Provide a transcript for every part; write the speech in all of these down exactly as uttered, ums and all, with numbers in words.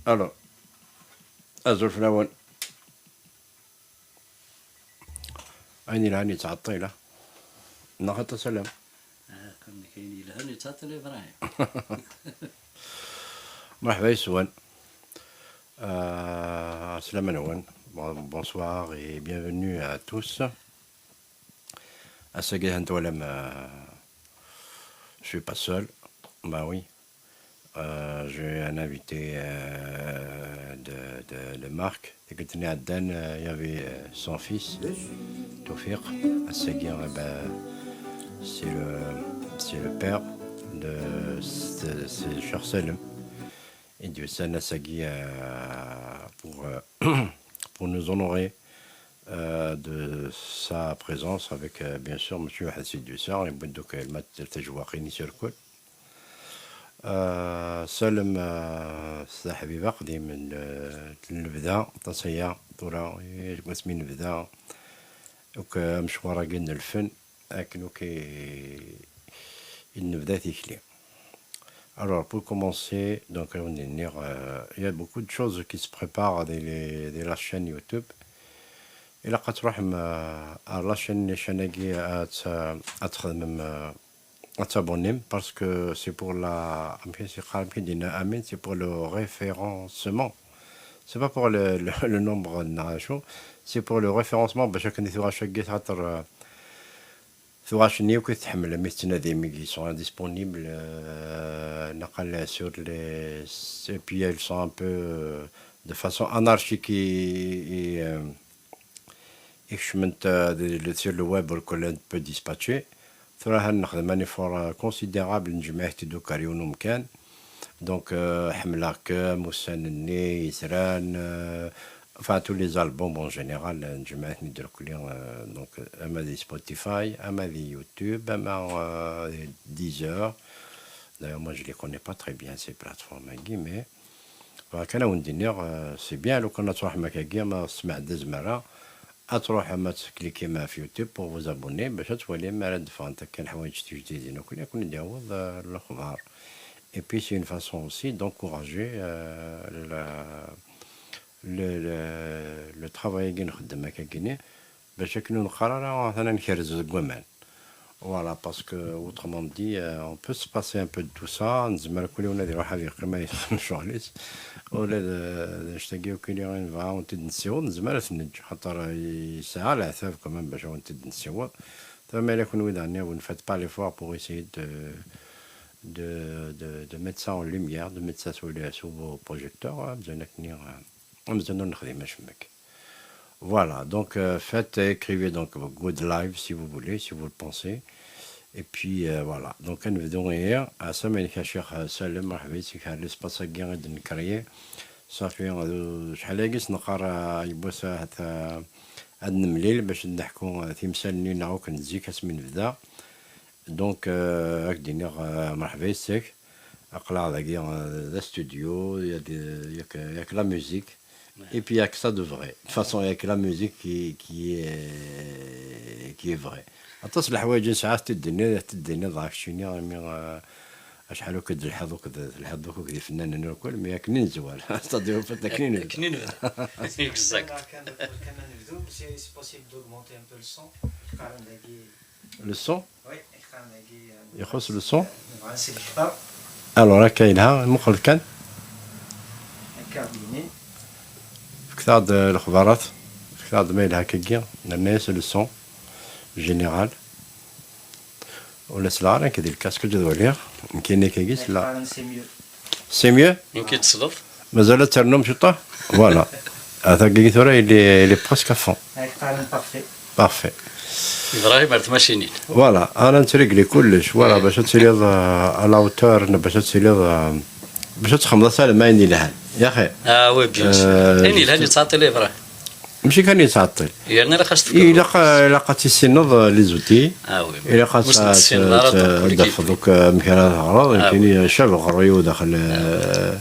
Alors, azul fell-awen. Ayen yelhan yettɛeṭṭil, ah. Neɣ xaṭi, salam. Ah, comme ayen yelhan yettɛeṭṭil Ibrahim. Merḥba yes-wen. Euh, aslama-nwen. Bon, bonsoir et bienvenue à tous. Ass-agi, ha-t-an twalam, euh, je suis pas seul. Bah oui. Euh, j'ai un invité, euh, de, de, de marque. Tikkelt-nni iɛeddan, euh, il y avait, euh, son fils, Toufiq. Ass-agi, eh ben, c'est le, c'est le père de, de, c'est Cheikh Salem. I d-yusan ass-agi, euh, pour, euh, pour nous honorer, euh, de sa présence avec, euh, bien sûr, monsieur Hassid Dussar, et donc, euh, le match de Tejwaqin sur le coup. Euh, Salem, euh, c'est un habibi qdim n, euh, n lebda, aṭas aya, tura, eh, deg wasmi nebda, donc, euh, amecwar-agi n lfen, akken akk i, i d-nebda tikli. Alors, pour commencer, donc, on est, euh, il y a beaucoup de choses qui se préparent dès, les, dès la chaîne YouTube. Ilaq ad truḥem, euh, à la chaîne, les chaînes-agi, ad, ad txedmem, euh, ad tabonnem, parce que c'est pour la, amek i s-yeqqar, amek i d-yenna Amin, c'est pour le référencement. C'est pas pour le, le, le nombre n acu, c'est pour le référencement, bac akken i tuɣac-agi, xaṭer, euh, tuɣac-nni akk i tḥemmlem, i tettnadim, qui sont indisponibles, euh, naqal sur les, et puis elles sont un peu, euh, de façon anarchique et, et, euh, i kecment, euh, de, de, sur le web, ur kul un peu dispatché. Tura ha nexdem un effort, euh, considérable, nejmeɛ-it-id akk ar yiwen umkan. Donc, euh, ḥemmleɣ-kem, ussan-nni, itran, euh, enfin, tous les albums en général, euh, nejmeɛ-iten-id irkelli, euh, donc, euh, ama di Spotify, ama di YouTube, ama, euh, di Deezer. D'ailleurs, moi, je les connais pas très bien, ces plateformes-agi, mais bɣiɣ kan ad wen-d-iniɣ, euh, c'est bien, lukan ad truḥem akkagi, ma tesmeɛd azmara, ad truḥem ad tklikim ɣef YouTube pour vous abonner, bac ad twalim mi ara d-ffɣent akka lḥwayeǧ tijdidin akk, ad ken-id-yaweḍ, euh, lexbar. Et puis, c'est une façon aussi d'encourager, euh, la, le, le, le travail-agi nxeddem akkagi-nni, bac akken ur neqqar ara atan ad nkerrez deg waman. Voilà, parce que, autrement dit, euh, on peut se passer un peu de tout ça, nezmer kul yiwen ad iruḥ ad yeqqim ad yexdem ccɣel-is. Ula d, d annect-agi akk i nebɣa ad wen-t-id-nessiweḍ, nezmer ad t-neǧǧ, xaṭer yesɛa leɛtab quand même bac ad wen-t-id-nessiweḍ. Tura ma yella kunwi daɣen, vous ne faites pas l'effort pour essayer de, de, de, de mettre ça en lumière, de mettre ça sous les, sous vos projecteurs, hein, amzun akken, euh, amzun ur nexdim acemmek. Voilà, donc, euh, faites, écrivez donc good live si vous voulez, si vous le pensez. Et puis, euh, voilà. Donc, ad nebdu ihi. Ass-a ma yella Ccix, euh, Salem, merḥba yes-k ar l'espace-agi i d-nekreye. Safi, euh, cḥal-agi s-neqqar, euh, yiwwas ahat, euh, ad nemlil bac ad neḥku, euh, timsal-nni-nneɣ akk n zik asmi nebda. Donc, euh, ad k-d-iniɣ, euh, merḥba yes-k. Aql-aɣ dagi, euh, d astudio, yak, yak, yak la musique. Ouais. Et puis, yak ça de vrai. De toute façon, yak la musique qui, qui est, qui est vraie. Aṭas n leḥwayeǧ i nesɛa ad t-id-tiniḍ, ad t-id-tiniḍ ɣef keččini, imi, euh, acḥal akk i d-telḥiḍ akked, telḥiḍ akk akked ifennanen irkul, mais akken i nezwar. C'est-à-dire, en fait, akken i nebda. Akken i nebda. Exact. Kan, kan ad nebdu, c'est, c'est possible d'augmenter un peu le son. Qqaren dagi. Le son ? Oui, ixuṣṣ le son. Alors, akka yelha, muqel kan. Fket-aɣ-d, eh, lexbarat. Fket-aɣ-d ma yelha akkagi. Nerna-yas le son général. Ur la selleɣ ara nekk di lkasque ad waliɣ. Nekkini akkagi selleɣ. C'est mieux. Nekk i d-tesleḍ. Mazal ad ternum ciṭṭaḥ? Voilà. Atagi tura, il est, il est presque à fond. Ay qqaren parfait. Parfait. Ibrahim ar tmacinin. Voilà, ara nettregli kullec, voilà, bac ad tiliḍ, euh, à la hauteur, bac ad tiliḍ, euh, bac ad txedmeḍ asalem ayen yelhan. Yaxi. Ah oui, bien sûr. Euh, ayen yelhan yettɛeṭṭil Ibrahim. Mačči kan yettɛeṭṭil. Yerna ilaq ad s-tefkeḍ. Ilaq, ilaq ad tissineḍ, euh, les outils. Ah oui. Ilaq ad tafeḍ akk, euh, amek ara teɣreḍ, ah oui. Nekkini, euh, cab ɣer-i daxel, euh,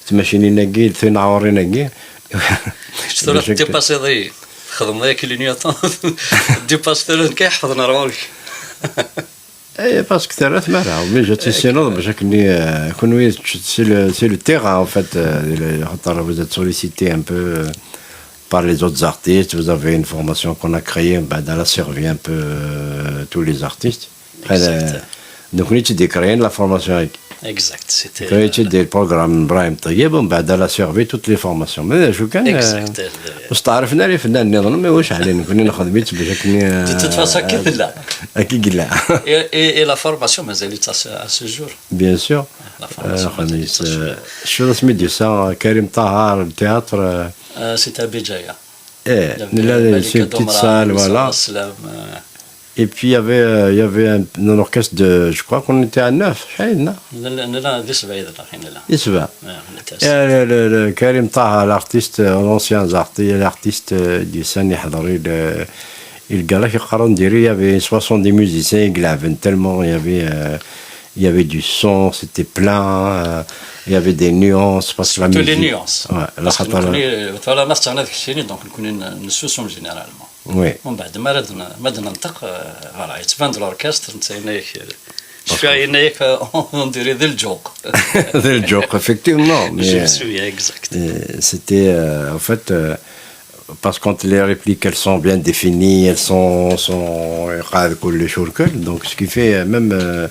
tmacinin-agi, tinaɛurin-agi. Kečč tura tdipasiḍ-iyi. Txedmeḍ aya clignotant. Tdipasiḍ tura nekk ad ḥefḍen ar ɣur-k. Eh, parce que terra tmara, obligé ad tissineḍ bac akken, euh, kunwi, c'est le, c'est le terrain, en fait, euh, le, خاطر vous êtes sollicité un peu, euh, par les autres artistes, vous avez une formation qu'on a créée, ben, elle a servi un peu, euh, tous les artistes. Après, euh, donc, on étudie créer la formation avec. Exact, c'était, euh, le programme Brahim Tayeb, bon, ben, elle a servi toutes les formations. Mais je gagne, euh, exact, euh, واش تعرفنا لي فنان نظن، ما واش علينا، كنا ناخذ بيت باش كني، de toute façon, كي لا. كي لا. Et, et, et la formation, مازالت à ce, à ce jour. Bien sûr. La formation, euh, مازالت à ce jour. شو اسمي ديسا، كريم طه، التياتر، euh. Euh, c'est à Béjaïa. ايه، نلا، c'est une petite salle, voilà. Et puis, il y avait, euh, il y avait un, un orchestre de, je crois qu'on était à neuf, شحال؟ لا، لا، لا، لا، دي سبعة، لا، لا، لا. دي سبعة. آه، لا، لا. Et le, le, le Karim Taha, l'artiste, euh, l'ancien arti-, l'artiste, euh, du Sani Hadri, le, le gars-là, qui نديري, il y avait soixante-dix musiciens, يلعبوا tellement, il y avait, euh, il y avait du son, c'était plein, euh, il y avait des nuances, parce que la musique. Surtout les nuances. Ouais, parce que نكوني، voilà, ما تغنى ذاك الشيء، donc نكوني ن-، نسوسهم généralement. Oui. ومن بعد ما رد-، ما ننطق، آه، voilà، يتبان د l'orchestre، نتا هناك، شفيع هناك، on dirait ذي الجوق. ذي الجوق، effectivement, mais, je me souviens, exact. Euh, c'était, euh, en fait, euh, parce que quand les répliques, elles sont bien définies, elles sont, sont, donc ce qui fait, euh, même, euh,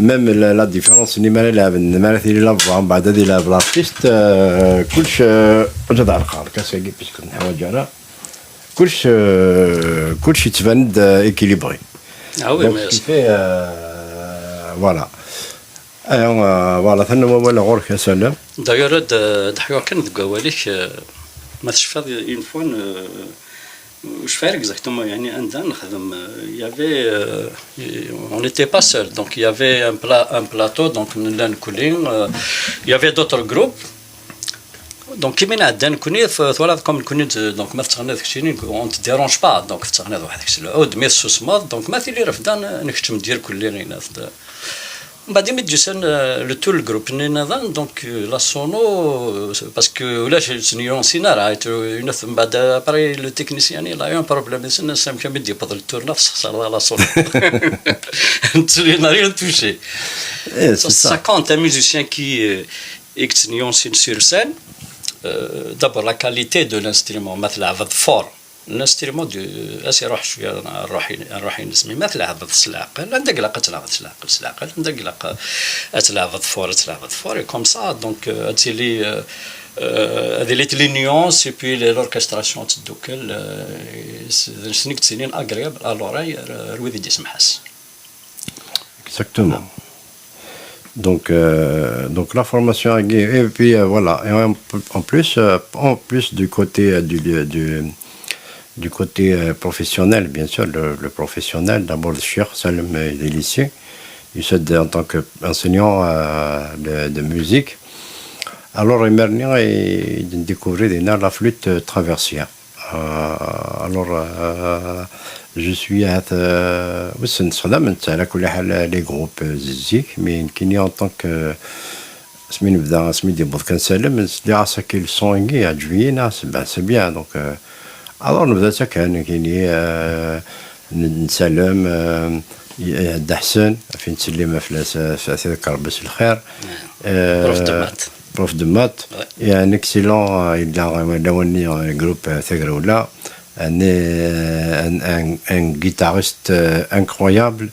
même la, la différence, ni مالا يلعب، ni مالا تيلي la voix، من بعد هذه يلعب l'artiste, euh, كلش، euh، جد على القار، كاسكي، puisque نحن جانا. كلش، آه، كلش يتبان-، آه، équilibré. Ah oui, donc, mais ce qui fait, euh, voilà. Alors, euh, voilà, ثاني هو ولا غورك يا سلام. D'ailleurs, هاد، آه، ضحيو كان ديك واليك، آه، ما تشفى une fois, آه، واش فارق exactement، يعني، عندنا نخدم، آه، il y avait, آه، on n'était pas seul, donc il y avait un pla-, un plateau, donc نلا نكولي, آه، il y avait d'autres groupes. Donc, كيما نعدى نكوني ف-، ثورة كوم نكوني ت-، donc ما تغني ذاك الشيء، on te dérange pas، donc تغني وحدك الشيء العود، مي تسوسمض، donc ما تيلي رفدان نكتم دير كل ليلة. من بعد ما تجي سن، آه، le tout le groupe ني نظن، donc، آه، la sono، آه، parce que ولاش سنيون سينا راه يت-، ينث من بعد، آه، après le technicien، يعني، لا، un problème، سن سام كان بدي يبطل التور نفس خسر la sono. نتسلي ناري نتوشي. Eh, c'est ça. Ça, quand un musicien qui, euh, et que تنيونسين sur scène, euh, d'abord la qualité de l'instrument, ما تلعب fort. L'instrument de، أسي روح شوية، روحي، روحي نسمي، ما تلعب في السلاقل، عندك لا تلعب في السلاقل، السلاقل، عندك لا تلعب في فور، تلعب في فور، et comme ça, donc, euh, هذه لي، euh, euh, هذه لي، les nuances، et puis les، l'orchestration تدوكل، euh، سنيك تسينين agréable à l'oreille، euh، رويدي دي سمحاس. Exactement. Donc, euh, donc la formation, et puis, euh, voilà. Et en, en plus, euh, en plus du côté, euh, du, du, du côté, euh, professionnel, bien sûr, le, le professionnel, d'abord le Cheikh Salem, euh, des lycées, il s'aide en tant qu'enseignant, euh, de, de musique. Alors, il m'a découvert la flûte, euh, traversière. Euh, alors, euh, je suis à, euh, وسن تخدم انت على كل حال les groupes, euh, زيك، mais نكيني en tant que، اسمي نبدا، اسمي دي بوض كنسالم، نسلي عساكي le son يجي يعجبني، ناس، ben, c'est bien, donc, euh, alors نبدا سكن كيني، euh, ن-، نسالم، euh, ي-، عند حسن، فين تسلم فلاس، في سيدك ربي الخير. Prof de maths. Prof de maths. Ouais. Et un excellent, euh, il a, il a un groupe, euh, Tagrawla. Un, un, un, un guitariste, euh, incroyable.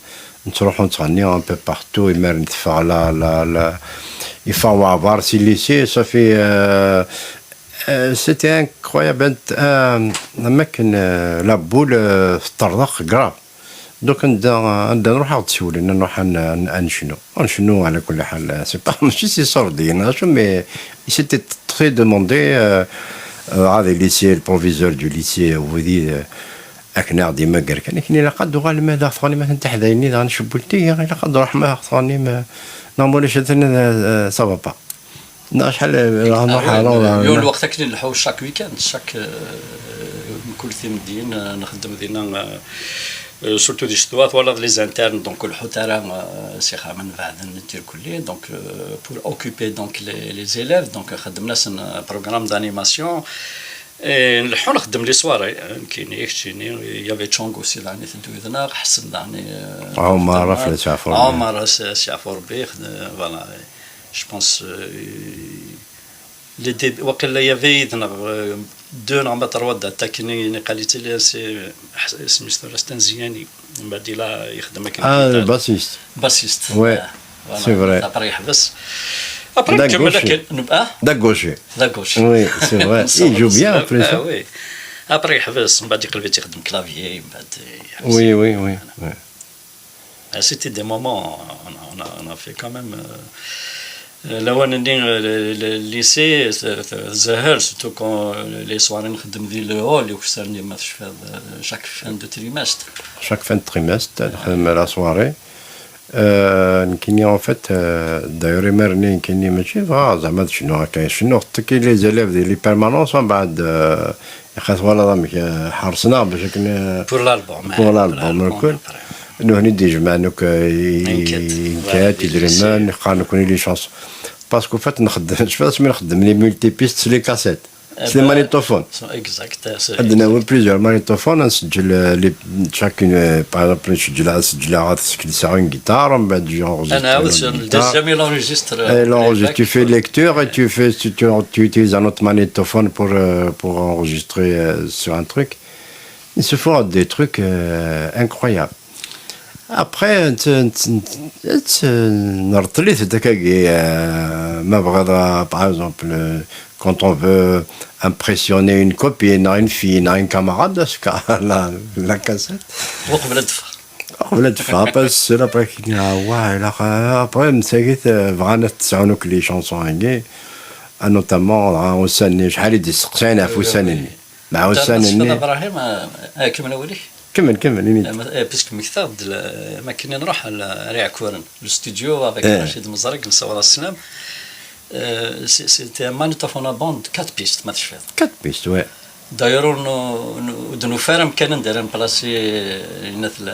نتروحو نتغنيو un peu partout, يمر نتفع لا، لا، لا. يفا وعبار سي ليسي، صافي، euh, euh, c'était incroyable. انت، آه، ما كان، آه، la boule، آه، في الطرق grave. Donc نبدا، نبدا نروح عاود تسولين، نروح ن-، ن-، نشنو، نشنو على كل حال، c'est pas، ماشي c'est sordide، mais c'était très demandé, euh, euh, هذا le lycée, le proviseur du lycée, ودي، euh، أكن ديما قال كان كني لا قد وغال ما داخل ما تنتحذيني دان شبولتي، لا قد روح ما داخل ما، non, ولا شتنا، آه، ça va pas. نا شحال راه آه، نروح، آه، يوم الوقت كنا نلحو chaque week-end، chaque، آه، كل ثمدين، آه، نخدم دينا، آه، آه، surtout دي شتوات ولا les internes، donc الحوت راه، آه، سي خا من بعد ندير كلي، donc، آه، pour occuper donc les، les élèves، donc خدمنا سن programme d'animation. Eh, nleḥḥu nxeddem les soirées, eh, nekkini, keččini, il y avait Tchongo aussi, daɣen iteddu yid-neɣ, Ḥsen daɣen, eh, Ɛumar, xeddmeɣ. Ɣef leɛfu Rebbi. Ɛumar, s-, s-, leɛfu Rebbi, xed-, voilà. Je pense, euh, les dé-, waqila il y avait yid-neɣ, euh, deux neɣ ma trois dates akken i, i niqal-itt, c'est, c'est mister Stanziani. Mbeɛd ila yexdem akken Ah, le bassiste. Bassiste. Ouais, ah, voilà. C'est vrai. Après yeḥbes. Après nkemmel akken, neb-, ah? Dagoshi. Dagoshi. Oui, c'est vrai. Il joue bien, en plus, ah, hein. Oui. Après yeḥbes, mbeɛd yeqleb-itt yexdem clavier, mbeɛd yeḥbes. Oui, oui, oui, oui. Ah, c'était des moments, on a, on a, on a fait quand même, euh, euh, lawan-nni, euh, le, le lycée, euh, zahel, surtout quand, euh, les soirées nxeddem di le hall, ukessar-nni ma tecfiḍ, euh, chaque fin de trimestre. Chaque fin de trimestre, nxeddem la soirée. Euh, nekkini, en fait, euh, d'ailleurs, imir-nni, nekkini, mačči dɣa, zeɛma ad cennuɣ akka, cennuɣ, tekki les élèves di les permanences, mbeɛd, euh, Ixa twalaḍ amek, eh, ḥerṣen-aɣ bac akken, eh, pour l'album, pour eh, l'album, pour l'album, lkul. Après. Nuhni d-ijemɛen akk, eh, i-, inkat, voilà, idrimen, qqaren nekkni les chansons. Parce qu'en fait, nxeddem, je sais pas asmi nxeddem les multipistes, c'est les cassettes. Eh ben, c'est les magnétophones. Exact, eh, c'est exact. Ad nawi plusieurs magnétophones, ad nseǧǧel, eh, les, chacune, eh, par exemple, nseǧǧel, ad seǧǧleɣ, ad skelseɣ une guitare, mbeɛd j'enregistre une autre guitare. Ad nɛawed sur le deuxième, il enregistre, eh, il enregistre, tu fais lecture et tu fais, tu, tu, tu utilises un autre magnétophone pour, euh, pour enregistrer, euh, sur un truc. Il se fera des trucs, euh, incroyables. Après, t-, t-, t-, t-, nreṭṭel-it-id akkagi, euh, ma bɣiḍ, euh, par exemple, euh, quand on veut impressionner une copine, une fille, une camarade, la, la cassette. Uqbel ad teffeɣ. Uqbel ad teffeɣ, après, c'est là, après, ah, ouais, là, après, msagit, euh, bɣan ad sɛun akk les chansons-agi, ah, notamment, ah, ussan-nni, acḥal i d-isteqsayen ɣef ussan-nni. Mɛa ussan-nni. Ibrahim, eh, eh, kemmel awal-ik. Kemmel, kemmel, ini-d. Eh, ma-, eh, puisque mmektaɣ-d la-, ma akken i nruḥ ar, ar Iɛekkuren, le studio avec Rachid Mezreg, nessaweḍ-as sslam. Eh, c'est, c'était un magnétophone à bande, quatre pistes, ma tecfiḍ. Quatre pistes, ouais. D'ailleurs, ur nu-, nu-, ur d-nufi ara amkan anda ara nplasi, eh, la,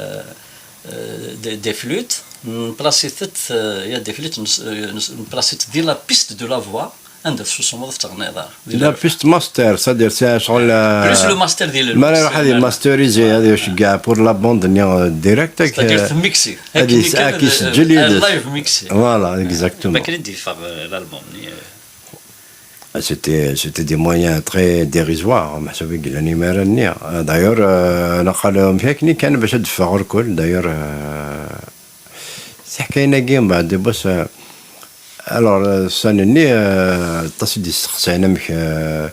eh, des, des flûtes. Nplasi-tent, eh, il y a des flûtes, n-, eh, n-, nplasi-tent di la piste de la voix. Anda tessusmeḍ ur tettɣenniḍ ara. La piste master, c'est-à-dire, c'est ccɣel, euh, plus le master di le mix, ma ara iruḥ ad imasterizi, ad iceggeɛ pour la bande-nni, euh, direct, c'est-à-dire, euh, tmixi. Ad akken is-, kan ad iseǧǧel yid-s. Live mixi. Voilà, exactement. Ma akken i d-yeffeɣ, euh, l'album-nni, euh. C'était, c'était des moyens très dérisoires, meḥsub i yellan imir-nni. Euh, d'ailleurs, euh, naqal, euh, amek akken i kan bac ad d-teffeɣ urkul. D'ailleurs, euh, Tiḥkayin-agi, mbeɛd, bas, euh, alors, euh, ussan-nni, euh, aṭas i d-isteqsayen amek, euh,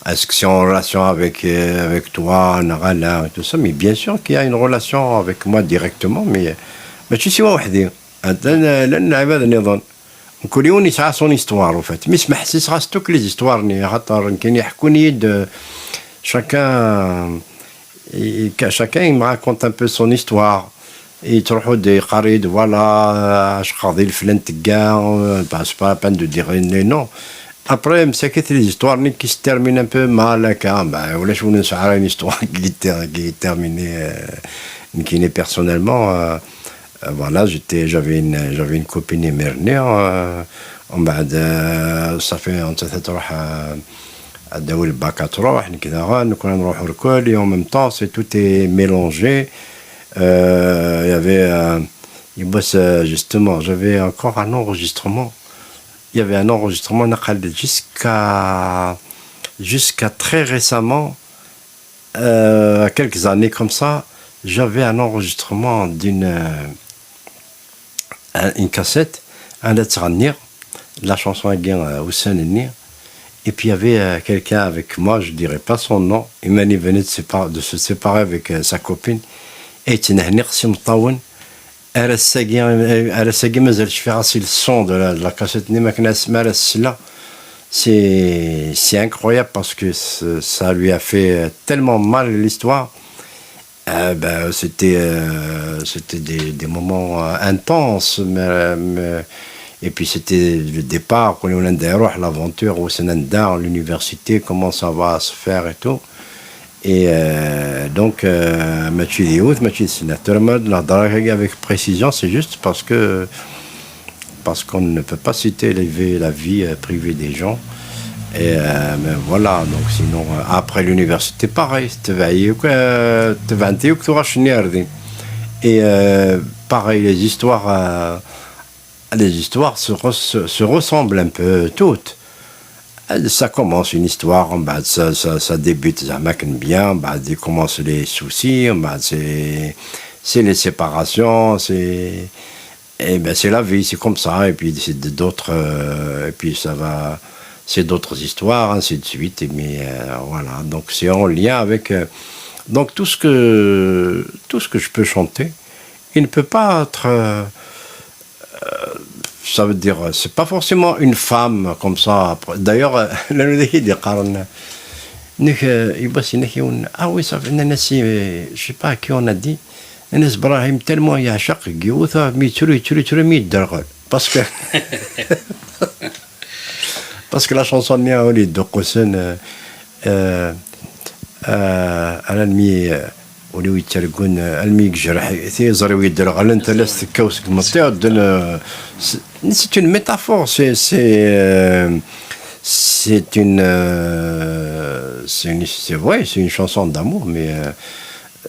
est-ce que c'est en relation avec, euh, avec toi, neɣ ala, et tout ça, mais bien sûr qu'il y a une relation avec moi directement, mais, euh, mačči siwa weḥd-i. Atan, euh, llan lɛibad nniḍen. Mkul yiwen yesɛa son histoire, en fait. Mi smeḥsiseɣ-as toutes les histoires-nni, axaṭer nekkini ḥekkun-iyi-d, euh, chacun, i-, i-, chacun il me raconte un peu son histoire. Yettruḥu-d yeqqar-iyi-d, voilà, euh, ɛecqeɣ di leflan tegga, euh, bah, c'est pas la peine de dire les noms. Après, msakit les histoires-nni qui se terminent un peu mal, akka, bah, ulac win nesɛa ara une histoire qui est ter-, qui est terminée, euh, nekkini personnellement, euh, Euh, voilà, j'étais, j'avais une, j'avais une copine imir-nni, euh, mbeɛd, euh, ça fait, nettat ad truḥ, euh, ad d-tawi lbak ad truḥ, nekk daɣen, nekkni ad nruḥ urkul, et en même temps, c'est tout est mélangé. Euh, il y avait, euh, yiwwas, euh, justement, j'avais encore un enregistrement. Il y avait un enregistrement, naqal jusqu'à, jusqu'à très récemment, euh, quelques années comme ça, j'avais un enregistrement d'une, euh, un, une cassette, un la chanson, euh, ussan-nni. Et puis il y avait, euh, quelqu'un avec moi, je dirais pas son nom, et il venait de sépa-, de se séparer avec, euh, sa copine. Et ar ass-agi, ar ass-agi mazal cfiɣ-as i le son de la, de la cassette-nni, ma akken asmi ara s-sleɣ, c'est, c'est incroyable parce que ce-, ça lui a fait tellement mal l'histoire. Euh, ben, c'était, euh, c'était des, des moments, euh, intenses, mais, mais, et puis c'était le départ, quand on a l'aventure, au Sénanda, l'université, comment ça va se faire et tout. Et, euh, donc, euh, mačči d yiwet, mačči d snat. Tura ma nehder akka avec précision, c'est juste parce que, parce qu'on ne peut pas citer les vi-, la vie, euh, privée des gens. Et euh, mais voilà, donc sinon, euh, après l'université, pareil, c'était veillé que tu vas dire que tu vas chez Niardi. Et euh, pareil, les histoires, euh, les histoires se, res- se ressemblent un peu toutes. Euh, Ça commence une histoire, bah, ça, ça, ça débute, ça marque bien, bah, il commence les soucis, bah, c'est, c'est les séparations, c'est, eh ben, c'est la vie, c'est comme ça, et puis c'est d'autres, euh, et puis ça va, c'est d'autres histoires, ainsi de suite, et mais euh, voilà, donc c'est en lien avec, euh, donc tout ce que, tout ce que je peux chanter, il ne peut pas être, euh, ça veut dire, c'est pas forcément une femme comme ça. D'ailleurs, euh, la nuit des carnes, nek, euh, il va si nek, ah oui, ça fait, je sais pas à qui on a dit, Anas Brahim, tellement il y a chaque guillotin, mais tu le, tu le, tu le, mais il dort. Parce que, parce que la chanson, on est de Kosen, euh, euh, euh, à la nuit, euh, ولو يترقون الميك جرح ثي زريو يدرغلن تلس تكاوس كمطيع دن. C'est une métaphore, c'est, c'est, euh, c'est une, euh, c'est une, c'est vrai, c'est une chanson d'amour, mais euh,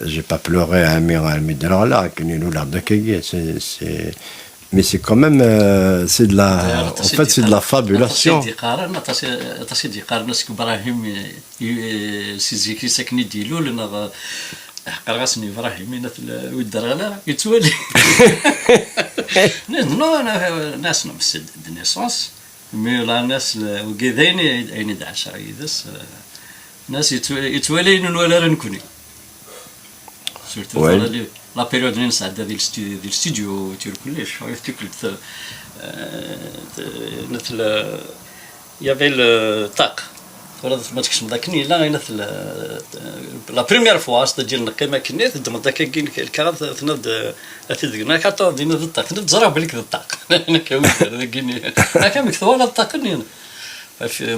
j'ai pas pleuré à Amir, à Amir Delala, que nous, là, de Kegui, c'est, c'est, mais c'est quand même, euh, c'est de la, en fait, c'est de la fabulation. Aṭas i d-iqqaren, aṭas i, aṭas i d-iqqaren, ass Ibrahim, i, i, si zik-is akken i d-ilul, neɣ, eh, qqareɣ-asen Ibrahim, i nat-, ur d-rɣan ara, yettwali. Non, non, non, non, c'est de naissance. Mais là, nas, le, wagi d ayen i, ayen i d-ɛaceɣ yid-s, euh, nas yettw-, yettwali ayen ur nwala ara nekni. Surtout la, la période-nni nesɛedda di lsti-, di lstudio, tirkellic, tikkelt, euh, t-, net le, il y avait le ṭṭaq. Twalaḍ ma tkecmeḍ akken yella, ayen at le, la première fois, c'est-à-dire neqqim akken, teddmeḍ akka lkaɣeḍ, tenniḍ-d, a t-id-gneɣ, attends, dinna d ṭṭaq, tenniḍ-d ẓriɣ belli d ṭṭaq. Nekk awi-d ar dagini. Akka amek twalaḍ ṭṭaq-nni?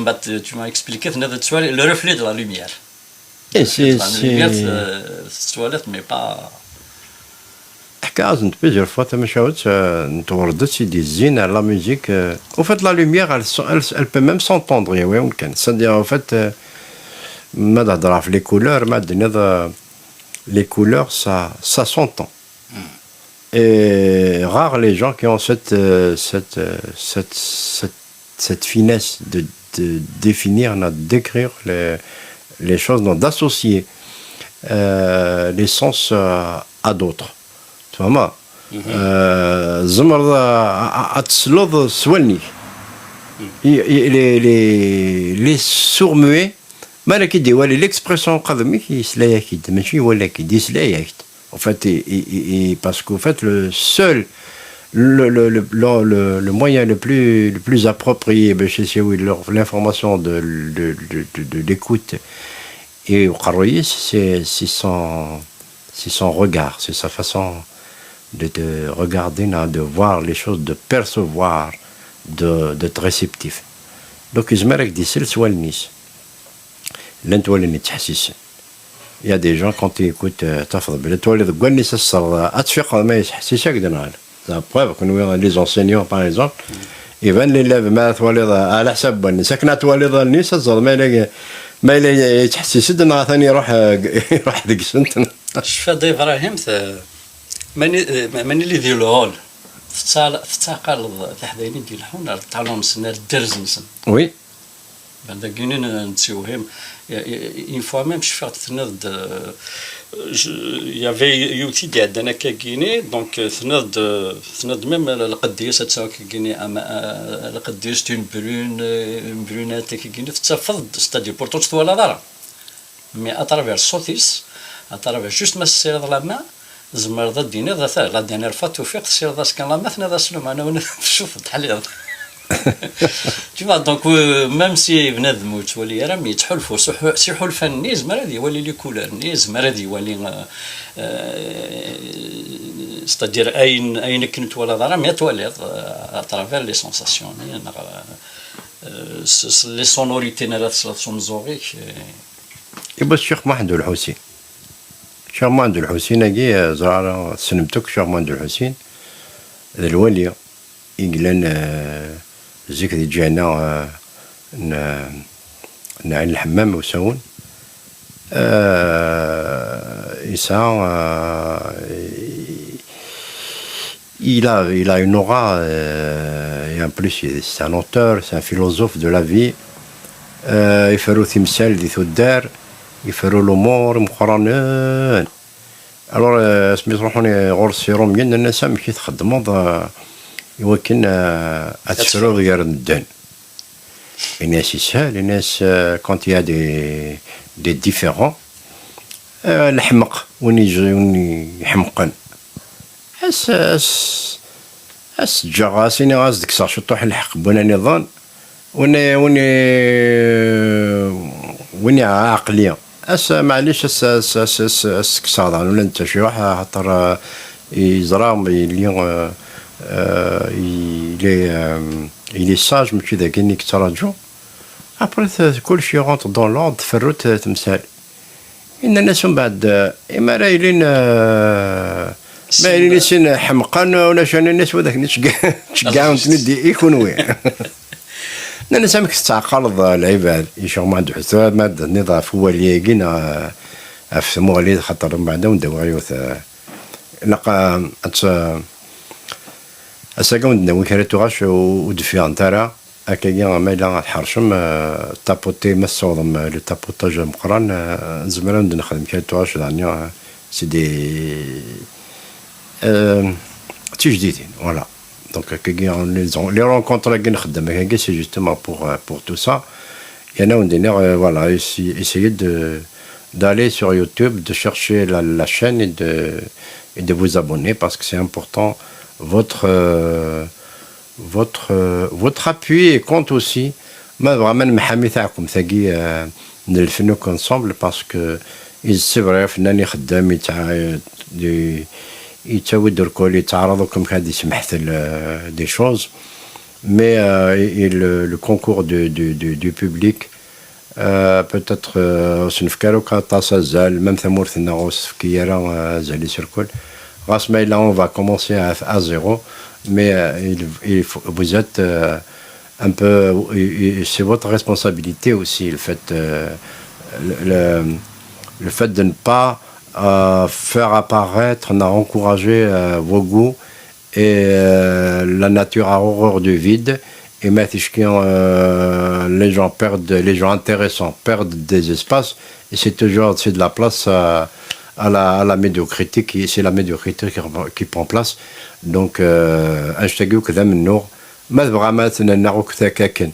Mbeɛd tu m'as expliqué, tenniḍ-d le reflet de la lumière. Et c'est, la lumière, c'est, tettwaliḍ, mais pas. Ḥkiɣ-asen-d plusieurs fois tamacahut, euh, n twerdet i d-izzin ar la musique. Euh, au fait, la lumière, elle, s- elle, elle peut même s'entendre, oui, on le connaît. C'est-à-dire, au fait, euh, ma d-hedreɣ ɣef les couleurs, ma d-tenniḍ, euh, les couleurs, ça, ça s'entend. Et rares les gens qui ont cette, euh, cette, euh, cette, cette, cette finesse de, de définir, de décrire les, les choses, donc d'associer euh, les sens euh, à d'autres. Tfehmeḍ? Euh, tzemreḍ a- a- ad tesleḍ s wallen-ik. I- i- les, les, les sourds-muets, ma ara k-id-iwali l'expression qadem-ik, yesla-yak-id, mačči iwala-k-id, yesla-yak-d. En fait, et, et- et- et parce qu'en fait, le seul, le, le, le, le, le- le moyen le plus, le plus approprié, ben, c'est c'est, oui, leur- l'information de, de, de, de- de l'écoute et au Karoyis, c'est c'est son, c'est son regard, c'est sa façon de, de regarder, non, de voir les choses, de percevoir, de, d'être réceptif. Donc, yezmer ad k-d-isel s wallen-is. Llant wallen yettḥessisen. Il y a des gens, quand ils écoutent, euh, tafeḍ belli twaliḍ deg wallen-is ad tesserḍ, ad tfiqeḍ ma yettḥessis-ak-d neɣ ala. La preuve, kenwi, les enseignants, par exemple, iban l'élève ma twaliḍ, euh, ɛla ḥsab wallen-is, akken ad twaliḍ allen-is, ad teẓreḍ ma yella, ma yella yettḥessis-d neɣ atan iruḥ, euh, iruḥ deg-sent. Cfiɣ-d Ibrahim, t- mani, mani li di lɛul, tettɛal- tettɛaqaleḍ tiḥdayin i d-ileḥḥun ar ṭṭalun-nsen, ar dderz-nsen. Oui. Dagini n- nettiwhim. Une fois même, cfiɣ-d tenniḍ-d, euh, je- il y avait yiwet i d-iɛeddan akka gini, donc, euh, tenniḍ-d, euh, tenniḍ-d même l- lqedd-is ad tesɛu akka gini, ama, euh, lqedd-is, une brune, euh, une brunette akka gini, tettafeḍ-d, c'est-à-dire, pourtant ur twalaḍ ara. Mais à travers ṣṣut-is, à travers juste ma tessiriḍ la main, tzemreḍ ad d-tiniḍ, ata, la dernière fois tufiq, tessiriḍ-as kan la main, tenniḍ-as, lameɛna win teccuḍ tḥliḍ. Tu vois, donc, euh, même si bnadem ur yettwali ara, mais yettḥulfu s uḥu- s iḥulfan-nni, yezmer ad iwali les couleurs-nni, yezmer ad iwali, euh, euh, c'est-à-dire ayen, ayen akken ur twalaḍ ara, mais ad twaliḍ, euh, à travers les sensations-nni, neɣ, euh, s- s- les sonorités-nni ara tesleḍ s umeẓẓuɣ-ik, euh, Iwwa Ccix Muḥend Ulḥusin. Ccix Muḥend Ulḥusin-agi, eh, ẓriɣ ara tessnem-t akk, Ccix Muḥend Ulḥusin, d lwali i yellan, eh, zik di lǧihna, eh, n, eh, n Ɛin Lḥemmam usawen. Euh, et ça, euh, il a, il a une aura, euh, et en plus, c'est un auteur, c'est un philosophe de la vie. Euh, iferru timsal di tuddar, iferru lumuṛ imeqqranen. Alors, euh, asmi truḥun ɣur-s Irumyen, nnan-as: "Amek i txeddmeḍ, euh, i wakken, euh, ad tefruḍ gar medden?" Ini-as: "Yeshel." Ini-as: "Euh, quand il y a des, des différends, euh, leḥmeq, win yej-, win iḥemqen, as, as, as ǧǧeɣ, as iniɣ, as d-kkseɣ ciṭuḥ lḥeqq n win nniḍen, win, win, win iɛeqli. As, maɛlic, as, as, as, as, as kkseɣ daɣen ula netta ciṭuḥ, axaṭer, euh, yeẓra yelli, euh, euh, il est, euh, il est sage, mačči d akken i yettraǧu." Après, t-, kullec i rentre dans l'ordre, tferru-d temsal. Nnan-as umbeɛd, eh, imi ara ilin, eh, ma ilin i sin ḥemqen, ulac, nnan-as, "Widak-nni tteg-, ttgeggɛen-ten-id i, i kunwi." Nnan-as: "Amek tettɛeqqaleḍ, eh, lɛibad?" Icaɣ Muḥend Ḥutu, ma d-tenniḍ ɣef wawal-agi neɣ, eh, ɣef tmuɣli, xaṭer umbeɛd ad wen-d-awiɣ yiwet, eh, ilaq, eh, ad tt-, ass-agi ad wen-d-nawi kra n tuɣac ur, ur d-ffiɣent ara. Akkagi, ma yella ad tḥercem, euh, tapoter, ma tessawḍem, euh, le tapotage ameqqran, euh, nezmer ad d-nexdem kra n tuɣac daɣen, euh, c'est des, euh, d tijdidin, voilà. Donc, akkagi, les, les rencontres-agi nxeddem akkagi, c'est justement pour, euh, pour tout ça. Il y en a, on dit, euh, voilà, essayer, essayer de, d'aller sur YouTube, de chercher la, la chaîne et de, et de vous abonner parce que c'est important. Votre, euh, votre, euh, votre appui compte aussi. Ma vraiment, Mohamed, euh, nous le faisons ensemble parce que c'est vrai, il y a des gens qui ont des, des, des choses, mais, euh, et, et le, le concours du, du, du, du public, euh, peut-être, euh, ur s-nefki ara akk aṭas azal, même tamurt-nneɣ ur s-tefki ara, euh, azal-is irkul. Ɣas ma yella, on va commencer à, à zéro, mais, euh, il, il faut, vous êtes, euh, un peu, et, et c'est votre responsabilité aussi, le fait, euh, le, le, le fait de ne pas, euh, faire apparaître, ni encourager, euh, vos goûts et, euh, la nature a horreur du vide. Et maintenant, euh, les gens perdent, les gens intéressants perdent des espaces. Et c'est toujours, c'est de la place à, à la, à la médiocrité qui, c'est la médiocrité qui, qui prend place. Donc, euh, hashtag يوك ذا من نور. Ma tebɣam ad ten-nnaɣ akk takkakin,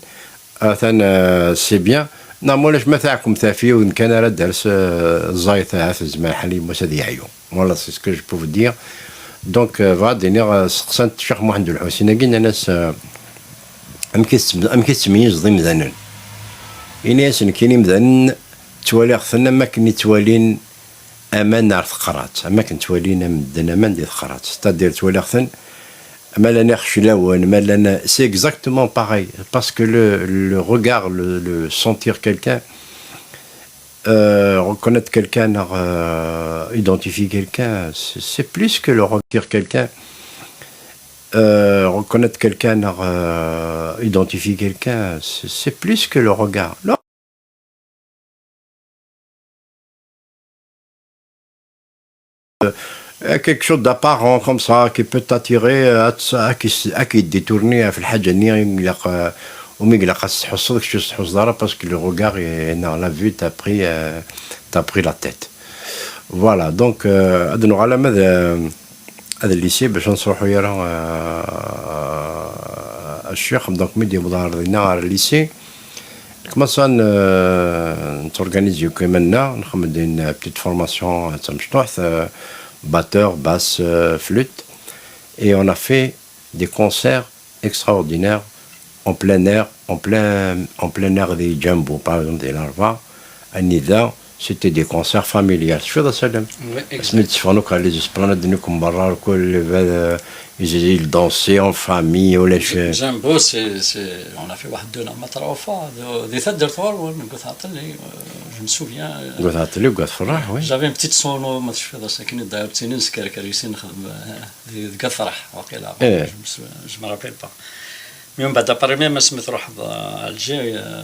atan, euh, c'est bien. Neɣ ma ulac, ma tɛekkem taf yiwen kan ara d-ters, euh, ẓẓayet ahat, tezmer lḥal yemma-s ad yeɛyu. Voilà, c'est ce que je peux vous dire. Donc, euh, bɣiɣ ad d-iniɣ, euh, seqsant Ccix Muḥend Ulḥusin-agi, nnan-as, euh, amek i tettm-, amek i tettmeyyizeḍ imdanen? Ini-as, nekkini imdanen ttwaliɣ-ten am wakken i ttwalin aman ar teqrat, am akken ttwalin am medden aman di teqrat. C'est-à-dire, ttwaliɣ-ten, ma llan ixeclawen, ma llan, c'est exactement pareil. Parce que le, le regard, le, le sentir quelqu'un, euh, reconnaître quelqu'un, euh, identifier quelqu'un, c'est, c'est plus que le regard quelqu'un. Euh, reconnaître quelqu'un, euh, identifier quelqu'un, c'est, c'est plus que le regard. Euh, quelque chose d'apparent comme ça qui peut t'attirer, euh, à, à qui, à qui détourner, à faire الحاجة ني يقلق، euh, وما يقلق تحصل كشي تحصل دارا، parce que le regard et dans la vue t'as pris, euh, t'as pris la tête. Voilà, donc, euh, هذا نوع على ماذا، هذا الليسي باش نصرحوا يرى، آه، الشيخ، donc ميدي مضار دينا على الليسي. Comme ça, n-, nettorganizi akk iman-nneɣ, nxeddem din petite formation d tamecṭuḥt, euh, batteur, basse, euh, flûte. Et on a fait des concerts extraordinaires en plein air, en plein, en plein air di Jumbo, par exemple, di Larva, anida, c'était des concerts familiales. Tecfiḍ a Salem? Oui, exact. Asmi d-tteffɣen akk ɣer les esplanades-nni akk n berra, akk les, euh, ils, ils dansaient en famille, ulac. Jumbo, c'est, c'est, on a fait واحد deux neɣ ma trois fois, de, di taddart ɣur-wen, deg At Ɛeṭṭli, euh, je me souviens, euh, deg At Ɛeṭṭli, deg At Ferraḥ, oui. J'avais une petite sono, ma tecfiḍ, ass-akken i d-, d tin i neskerker, i sin nexdem, euh, di, deg At Ferraḥ, waqila. Eh. Je me sou-, je me rappelle pas. Mais mbeɛd après même asmi truḥeḍ, euh, Alger, euh,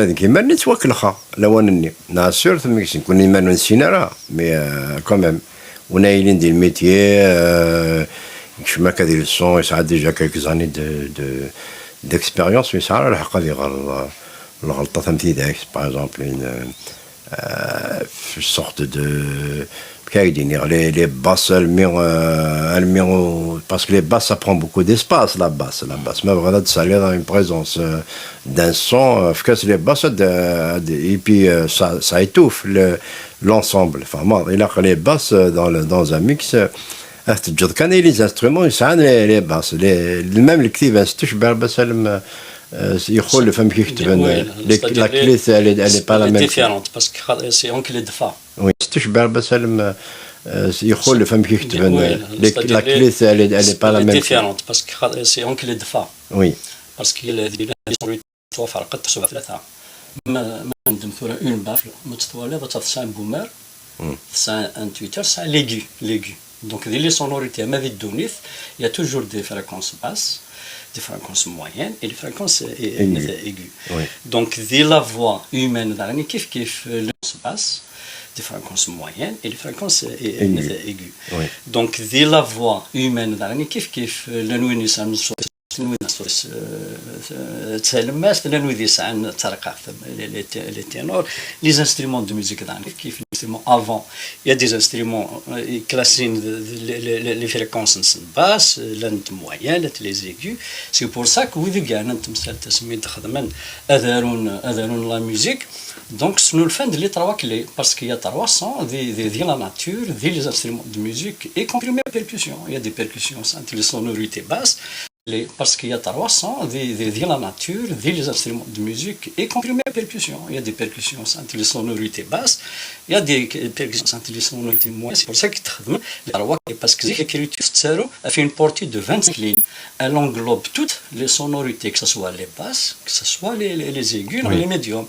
tura deg iman-nni ttwakelxeɣ lawan-nni. Neɣ sûr tamegsin kun iman ur nessin ara, mais euh, quand même. Win ay yilin di lmétier, euh, yekcem akka di leçon, yesɛa déjà quelques années de, de, d'expérience, ur yesɛi ara lḥeqq ad iɣer euh, lɣelṭat am tidak, par exemple, une, euh, une sorte de, kaydi, les, les basses, elles mirent, euh, elles mirent, parce que les basses, ça prend beaucoup d'espace, la basse, la basse. Mais vraiment, ça a l'air une présence euh, d'un son, euh, efficace, les basses, de- de- et puis euh, ça, ça étouffe le, l'ensemble. Enfin, moi, il a que les basses euh, dans, le, dans un mix. Euh, teǧǧeḍ kan les instruments, ils sont les, les basses. Les, même le clip, c'est toujours basse, elle me, euh, يخولف amek i كتبن, oui, euh, les- c'est-à-dire la clé, c'est- elle est, elle est pas la même. Différente, parce que c'est oncle de fa. Oui, c'est toujours basse, elle me, euh, يخولف amek i كتبن, oui, euh, les- c'est-à-dire la clé, c'est- elle est, elle est pas la même. Différente, parce que c'est oncle de fa. Oui. Parce que les توفرقت تحسب ثلاثة. Ma, ma nendem tura une baffle, ma tt-twaliḍ, ad tesɛa un boomer, tesɛa un tweeter, tesɛa l'aigu, l'aigu. Donc, di les sonorités, ma di ddunit, il y a toujours des fréquences basses, des fréquences moyennes et les fréquences, euh, aiguës. Donc, di la voix humaine, daɣen, kif kif, euh, les fréquences basses, des fréquences moyennes et les fréquences, euh, aiguës. Donc, di la voix humaine, daɣen, kif kif, euh, llan win yesɛan talemmast, llan wid yesɛan tarqaqt, les, les, les ténors, les instruments de musique, daɣen, kif, les instruments avant, il y a des instruments, euh, classés, les, les, les fréquences basses, llant moyennes, llant les aigus. C'est pour ça que wid i yeɛnan tamsalt asmi d-xedmen ad arun, ad arun la musique, donc, snulfan-d les trois clés, parce qu'il y a trois sons, di, di, di la nature, di les instruments de musique, y compris même percussions. Il y a des percussions, c'est les sonorités basses, les, parce qu'il y a trois sons, di, di, di la nature, di les instruments de musique, y compris même percussions. Il y a des percussions, c'est les sonorités basses, il y a des percussions, c'est les sonorités moyennes. C'est pour ça que les trois clés, parce que l'écriture, c'est une portée de vingt-cinq lignes. Elle englobe toutes les sonorités, que ce soit les basses, que ce soit les, les, les aigus, les médiums.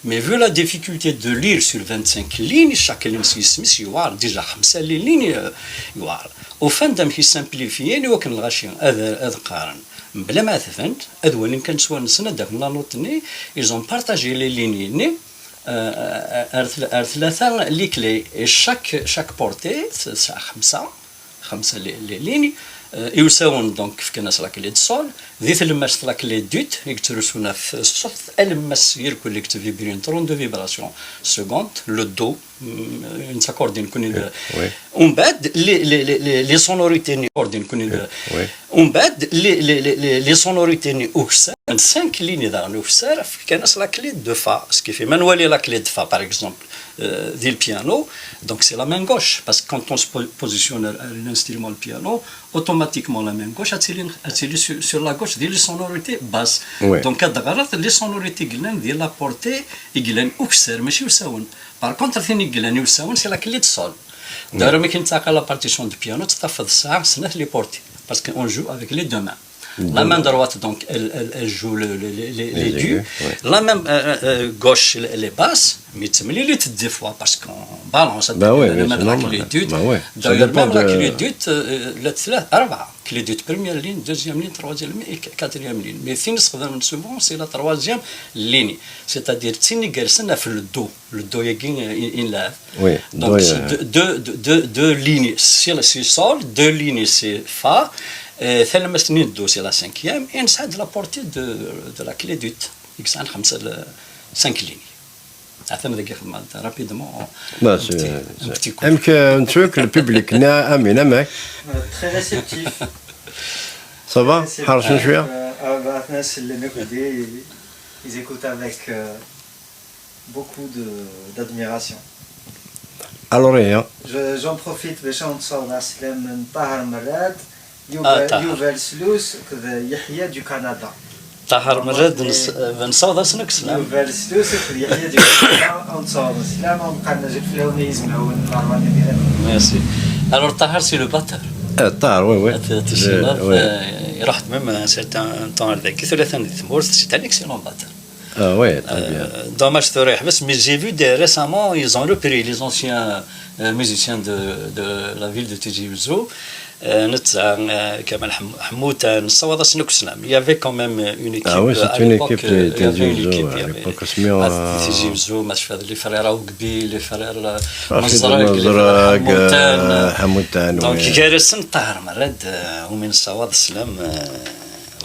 Mais vu la difficulté de lire sur vingt-cinq lignes, chaque ligne, c'est, c'est, déjà, خمسة les lignes, euh, voilà. Au fin d'un qui simplifie, il y a aucun lâcher, ad, ad قارن. Mebla ma tban, ad walin kan s wallen-nsen, ad d-afen la note-nni, ils ont partagé les lignes-nni, euh, ar tla-, ar tlata les clés. Et chaque, chaque portée, c'est, c'est خمسة, خمسة les, les lignes, euh, iwsawen, donc, fkan-as la clé de sol, di tlemmast la clé d'ut, i yettrusun ɣef ṣṣut, alemmas irkul i yettvibriyen, trente-deux vibrations secondes, le do, mm, une accorde, les, les, les, les, les sonorités, les, les, les, les sonorités ukessar, cinq lignes dans l'ukessar, fkan-as la clé de fa, ce qui fait, ma nwali la clé de fa, par exemple, euh, di le piano, donc c'est la main gauche, parce que quand on se po-, positionne à, à l'instrument, le piano, automatiquement la main gauche, elle est, elle est sur, sur la gauche, di les sonorités basses. Donc, ad ɣret les sonorités i yellan di la portée, i yellan ukessar, mačči usawen. Par contre, tin i yellan usawen, c'est la clé de sol. D'ailleurs, mi kan tettɛaqal la partition de piano, tettafeḍ tesɛa snat les portées, parce qu'on joue avec les deux mains. La main droite, donc, elle, elle, elle joue le, le, le, le, les aigus. La main, euh, euh, gauche, elle, elle est basse, mais tu me des fois parce qu'on balance. Bah ouais, la main, la clé d'ut. D'ailleurs, même la clé d'ut, euh, la, la, أربعة. Clé d'ut, première ligne, deuxième ligne, troisième ligne et qu-, quatrième ligne. Mais tin i nessexdam souvent, c'est la troisième ligne. C'est-à-dire, d tin i yersen ɣef le do. Le do-agi, euh, i, i nlɛeb. Donc, c'est deux, deux, deux, deux, deux lignes, c'est la, c'est sol, deux lignes, c'est fa, euh, talemmast-nni n do, c'est la cinquième, et nesɛa-d la portée de, de la clé d'ut, i yesɛan xemsa, cinq lignes. Atan dagi xedmeɣ-d rapidement un petit, un petit coup. Amek, euh, un truc, le public, amin, amek? Euh, très réceptif. Ça va? Très réceptif. Ḥercen cwiya? Euh, ah, bah, ils, ils écoutent avec, euh, beaucoup de, d'admiration. Alors, hein. Je, j'en profite باش نوصل السلام من طاهر مراد، يوفال، طاهر. يوفال سلوس، كذا يحيى du Canada. طاهر مراد، نس-، نساوض اسنك سلام. يوفال سلوس، كذا يحيى du Canada، نساوض السلام، ونقال نجيب في الهوني يزمعون، نورمال. Merci. Alors, طاهر, c'est le batteur. Euh, طاهر, oui, oui. يروح même un certain temps avec ثلاثة ثمورث, c'est un excellent batteur. Ah ouais, très bien. Euh, dommage tura yeḥbes, mais j'ai vu des, récemment, ils ont repris les anciens, euh, musiciens de, de la ville de Tizi Ouzou. Euh, netta, euh, Kamal Ḥem-, Ḥemmutan, nessawaḍ-asen akk sslam. Il y avait quand même une équipe, ah oui, c'est une équipe, euh, il y avait une équipe, il y avait Tizi Ouzou, ma tceffaḍ, les frères Aougbi, les frères, euh, Mezrag, les frères Ḥemmutan. Donc, gar-asen Ṭaher Merrad, euh, umi nessawaḍ sslam, euh,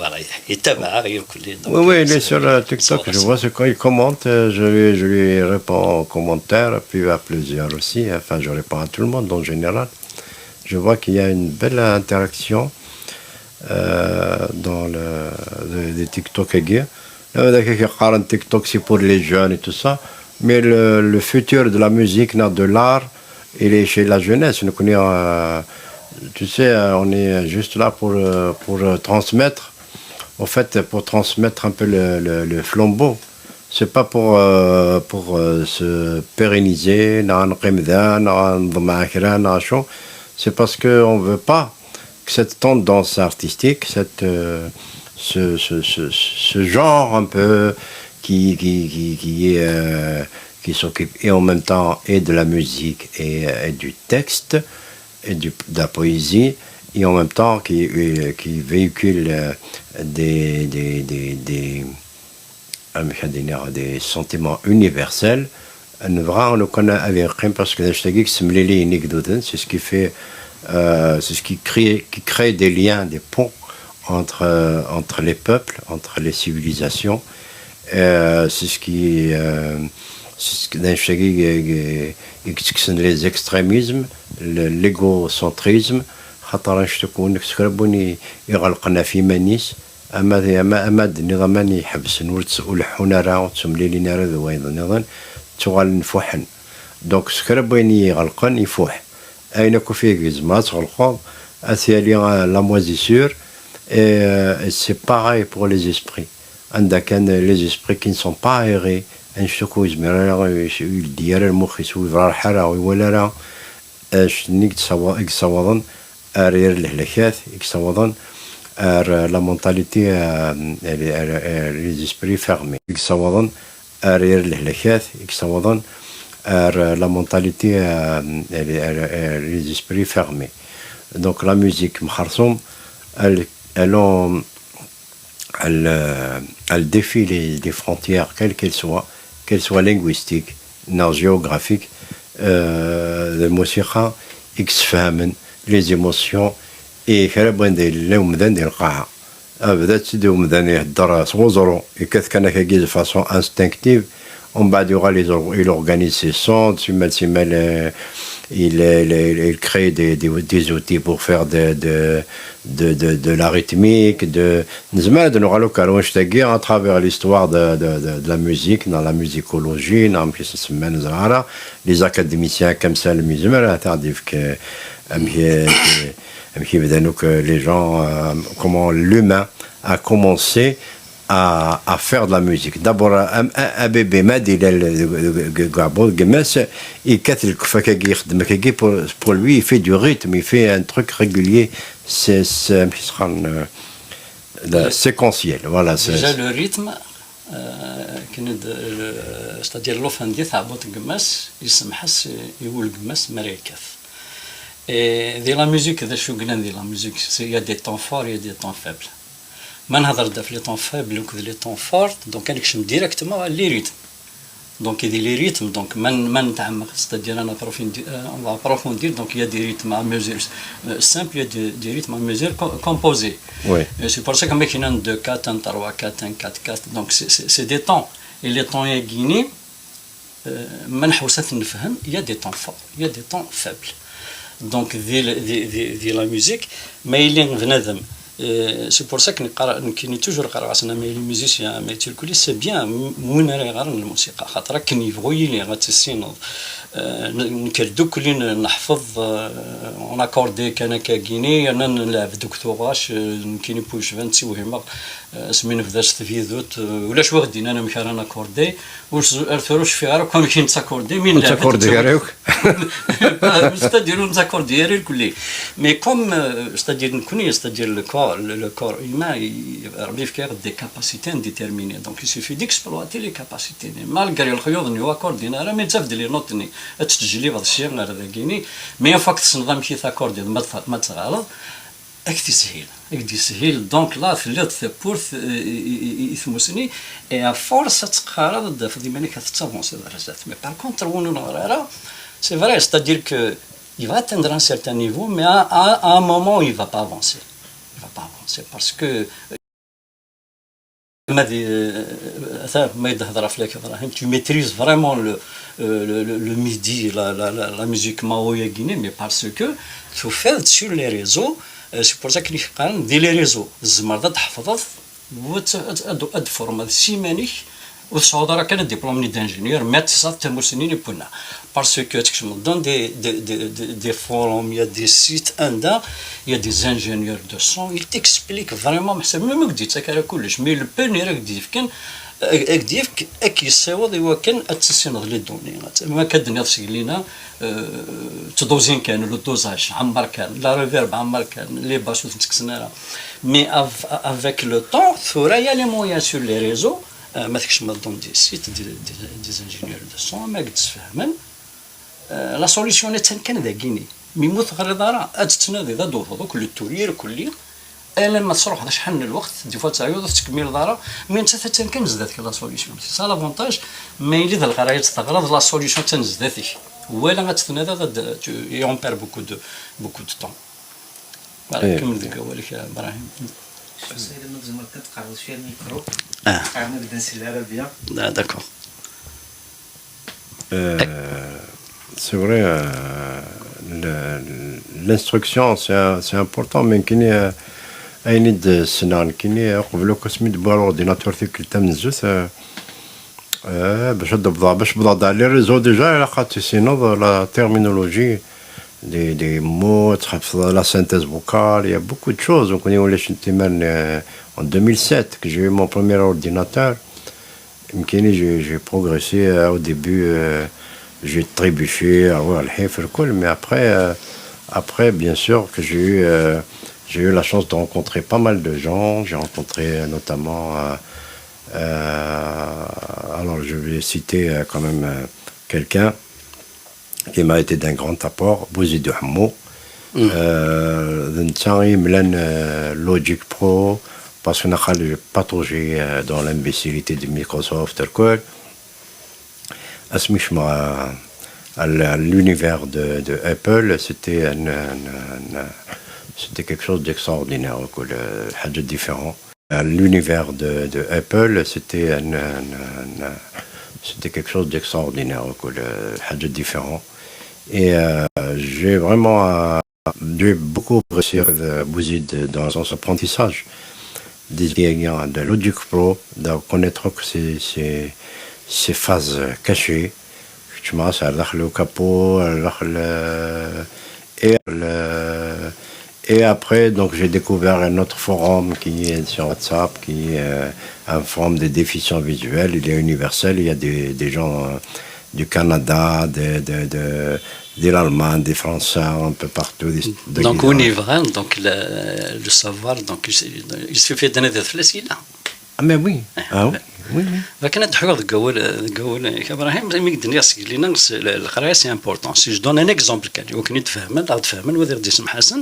Voilà, il est tabac, il est... Oui, oui, il est sur, euh, TikTok, je vois ce qu'il commente, euh, je lui, je lui réponds aux commentaires, puis à plusieurs aussi, enfin, je réponds à tout le monde en général. Je vois qu'il y a une belle interaction, euh, dans le, les, les TikTok-agi. Là, on a quelqu'un qui parle en TikTok, c'est pour les jeunes et tout ça, mais le, le futur de la musique, non, de l'art, il est chez la jeunesse. Nous connaissons, euh, tu sais, euh, on est juste là pour, euh, pour, euh, transmettre, en fait, pour transmettre un peu le, le, le flambeau. C'est pas pour, euh, pour, euh, se pérenniser, non, non, non, non, c'est parce que on veut pas que cette tendance artistique, cette, euh, ce, ce, ce, ce genre un peu qui, qui, qui, qui est, euh, qui s'occupe et en même temps et de la musique et, euh, et du texte et du, de la poésie, et en même temps qui, euh, qui véhicule, euh, des, des, des, des, amek ad iniɣ, des sentiments universels. Nebɣa lukan ad yeqqim, parce que d anect-agi i yessemliliyen igduden, c'est ce qui fait, euh, c'est ce qui crée, qui crée des liens, des ponts entre, euh, entre les peuples, entre les civilisations. Euh, c'est ce qui, euh, c'est ce que, d anect-agi i, i, i yettekksen les extrémismes, le, l'égocentrisme, xaṭer anect akk, nekk s kra n win i, iɣelqen ɣef yiman-is, ama, ama, ama d-nniḍ aman iḥebsen, ur tt-, ur leḥḥun ara, ur ttemlilin ara d wayeḍ nniḍen, ttuɣalen fuḥen. Donc s kra n wayen i iɣelqen, ifuḥ. Ayen akk ufig gezmeɣ ad tɣelqeḍ, ad t-yali, euh, la moisissure, et, euh, c'est pareil pour les esprits. Anda kan les esprits qui ne sont pas aérés, anect akk ur yezmir ara, ur yeldi ara lmux-is, ur iberreḥ ara, ur iwala ara, anect-nni i yessawa-, i yessawaḍen ar yir lehlakat, i yessawaḍen ar, euh, la mentalité, euh, ar, ar, ar les esprits fermés, i yessawaḍen ar yir lehlakat, i yessawaḍen ar, euh, la mentalité, euh, ar, ar, ar les esprits fermés. Donc la musique, mxersum, elle, elle, en- elle, euh, elle défie les, les frontières, quelles qu'elles soient, qu'elles soient linguistiques, neɣ géographiques, euh, d lmusiqa i yessefhamen les émotions, et kra n wanda yella umdan di lqaɛa. Abda-tt-id umdan ihedder s weẓru, yekkat kan akkagi de façon instinctive, umbeɛd yuɣal il, il organise ses sons, simmal, simmal, euh, il, il, il, il crée des, des, des outils pour faire de, de, de, de, de la rythmique, de, nezmer ad nuɣal akk ar wanect-agi à travers l'histoire de, de, de, de la musique, dans la musicologie, neɣ amek i s-nsemma, neẓra ara, les académiciens comme ça, yezmer ad aɣ-d-yefk, euh, amek, euh, amek i bdan akk, euh, les gens, euh, comment l'humain a commencé à, à faire de la musique. D'abord, un, un, un bébé, ma d-ilal deg, deg, deg, deg uɛebbuḍ n gma-s, yekkat lkef akkagi, ixeddem akkagi, pour, pour lui, il fait du rythme, il fait un truc régulier, c'est, c'est, amek i s-qqaren, euh, la séquentiel, voilà, c'est Déjà, le rythme, euh, akken d-, le, c'est-à-dire l'offendi taɛebbuḍt n gma-s, yessemḥas i wul n gma-s mi ara yekkat. Et di la musique, d acu yellan di la musique, c'est, il y a des temps forts, il y a des temps faibles. Ma nhedder-d ɣef les temps faibles akked les temps forts, donc ad nekcem directement ɣer les rythmes. Donc, di les rythmes, donc, ma n-, ma netɛemmeq, c'est-à-dire ad n'approfondir, euh, on va approfondir, donc il y a des rythmes à mesure, euh, simples, il y a des, des rythmes à mesure co-, composés. Oui. Et c'est pour ça que maintenant deux quatre un trois quatre un quatre quatre, donc c'est, c'est, c'est des temps. Et les temps-agi-ni, euh, ma nḥewwes ad ten-nefhem, il y a des temps forts, il y a des temps faibles. Donc, di, di, di, di la musique, ma yili bnadem, euh, c'est pour ça que neqqar-, nekkini toujours qqareɣ-asen, ama yili musicien, ama yili kulli, c'est bien, m-, win ara yeɣren lmusiqa, xaṭer akken yebɣu yili, ad tissineḍ. Euh, n-, nekk ddukkli n-, neḥfeḍ, euh, on accordé kan akkagini, yerna nleɛb deg tuɣac, euh, nekkini pucban ttiwhimeɣ, euh, asmi nebda s tbidut, euh, ulac wi ɣ-d-yennan amek ara naccordé, ur s-, ar tura ur cfiɣ ara akk amek i nettaccordé, mi nleɛb. Ur ttaccordé ara akk. C'est-à-dire, ur nettaccordé ara irkelli. Mais comme, euh, c'est-à-dire, nekkni, c'est-à-dire le corps, le, le corps humain, il, Rabbi yefka-yaɣ-d des capacités indéterminées. Donc, il suffit d'exploiter les capacités. Malgré lexyuḍ-nni ur accordin ara, mais ttaf-d les notes-nni. Ad tettjellibed sya ar dagini. Mais une fois que tessneḍ amek i taccorded, ma t-, ma teɣɣareḍ, ad k-t-yeshil. Ad k-d-yeshil. Donc là, telliḍ tawwurt, euh, i, i, i, i tmusni. Et à force ad teqqareḍ, ad d-tafeḍ iman-ik ad tettavansiḍ ar zdat. Mais par contre, win ur neɣri ara, c'est vrai, c'est-à-dire que il va atteindre un certain niveau, mais à, à, à un moment, il va pas avancer. Il va pas avancer parce que, euh, ma di, euh, ata, ma yedhedr ɣef Lak Ibrahim, tu maîtrises vraiment le, euh, le, le, le midi, la, la, la, la musique maoya guinéenne, mais parce que tu fais sur les réseaux, euh, c'est pour ça que les gens, dès les réseaux, tzemreḍ ad tḥefḍeḍ, ad, ad, ad, ad tformeḍ s iman-ik, ur tesɛuḍ ara kan diplôme-nni d'ingénieur, mais ad tesɛuḍ tamussni n wunna. Parce que tkecmeḍ dans des, des, des, des, des forums, il y a des sites anda, il y a des ingénieurs de son, ils t'expliquent vraiment, meḥsab, même ur k-d-yettak ara kullec, mais le peu-nni ara k-d-yefken, ad, ad k-d-yefk, ad k-yessiweḍ i wakken ad tissineḍ les données. Ma akka d-tenniḍ seg lina, euh, ttduzin kan, le dosage, ɛemmer kan, la reverb, ɛemmer kan, les basses ur tent-kksen ara. Mais av-, avec le temps, tura, il y a les moyens sur les réseaux, Ah, ma tkecmeḍ dans des sites, des, des, des ingénieurs de son, ma d-sfehmen, ah, la solution attan kan dagini. Mi mu teɣriḍ ara, ad tettnadiḍ, ad d-tewteḍ akk le turir kulli, alamma tesruḥeḍ acḥal n lweqt, des fois teɛyuḍ ur tettkemmileḍ ara, mais nettat attan kan zdat-k la solution. C'est ça l'avantage, ma yili d leɣraya ad teɣreḍ, la solution attan zdat-k. Wala ad tettnadiḍ, ad, tu, et on perd beaucoup de, beaucoup de temps. Voilà, eh, kemmel deg wawal-ik, a Ibrahim. Cfiɣ sayid ma tzemreḍ ad tqerrbeḍ cwiya lmikru. Ah. Qqaren-ak-d ansi ara bien. Ah, d'accord. Euh, c'est vrai, euh, le- l'instruction, c'est un- c'est important, mais nekkini, euh, ayen i d-ssneɣ nekkini, euh, qbel akk asmi d-wwiɣ l'ordinateur tikkelt tamenzut, euh, euh, bac ad d-wwḍeɣ, bac wwḍeɣ-d ɣer les réseaux déjà, ilaq ad tissineḍ la terminologie des, des mots, tḥefḍeḍ la synthèse vocale, il y a beaucoup de choses. Donc, on est en deux mille sept que j'ai eu mon premier ordinateur. Nekkini, j'ai j'ai progressé, euh, au début, euh, j'ai trébuché, ah ouais, الحين في الكل, mais après, euh, après, bien sûr que j'ai eu, euh, j'ai eu la chance de rencontrer pas mal de gens. J'ai rencontré, euh, notamment, euh, euh, alors je vais citer, euh, quand même, euh, quelqu'un qui m'a été d'un grand apport, Bouzid Hmou. Euh, d netta i yemlan, euh, Logic Pro, parce que naqal j'ai pataugé, euh, dans l'imbécilité de Microsoft, الكل. Asmi kecmeɣ à, à l- à l'univers de, de Apple, c'était un- un- un- c'était quelque chose d'extraordinaire, quoi, le- حاجة différent. À l'univers de, de Apple, c'était un- un- un- c'était quelque chose d'extraordinaire, quoi, le- حاجة différent. Et, euh, j'ai vraiment, euh, j'ai beaucoup apprécié, euh, Bouzid dans son apprentissage des gagnants de Logic Pro, de connaître que ces, ces, ces phases cachées. كنت مع راسي على داخل le capot، على داخل، euh, et le- et après, donc, j'ai découvert un autre forum qui est sur WhatsApp, qui est, euh, un forum des déficients visuels. Il est universel. Il y a des, des gens, euh, du Canada, de, de, de, de l'Allemagne, des Français, un peu partout. Des- de- Donc, on y va. Donc, le, le savoir, donc, il, il suffit de donner des flèches, il a. Ah, mais oui. Ah, oui, oui, oui. Akken ad d-ḥwiɣ deg wawal, deg wawal-ik, Ibrahim, imi i d-nniɣ seg lina, s- le- leqraya, c'est important. Si je donne un exemple kan, i wakken i d-fehmen, ad d-fehmen wid i ɣ-d-yessemḥasen.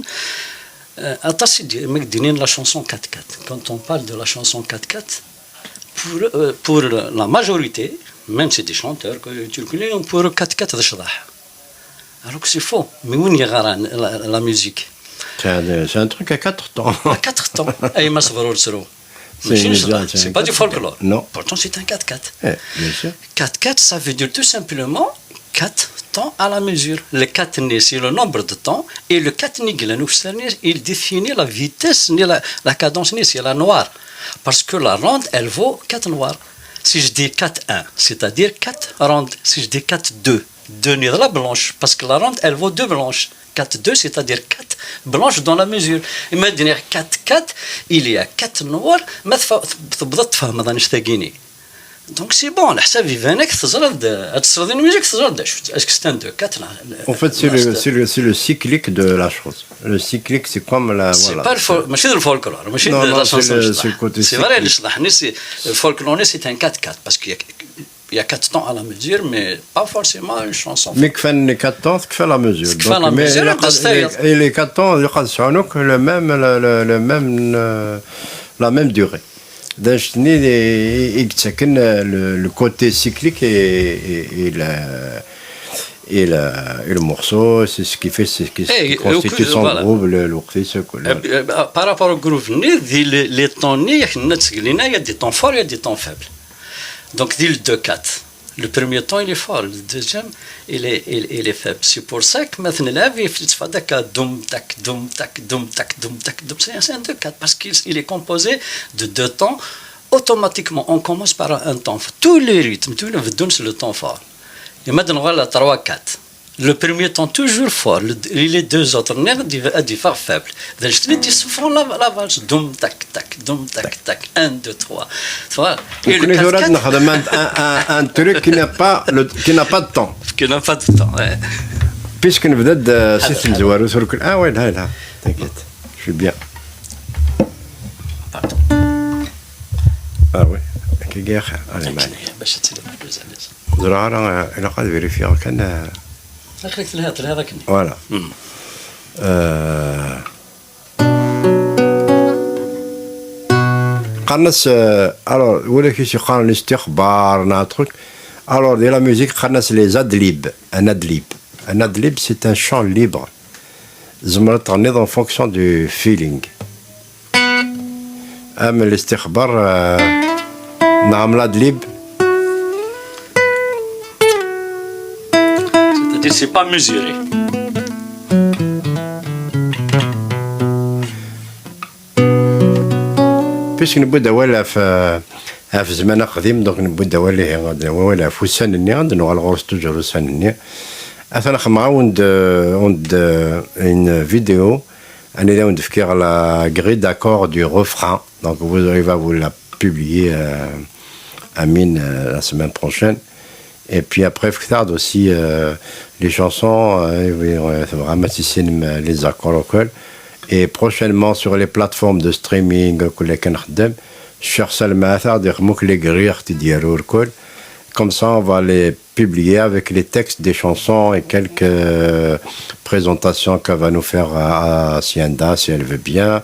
Euh, aṭas i d- mi i d-nnin la chanson quatre quatre. Quand on parle de la chanson quatre quatre, pour, euh, pour la majorité, même c'est des chanteurs, que tu le connais, pour eux, quatre quatre d ccḍeḥ. Alors que c'est faux. Mais win yeɣran la, la musique. C'est un, c'est un truc à quatre temps. À quatre temps. Ay ma sber ur ttru. C'est ماشي une نشطة. C'est pas du folklore. Non. Pourtant, c'est un quatre quatre. Eh, bien sûr. Quatre quatre, ça veut dire tout simplement quatre temps à la mesure. Le quatre-nni, c'est le nombre de temps, et le quatre-nni, il définit la vitesse, ni la, la cadence, ni c'est la noire. Parce que la ronde, elle vaut quatre noirs. Si je dis quatre un, c'est-à-dire quatre rondes. Si je dis quatre deux, deux noirs la blanche, parce que la ronde, elle vaut deux blanches. Quatre deux, c'est-à-dire quatre blanches dans la mesure. Et maintenant, quatre quatre, il y a quatre noirs. ما تف- تبدا تفهم هذا نشتاقيني. Donc c'est bon, الحساب يبان لك، تزرد، تزرد الميوزيك، تزرد شو. Est-ce que c'est un deux quatre là? En fait, c'est le, c'est le, c'est le cyclique de la chose. Le cyclique, c'est comme la. C'est pas le fol- ماشي le folklore, ماشي la chanson. C'est vrai, c'est le folklore, c'est un quatre quatre, parce qu'il y a il y a quatre temps à la mesure, mais pas forcément une chanson. Mais كفا les quatre temps, كفا la mesure. كفا la mesure, les quatre temps, يقعد سعونك le même, le, le, le même, euh, la même durée. Donc, le, le côté cyclique et, et, et, la, et, la, et le morceau, c'est ce qui fait, c'est ce qui, eh, qui constitue son groove, le, le, eh, par rapport au groove, les, les temps, il y a des temps forts, il y a des temps faibles. Donc, dès le deux quatre, le premier temps, il est fort, le deuxième, il est, il, il est faible. C'est pour ça que maintenant, la vie, il fait ça, doum, tac, doum, tac, doum, tac, doum, tac, doum, c'est un deux quatre, parce qu'il il est composé de deux temps. Automatiquement, on commence par un temps. Tous les rythmes, tous les rythmes, c'est le temps fort. Et maintenant, voilà, trois quatre. Le premier temps toujours fort, le, les deux autres nerfs ad iffeɣ faible. Donc, je te dis, souffrons la, la valse, doum, tac, tac, doum, tac, tac, un, deux, trois. Voilà. Et le quatre quatre, نخدم un, un, un, un truc qui n'a pas le, qui n'a pas de temps. Qui n'a pas de temps, ouais. Puisque نبدا سي تمزوارو sur le. Ah ouais, là, là, t'inquiète, je suis bien. Pardon. Ah ouais. Kiki axir. Allez, maɛna. Bac ad tili plus à l'aise. Ẓriɣ ara, eh, ilaq ad vérifier kan, eh. Aql-ak telhiḍ, telhiḍ akken. Voilà. Hmm. Euh, qqaren-as, euh, alors, wala kis yeqqaren istixbar neɣ truc. Alors, di la musique, qqaren-as les adlibs, un adlib. Un adlib, c'est un chant libre. Tzemreḍ tɣenniḍ en fonction du feeling. Am listixbar, euh, neɣ am ladlib. C'est-à-dire, c'est pas mesuré. Puisque newwi-d awal ɣef, euh, ɣef zzman aqdim, donc newwi-d awal ihi, awal ɣef ussan-nni, ad nuɣal ɣur-s toujours ussan-nni. Atan xedmeɣ-awen-d, euh, une vidéo, anida awen-d-fkiɣ la grille d'accords du refrain. Donc, vous, il va vous la publier, euh, Amine, euh, la semaine prochaine. Et puis après, fket-aɣ-d aussi, euh, les chansons, euh, oui, euh, vraiment, si c'est, euh, les accords au cœur. Et prochainement, sur les plateformes de streaming, euh, que les Canadem, cherche le matin, dire, les grilles, tu dis, au cœur. Comme ça, on va les publier avec les textes des chansons et quelques, euh, présentations qu'elle va nous faire à, à Sienda, si elle veut bien.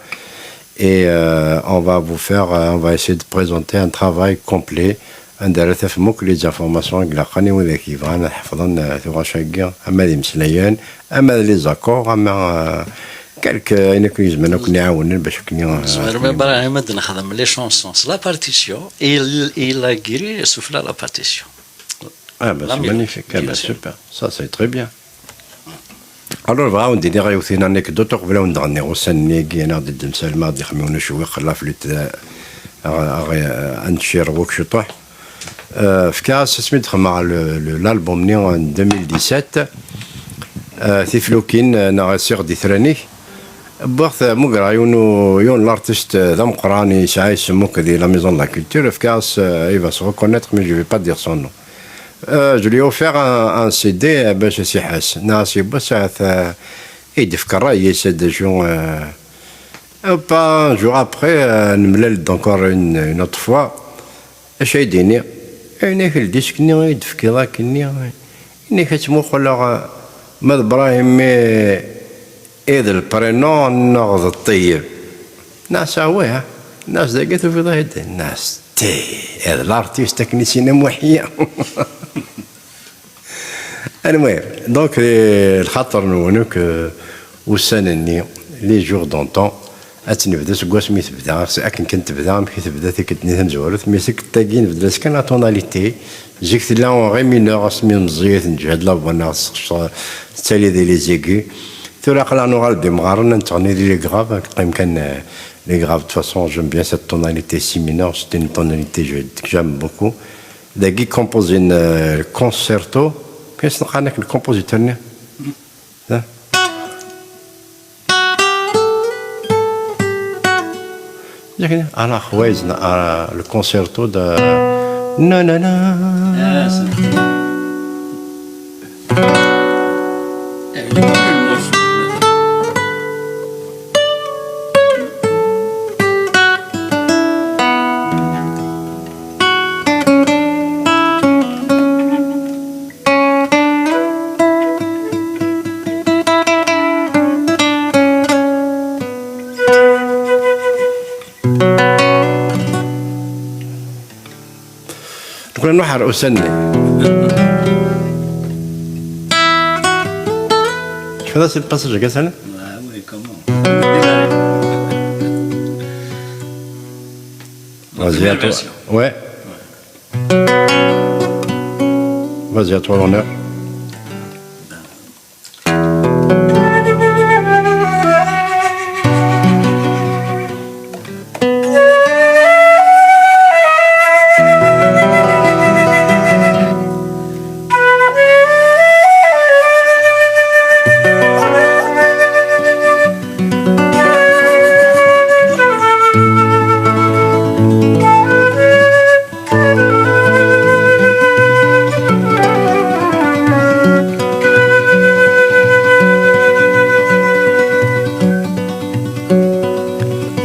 Et, euh, on va vous faire, euh, on va essayer de présenter un travail complet. Anda ara tafem akk les informations i ilaqen i widak yebɣan ad ḥefḍen, euh, tuɣac-agi, ama d imeslayen, ama d les accords, ama, euh, quelque, ayen akk yezmen akk n-iɛawnen bac akken, euh, Zemrem, Ibrahim, ad nexdem les chansons s la partition et l-, et la grille sufella la partition. Ah ben, c'est magnifique. Ah ben, super. Ça, c'est très bien. Alors, bɣiɣ ad wen-d-iniɣ yiwet n anecdote uqbel ad wen-d-ɣenniɣ ussan-nni-agi, anaɣ-d ddem Salma ad ixem yiwen ucewwiq, la flûte, euh, aɣ-, aɣ-, euh, ad neččir wakk ciṭuḥ. Euh, fkiɣ-as asmi d-xedmeɣ le, le, l'album-nni en deux mille dix-sept, euh, tiflukin, euh, neɣ asiɣ d itran-ik. Wwiɣ-t, mugreɣ yiwen u-, yiwen n l'artiste d ameqqran, yesɛa isem akk di la Maison de la Culture, fkiɣ-as, euh, il va se reconnaître, mais je vais pas dire son nom. Euh, je lui ai offert un, un C D, euh, bac ad s-iḥess. Neɣ s yiwwas, euh, i d-ifk ṛṛay-is, d acu, euh, et pas un jour après, euh, nemlal-d encore une, une autre fois. Acu ay d-ini? Ini-ak ldisk-nni i d-tefkiḍ akkenni, ini-ak ad tt-muqleɣ, ma d Brahim i, i d lprénom neɣ d Ṭeyyeb. Nas, ah ouais, hein? Nas, dagi tufiḍ-ahi-d. Nas, ti, i d l'artiste akken i s-yenna Muḥya. Anyway, donc, eh, lxaṭer-nwen akk, eh, ussan-nni, les jours d'antan, ad tt-nebdu seg wasmi tebda, akken kan tebda, amek i tebda tikkelt-nni tamezwarut, mais tikkelt-agi nebdel-as kan la tonalité. Zik tella en ré mineur, asmi meẓẓiyet, neǧhed la voix neɣ tettali di les aigus. Tura aql-aɣ nuɣal-d imɣaren, ad nettɣenni di les graves, ad neqqim kan, eh, les graves. De toute façon, j'aime bien cette tonalité si mineur, c'est une tonalité que j'aime beaucoup. Dagi composé n, euh, concerto. Qu'est-ce qu'on a le compositeur, non? Hein? Dagi, alors, ouais, c'est, euh, le concerto de... Non, non, non. Ah, c'est... Eh, il est cool, le morceau. Nekni nruḥ ɣer ussan-nni. Cfiḍ-as i lpasaj-agi asalan? Ah oui, comment? Vas-y, à toi. Ouais. Vas-y, à toi l'honneur.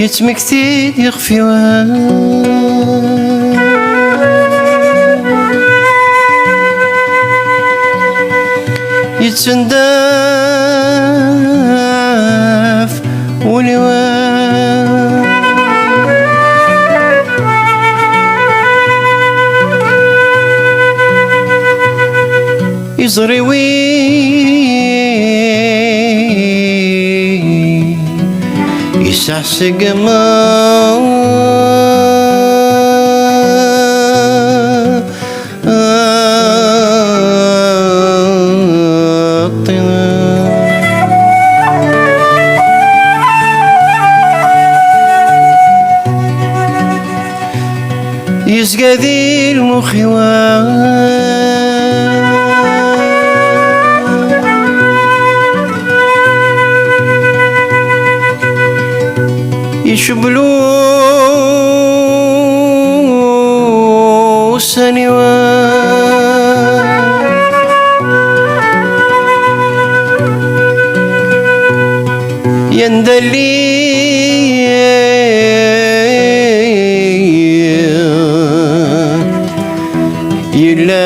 Yettmekti-d ixef-iw. Iẓri wi yesɛa segma yezga di lmuxiwa. Icewwel ussan-iw. Yendali yella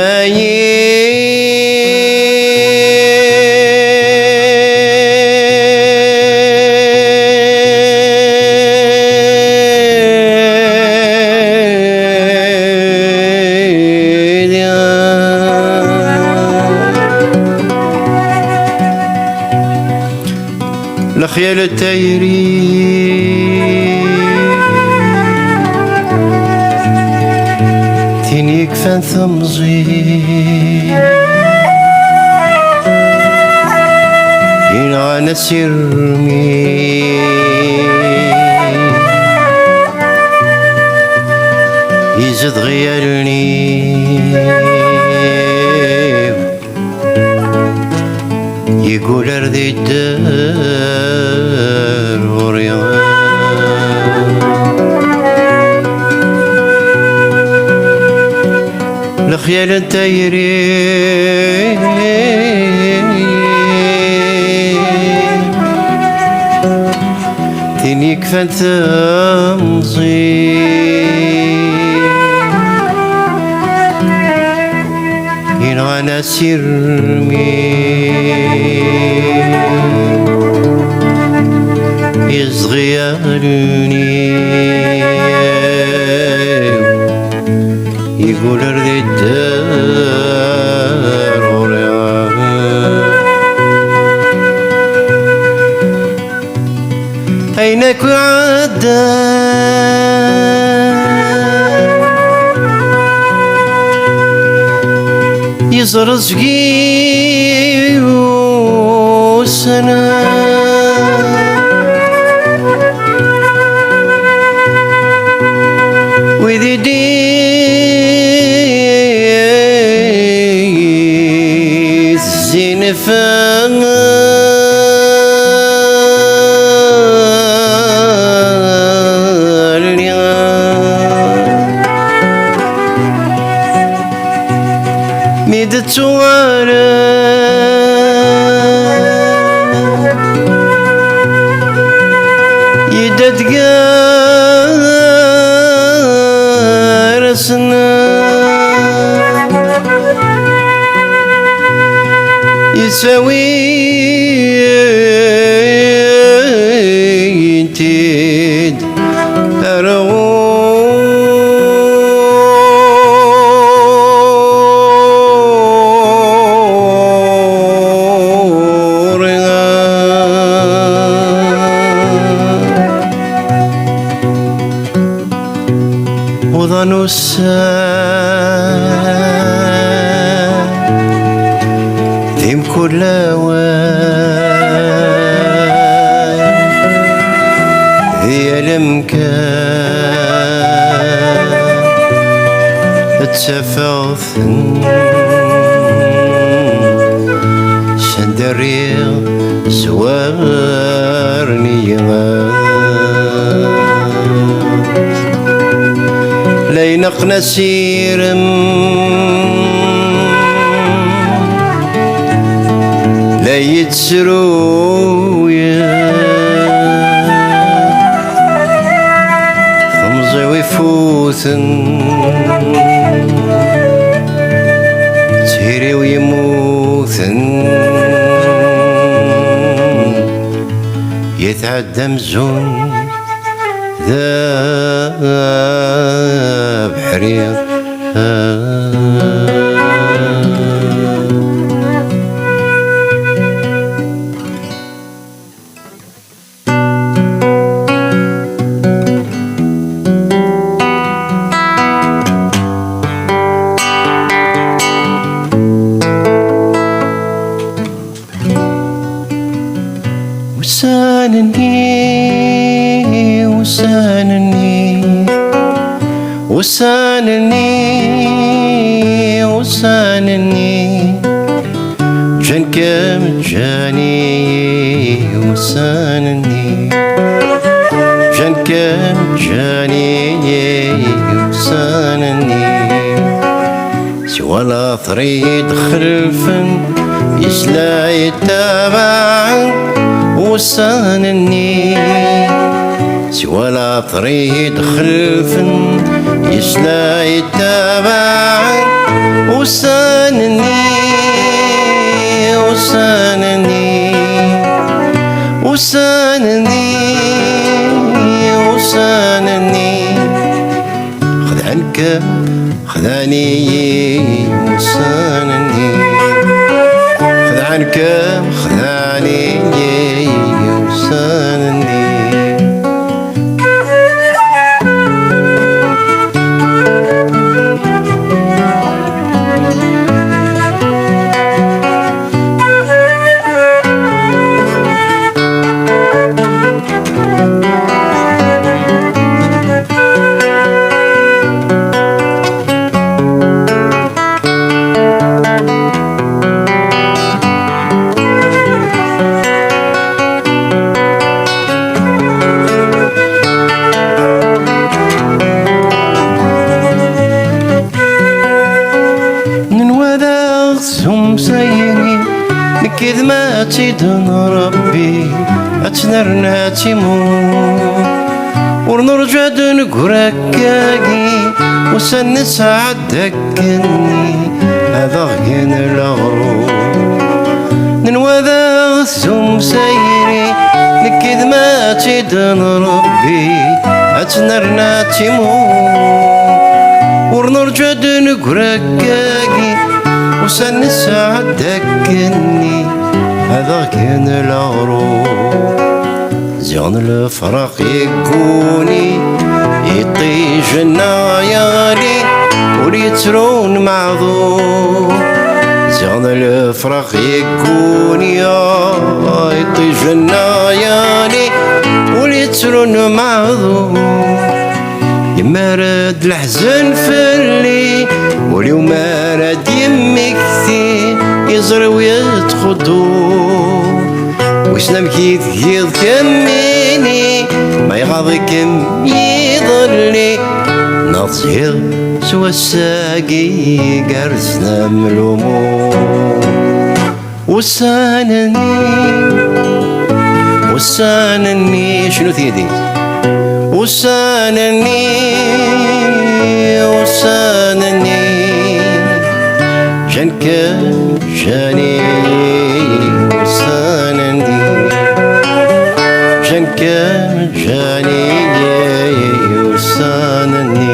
Lexyal n tayri, tin yekfan temẓi, yenɣan asirmi, izedɣ i allen-iw. Yeggul ar di dder ɣur-i. Lexyal n tayri, tin yekfan temẓi, yenɣan asirmi, izedɣ i allen-iw. Yeggul ar di dder ɣur-i. Ayen akk iɛeddan yeẓra seg ussan, wid i d-yezzinfen. Mi d-ttuɣalen yedda-d gar-asen, yettawi-tent-id ar ɣur-i. Uḍan ussan di mkul awal, di yal amkan ttafeɣ-ten, sanda rriɣ zwaren-iyi. La ineqqen asirem, la yettruy temẓi-w ifuten, d tiri-w yemmuten, yetɛedda amzun d abeḥri. Ussan-nni, ussan-nni, ǧǧan-kem, ǧǧan-iyi ussan-nni, ǧǧan-kem, ǧǧan-iyi ussan-nni. Siwa later i d-xelfen, yesla yettabaɛen ussan-nni. Siwa later i d-xelfen, yesla yettabaɛen ussan-nni, ussan-nni, ussan-nni, ussan-nni. Xedɛen-kem, xedɛen-iyi ussan-nni. Xedɛen-kem, xedɛen-iyi ussan-nni. Nenwa daɣ s umsayri, nekk d ma tt-id n Rebbi, ad tt-nerna ad timut. Ur nerǧa ad negr akkagi, ussan nesɛedda akkenni, ad aɣ-gen leɣrur. Nenwa daɣ s umsayri, nekk d ma tt-id n Rebbi, ad tt-nerna ad timut. Ur nerǧa ad negr akkagi, ussan nesɛedda akkenni, ad aɣ-gen leɣrur. Ziɣen lefraq yegguni, iṭij-nneɣ yeɣli, ur yettrun maɛdur. Ziɣen lefraq yegguni, ah, iṭij-nneɣ yeɣli, ur yettrun maɛdur. Yemmer-d leḥzen fell-i, ul-iw mi ara d-yemmekti, iẓri-w yettxuddu. Wissen amek i tgiḍ kemmini, ma iɣaḍ-ikem yiḍelli, neɣ tezhiḍ s wass-agi igerrzen am lumuṛ. Ussan-nni, ussan-nni, cnut yid-i. Ussan-nni, ussan-nni, ǧǧan-kem, ǧǧan-iyi ussan-nni, ǧǧan-kem, ǧǧan-iyi ussan-nni.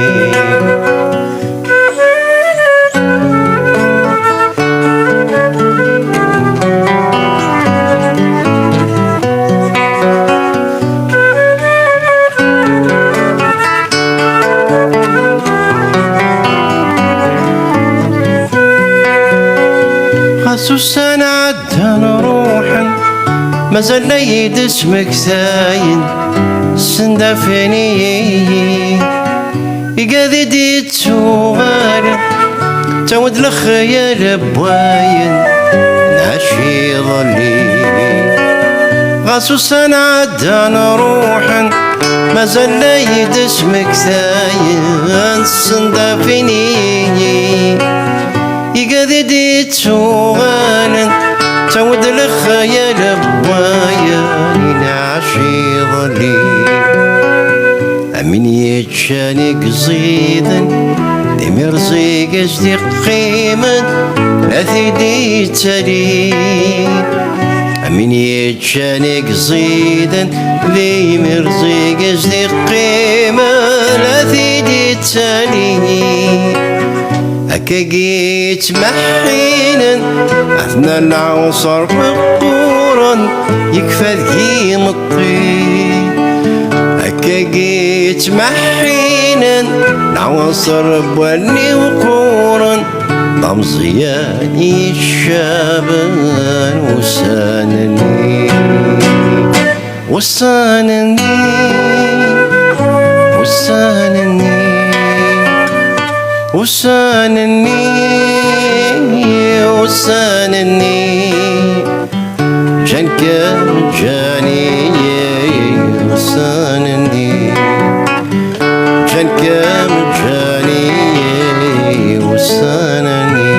Ɣas ussan ɛeddan ruḥen, mazal la yi-d-smektayen, ssendafen-iyi. Igad i d-ittuɣalen, ttawen-d lexyal n wayen nɛac iḍelli. Ɣas ussan ɛeddan ruḥen, mazal la yi-d-smektayen, ssendafen-iyi. Igad i d-ittuɣalen, ttawen-d lexyal n wayen nɛac iḍelli. Amin yeččan igẓiden, d imirẓig i s-d-iqqimen, la t-id-ittali. Amin yeččan igẓiden, d imirẓig i s-d-iqqimen, la t-id-ittali. Akkagi ttmeḥḥinen, atnan lɛuṣer meqquren, yekfa deg imeṭṭi. Akkagi ttmeḥḥinen, lɛuṣer n wallen-iw qquren, d ameẓyan icaben ussan-nni. Ussan-nni, ussan-nni, Ussan-nni, ussan-nni, ǧǧan-kem, ǧǧan-iyi, ussan-nni, ǧǧan-kem, ǧǧan-iyi, ussan-nni.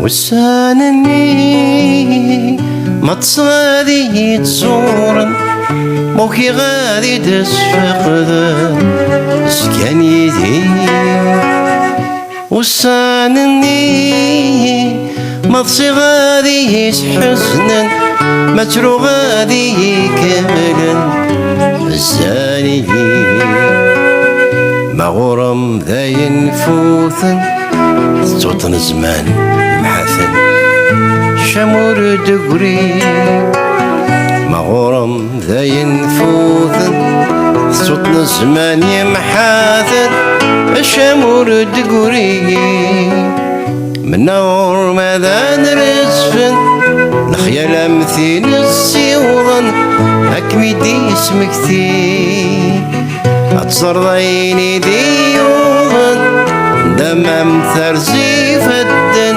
Ussan-nni, ma ṭṭseɣ ad iyi-ttẓuren, ma ukiɣ ad iyi-d-sfeqden, zgan yid-i. Ussan-nni, ma ḍsiɣ ad iyi-sḥeznen, ma ttruɣ ad iyi-kemmlen, zzan-iyi. Ma ɣur-m d ayen futen, tettuḍ n zzman yemḥaten, ccam ur d-tegri. Ma ɣur-m d ayen futen, tettuḍ n zzman yemḥaten, ccam ur d-tegri. Mennaɣ ɣur-m ad nrezfen, lexyal am tin ssiwḍen, ad kem-id-ismekti. Ad teẓreḍ ayen i d-yuḍen, d amam terzi ifadden.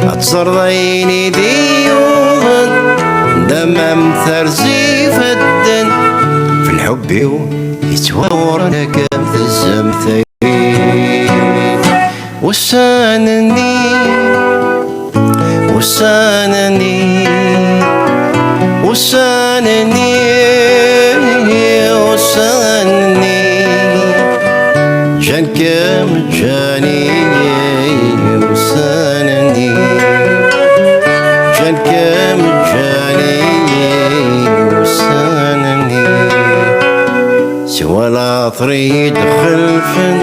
Ad teẓreḍ ayen i d-yuḍen, d amam terzi ifadden. F lḥubb-iw yettwaɣuren akken tezzamt tayri. Ussan-nni, ussan-nni, ussan-nni, ussan-nni, ǧǧan-kem, ǧǧan-iyi, ussan-nni, ǧǧan-kem, ǧǧan-iyi, ussan-nni. Siwa later i yi-d-xelfen,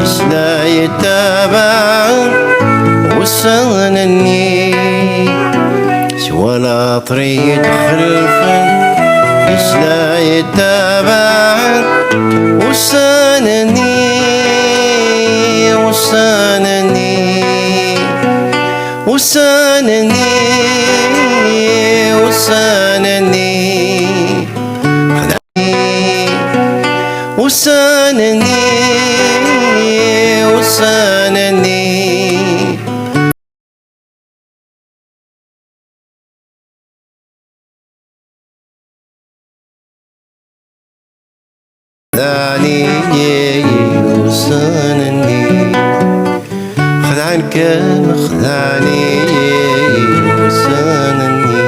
isla yettabaɛen ussan-nni. Siwa later i yi-d-xelfen, isla yettabaɛen ussan-nni, ussan-nni, ussan-nni, ussan-nni. Ussan-nni, ussan-nni. Xedɛen-iyi ussan-nni. Xedɛen-kem, xedɛen-iyi ussan-nni.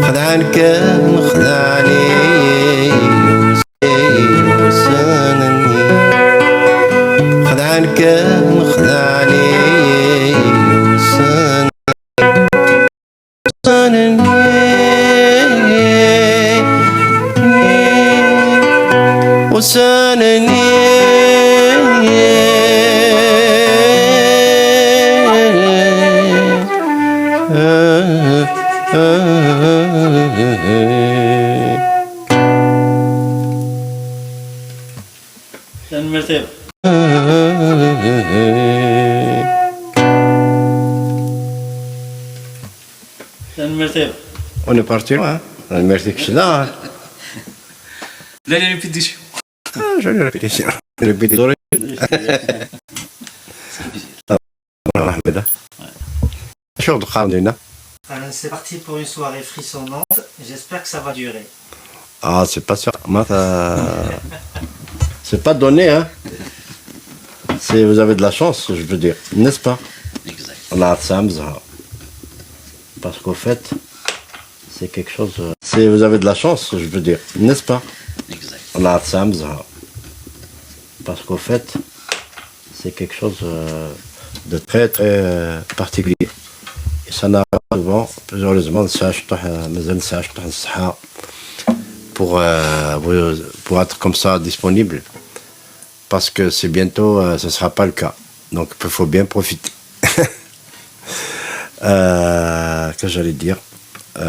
Xedɛen-kem, xedɛen-iyi ussan-nni. Xedɛen-kem, xedɛen-iyi ussan-nni. Ussan-nni. Tanemmirt-ik. Tanemmirt-ik. On est parti loin, hein. Tanemmirt-ik s da, hein. La, la répétition. Ah, jolie répétition. Répétition. Ah, voilà, voilà. Acu ɣ-d-qqaren dinna? Euh, c'est parti pour une soirée frissonnante. J'espère que ça va durer. Ah, c'est pas sûr. Moi, ça, c'est pas donné, hein. Si vous avez de la chance, je veux dire, n'est-ce pas? Exact. Voilà, ça me va. Parce qu'au fait, c'est quelque chose, euh, si vous avez de la chance, je veux dire, n'est-ce pas? Exact. Voilà, ça me va. Parce qu'au fait, c'est quelque chose, euh, de très, très, euh, particulier. Et ça n'arrive pas souvent. Heureusement, ça, je dois, euh, mais ça, je dois, ça, pour, euh, vous, pour être comme ça disponible. Parce que c'est bientôt, euh, ce sera pas le cas. Donc, il faut bien profiter. Euh, que j'allais dire, euh,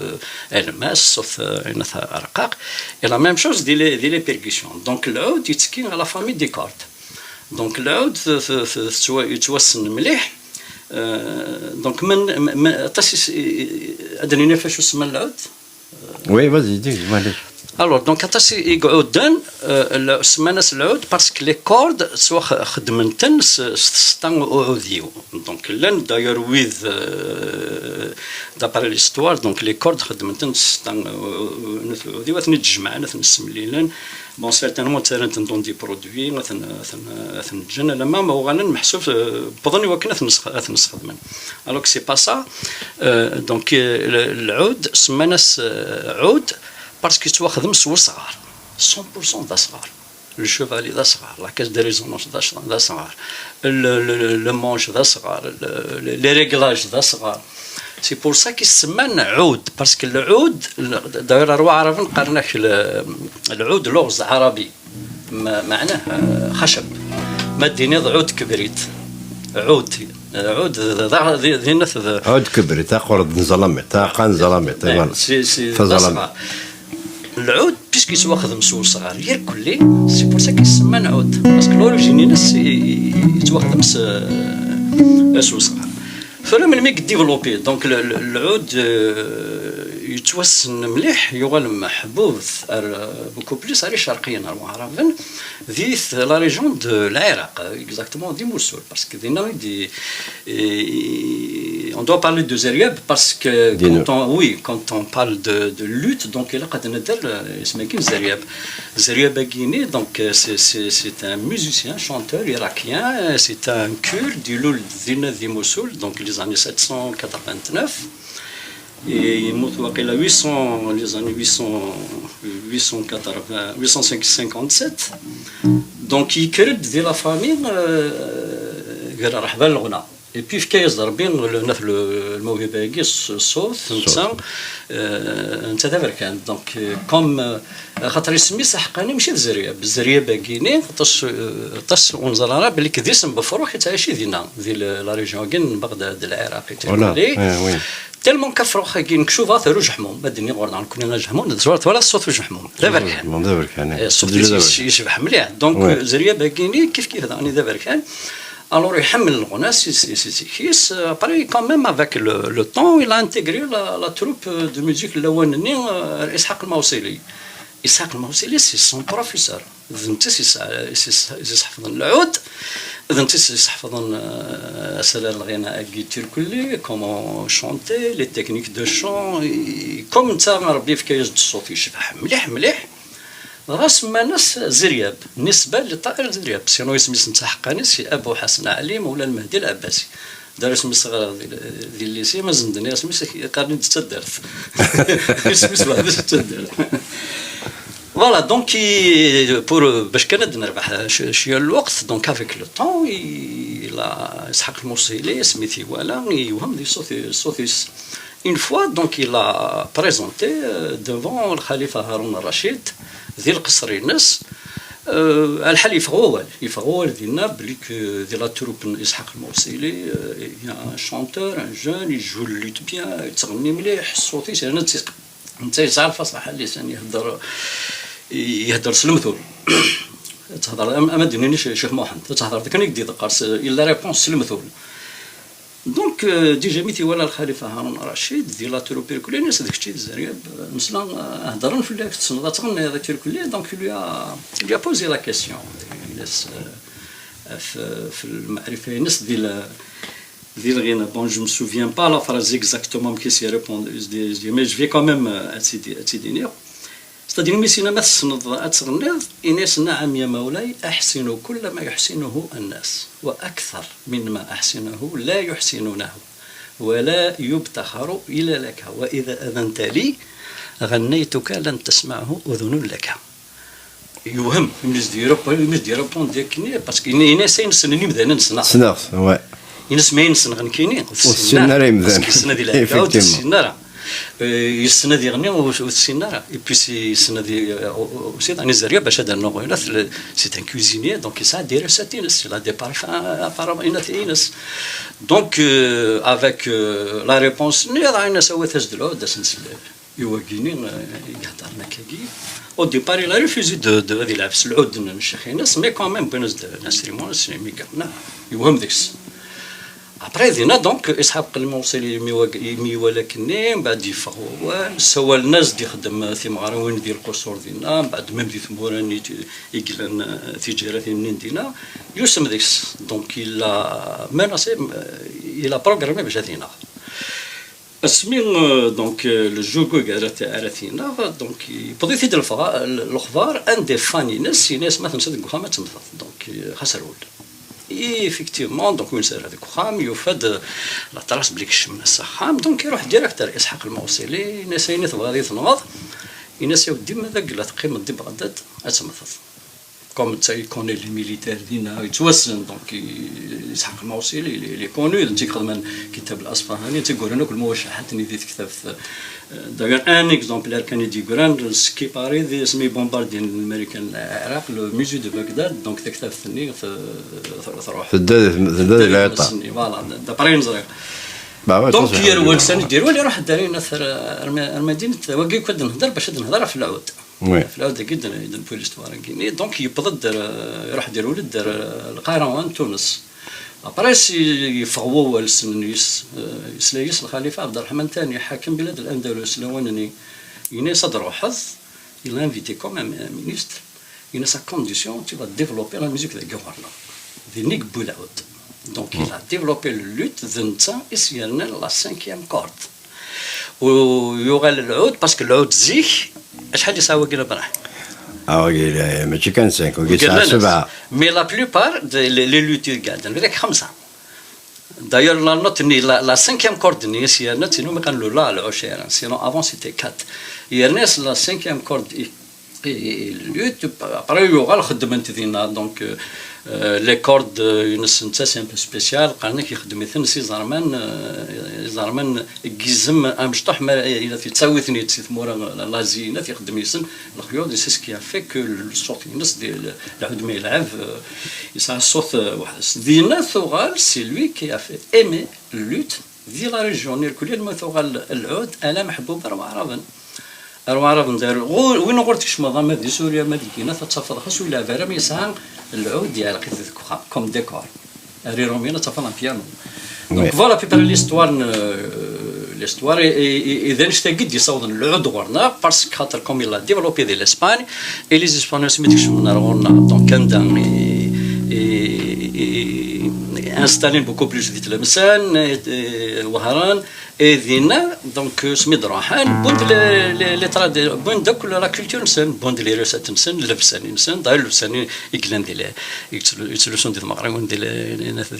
euh, Elmas, sauf, euh, une autre Arqaq. Et la même chose, des, les, des, les percussions. Donc, l'oud, il tient à la famille des cordes. Donc, l'oud, euh, euh, euh, tu vois, tu vois, c'est une mlih. Euh, donc, من, من, من, atas, ad nini facu semman l'oud? Oui, vas-y, dis, معليش. Alors, donc, atas i iɛudden, euh, le, semman-as l'oud, parce que les cordes, soit xedmen-ten s, s, s uɛudiw. Donc, llan d'ailleurs wid, euh, d'après l'histoire, donc les cordes xedmen-ten s, euh, uɛudiw, ad ten-id-jemɛen, ad ten-ssemlilen. Bon, certainement, ttarran-ten dans des produits, ad ten-, ad ten-, ad ten-ǧǧen, alamma ma uɣalen meḥsub, euh, wwḍen i wakken ad ten-, ad ten-sxedmen. Alors que c'est pas ça. Euh, donc, euh, le, l'oud, semman-as, euh, oud, parce que yettwaxdem s wesɣar. cent pour cent d asɣar. Le cheval d asɣar, la caisse de résonance d as-, d asɣar. Le, le, le, le manche d asɣar, le, le, les réglages d asɣar. C'est pour ça qu'ils semman oud, parce que l'oud, d'ailleurs, ar waɛraben qqaren-ak le, l'oud لغز عربي. Ma, معناه, euh, خشب. Ma d-tiniḍ عود كبريت. عود. عود, d, d, d, d, d, عود كبريت, taqurḍt n ẓẓlamit, taɛeqqa n ẓẓlamit, voilà. C'est, c'est, d asɣar. L'oud, puisque yettwaxdem s wesɣar, irkelli, c'est pour ça qu'il semman oud. Parce que l'origine-ines, yettwaxdem s, s wesɣar. Tura melmi i yedéveloppé, donc le, le, l'oud, euh, yettwassen mliḥ, yuɣal meḥbub ar, beaucoup plus ar icerqiyen, ar waɛraben, di la région de l'Iraq, exactement di Mossoul, parce que dinna i d-, et on doit parler de Zeryab, parce que quand on, oui, quand on parle de, de luth, donc ilaq ad nedder, euh, isem-agi n Zeryab. Zeryab-agi-nni, donc, euh, c'est, c'est, c'est un musicien, chanteur irakien, euh, c'est un kurde, ilul dinna di Mossoul, donc les années sept cent quatre-vingt-neuf. Et yemmut waqila huit cents, les années huit cents, huit cent quatre-vingts, huit cent cinquante-sept. Donc, yekker-d di la famille, euh, Gar rreḥba n leɣna. Et puis yefka-yas-d Rebbi le- nat le- lmawhiba-agi s- ṣṣut, netta, euh, netta d aberkan. Donc, euh, comme, euh, xaṭer isem-is aḥeqqani mačči d Zeryab. Zeryab-agi-ni, aṭas, euh, aṭas ur neẓri ara belli d isem Befrux yettɛici dinna, di le- la région-agi n Beɣdad, Lɛiraq, et cetera. Voilà, oui, oui. Tellement kafrux-agi nekk cubaɣ-t ar ujeḥmum. Ma d-nniɣ ɣur-neɣ nekkni ajeḥmum, d ẓwar twala ṣṣut ujeḥmum. D aberkan. Bon, d aberkan, eh. Eh, ṣṣut-is yecbeḥ mliḥ. Donc, eh, Zeryab-agi-ni kif kif daɣen d aberkan. Alors, iḥemmel lɣna si si- si zik-is. Après, quand même, avec le, le temps, il a intégré la, la troupe de musique lawan-nni, euh, Isḥaq Lmawṣili. Isḥaq Lmawṣili, c'est son professeur. D netta i s-, i s-, i s-iseḥfḍen lɛud, d netta i s-iseḥfḍen, euh, asalar n lɣina-agi tirkelli, comment chanter, les techniques de chant, i- comme netta Rebbi yefka-yas-d ṣṣut yecbeḥ mliḥ mliḥ. Dɣa semman-as Zeryab, nisba li ṭṭair Zeryab, sinon isem-is netta aḥeqqani si Abu Ḥasen Ɛli, Mawla Lmehdi Lɛebbasi. Dar asmi ṣɣireɣ di, di lycée, ma zenden asmi-s qqaren-d d taddart. Isem-is weḥd-s d taddart. Voilà, donc, i- pour, bac kan ad nerbeḥ c- cwiya n lweqt, donc avec le temps, il a, Isḥaq Lmuṣili, asmi t-iwala, yewhem di ṣṣut- ṣṣut-is. Une fois, donc, il a présenté, euh, devant Lxalifa Haroun Rachid, di lqesr-ines, euh, lḥal yeffeɣ wawal, yeffeɣ wawal dinna, belli que di la troupe n Isḥaq Lmuṣili, euh, il y a un chanteur, un jeune, il joue le luth bien, yettɣenni mliḥ, ṣṣut-is, yerna d- netta yesɛa lfaṣaḥa n lisan, ihedder, ihedder s lemtul. Ad tehder am, am ad d-nini Ccix Muḥend, ad tehder d akken i k-d-iḍeqqer s, il répond s lemtul. Donc, euh, déjà mi t-iwala Lxalifa Haroun Rachid di la troupe irkelli, yenna-as: "D kečč i d Zeryab, nesla, euh, heddren fell-ak, tessneḍ ad tɣenniḍ tirkelli." Donc il lui a, il lui a posé la question. Yenna-as, euh, f, f lmeɛrifa-ines di la, di lɣina. Bon, je me souviens pas la phrase exactement amek i s-irépond, mais je vais quand même, euh, ad tt-id-, ad tt-id-iniɣ. C'est-à-dire, imi s-yenna ma tessneḍ ad tɣenniḍ, ini-as: "نعم يا مولاي، أحسن كل ما يحسنه الناس، وأكثر مما أحسنه لا يحسنونه، ولا يبتخر إلا لك، وإذا أذنت لي غنيتك لن تسمعه أذن لك." Yewhem, imi s-d-irep-, imi s-d-irepond akken, parce que ini-, ini-as ayen ssnen imdanen ssneɣ. Ssneɣ-t, ouais. Ini-as ma ayen ssneɣ nekkini, ur t-ssinen ara imdanen. Parce que yessen ad ilɛeb, ur t-ssinen ara. Eh, yessen ad iɣenni, ur, ur t-ssinen ara. Et puis, si, yessen ad i-, u-, u-, usiḍ, ani Zeryab, bac ad rnuɣ, ina-t le, c'est un cuisinier, donc yesɛa des recettes-ines, il a des parfums, apparemment, ina-t ines. Donc, euh, avec, euh, la réponse-nni, dɣa ini-as awit-as-d lɛud, ad as-nsel i wagini, euh, i iheddren akkagi. Au départ, il a refusé de, de, ad ilɛeb s lɛud n ccix-ines, mais quand même, wwin-as-d l'instrument, imi iɣenna, yewhem deg-s. Après, dinna, donc, Isḥaq Lmawṣili, imi wa-, imi iwala akkenni, mbeɛd yeffeɣ wawal, ssawalen-as-d ixeddem timeɣriwin di lqusur dinna, mbeɛd même di tmura-nni t-, i yellan, eh, tiǧiratin-nni n dinna, yusem deg-s. Donc, il a menacé, eh, il a programmé bac ad ineɣ. Asmi, eh, donc, eh, le jour-agi ara t-, ara t-ineɣ, donc, yewweḍ-it-id lefɣa-, lexbar, un des fans-ines, yenna-as ma tensa deg uxxam ad temmteḍ. Donc, eh, xas rwel. Et effectivement, donc, win serra deg uxxam, yufa-d la trace belli kecmen s axxam, donc iruḥ direct ar Isḥaq Lmawṣili, yenna-as ayen i tebɣiḍ i tenɣeḍ, yenna-as a weddi ma d agella teqqimeḍ di Beɣdad, ad temmteḍ. Comme netta il connaît les militaires dinna, yettwassen, donc, i-, Isḥaq Lmawṣili, il est, il est connu, d netta i ixedmen Kitab Lasfahani, d netta i yuran akk lmuwacaḥat-nni di tektabt. D'ailleurs, un exemplaire kan i d-yeggran, s Kipari, d asmi bombardin Lmarikan Lɛiraq, le musée de Bagdad, donc taktabt-nni t-, t-, truḥ. Tedda, tedda di lɛiṭa. Voilà, d'après ayen ẓriɣ. Bah ouais, donc, ça, c'est yerwel sani d-yerwel, iruḥ-d ar, ar, ar Madinat, wagi akk ad d-nehder, bac ad d-nehder ɣef lɛud. Oui. Ɣef lɛud-agi d, d l'histoire-agi-nni. Donc, yewweḍ-d ar, iruḥ-d yerwel-d ar Lqahira n Tunes. Après, si yeffeɣ wawal, ssnen yes-, eh, yesla yes Lxalifa Ɛebderreḥman Tani, ḥakem bilad Landalus, lawan-nni, yenna-yas ad d-truḥeḍ, il a invité comme un, un ministre, yenna-yas à condition tu vas développer la musique dagi ɣur-neɣ. Dinna i yewwi lɛud. Donc, il a développé le luth, d netta i s-yernan la cinquième corde. U yuɣal lɛud, parce que lɛud zik, acḥal yesɛa wagi n Ibrahim? Ah, wagi, eh, mačči kan cinq, wagi yesɛa sebɛa. Mais la plupart de les, les luths i iqeɛden, d xemsa. D'ailleurs, la note-nni, la, la cinquième corde-nni, i s-yerna, d tin umi qqaren le la lɛucira. Sinon, avant, c'était quatre. Yerna-yas la cinquième corde i, i, i luth, après, yuɣal xeddmen-t dinna. Donc, euh, Euh, les cordes, euh, ines netta, c'est un peu spécial, qqaren-ak ixeddem-iten s iẓerman, euh, iẓerman n yizem amecṭuḥ, ma yettawit-ten-id si tmura n l'Asie, ixeddem yis-sen lexyuḍ, et c'est ce qui a fait que le, le ṣṣut-ines, di, le, lɛud ma yelɛeb, euh, yesɛa ṣṣut, euh, weḥd-s. Dinna tuɣal, c'est lui qui a fait aimer lutte di la région irkelli, alma tuɣal lɛud ala meḥbub ar Waɛraben. Ar Waɛraben, dar, ɣur-, win ɣur tkecmeḍ, ama di Surya, ama di Gina, ad tafeḍ xas ur yelɛeb ara, ma yesɛa lɛud yeɛreq-it deg uxxam, comme décor. Ar Iṛumyen ad tafeḍ un piano. Donc, oui, voilà à peu près l'histoire n, euh, l'histoire, et, et, et d annect-agi i d-yessawḍen lɛud ɣur-neɣ, parce que xaṭer, comme il l'a développé di l'Espagne, et les Espagnols, asmi d-kecmen ar ɣur-neɣ, donc, anda i, i, i, i installin beaucoup plus di Tlemsan, et, et Wehran, et dinna, donc, euh, asmi d-ruḥen, wwin-d les, les, les tradi-, wwin-d akk la culture-nsen, wwin-d les recettes-nsen, llebsan-nsen, d'ailleurs, llebsan i, i yellan di le, yettlu-, yettlusun di tmeɣriwin di le,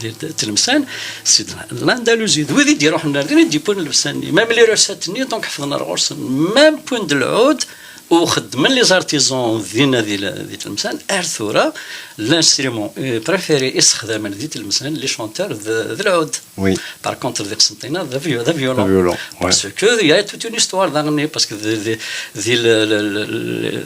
di, di Tlemsan, c'est de l'Andalousie, d wid i d-iruḥen ar din i d-yewwin llebsan-nni. Même les recettes-nni, donc, ḥefḍen ar ɣur-sen. Même wwin-d lɛud, u xeddmen les artisans dinna di, di Tlemsan, ar tura, l'instrument, euh, préféré i ssexdamen di Tlemsan, les chanteurs, d, d lɛud. Oui. Par contre, di Qsenṭina, d avio-, d aviolon. Aviolon, ouais. Parce que il y a toute une histoire daɣenni, parce que di, di, di le, le, le,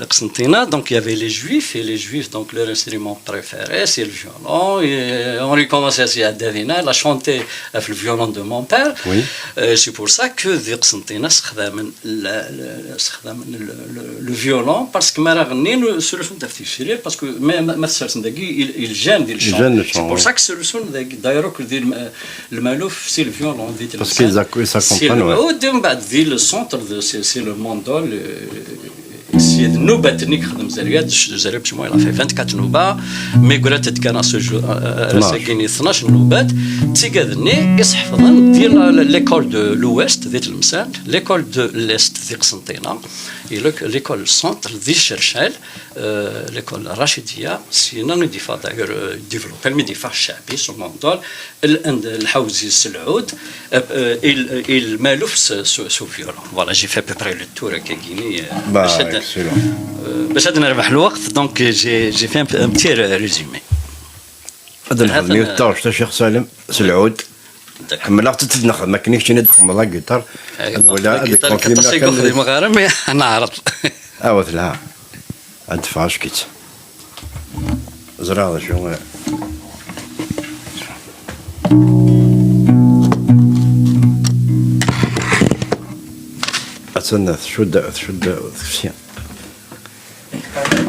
le, Qsenṭina, donc, il y avait les Juifs, et les Juifs, donc, leur instrument préféré, c'est le violon. Et on recommence à s'y adapter. La chanter avec le violon de mon père. Oui. Euh, c'est pour ça que di Qsenṭina, ssexdamen la, la, ssexdamen le, le, le violon, parce que ma ara ɣennin, solution de tifrir, parce que ma, ma, ma tsersen dagi, il, il gêne di le chant. Il gêne le chant, c'est pour ça que solution dagi, d'ailleurs, que di le, le maluf, c'est le violon, di Tlemsan. Parce qu'ils acc-, ils s'accompagnent, ouais. C'est le, au début, di le centre, de, c'est, c'est le mandol, euh, c'est nnubat-nni i yexdem Zerriɛa, Zerriɛa Benjemɛu, il a fait vingt-quatre nnubat, mais grat-d kan à ce jour, euh, euh, ass-agi-nni tnac nnubat, d tigad-nni i sḥefḍen di la, la, l'école de l'Ouest, di Tlemsan, l'école de l'Est, di Qsenṭina, et le, l'école centre, di Cercal, euh, l'école Rachidia, syin i d-yeffeɣ d'ailleurs, euh, développé, almi d-yeffeɣ Ccaɛbi, son mandol, l-, and-, lḥawzi s lɛud, euh, euh, et l-, et lmaluf s, s, s violon. Voilà, j'ai fait à peu près le tour, akkagini, euh, bah, bac ad, excellent. Euh, bac ad nerbeḥ lweqt, donc j'ai, j'ai fait un, un petit ré-, résumé. Ad nexdem yiwet taɣect a Ccix Salem, s lɛud. D'accord. Ḥemmleɣ-tt ad nexdem akken i keččini ad txedmeḍ la guitare. Aywa, ad wala la guitare, ad aṭas i kan uxdim ɣer-m, neɛreḍ. Awa telha. Ad d-teffeɣ ack-itt. Ẓriɣ d acu. Attan tcudd, tcudd tefsi.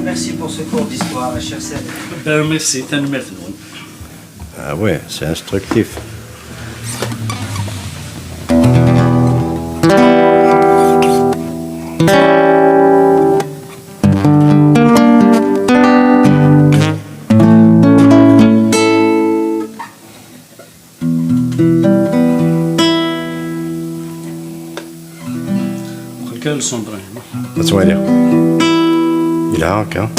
Merci pour ce cours d'histoire, cher Salim. Ben, merci, tanemmirt-nwen. Ah ouais, c'est instructif. Ad twaliɣ. Yelha akka.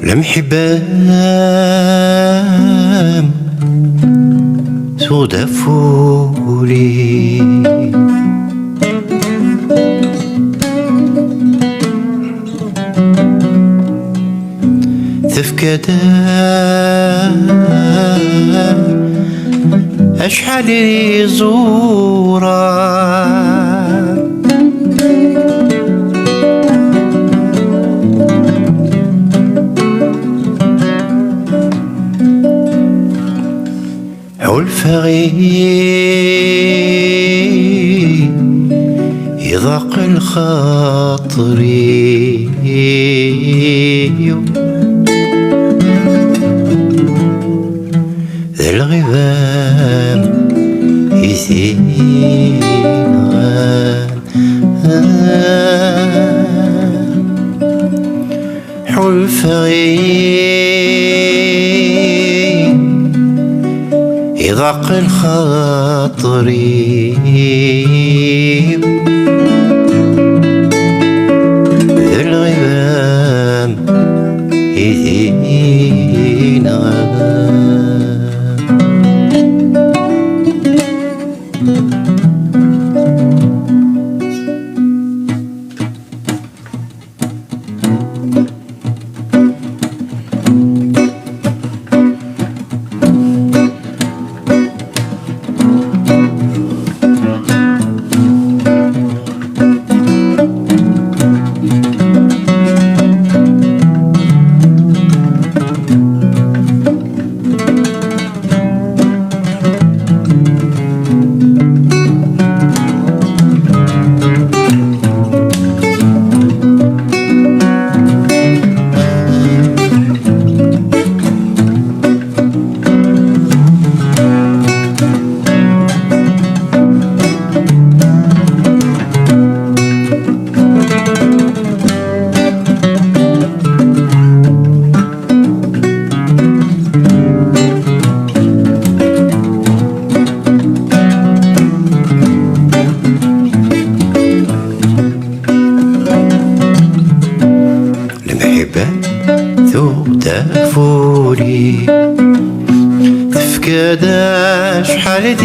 Lemḥibba-m tuɣ-d afuli, tefka-d acḥal iẓuran. Ḥulfaɣ i iḍaq lxaṭer-iw, d lɣiba-m i t-inɣan. Ḥulfaɣ i iḍaq lxaṭer-iw, d lɣiba-m i t-inɣan. Lemḥibba tuɣ-d afuli, tefka-d acḥal d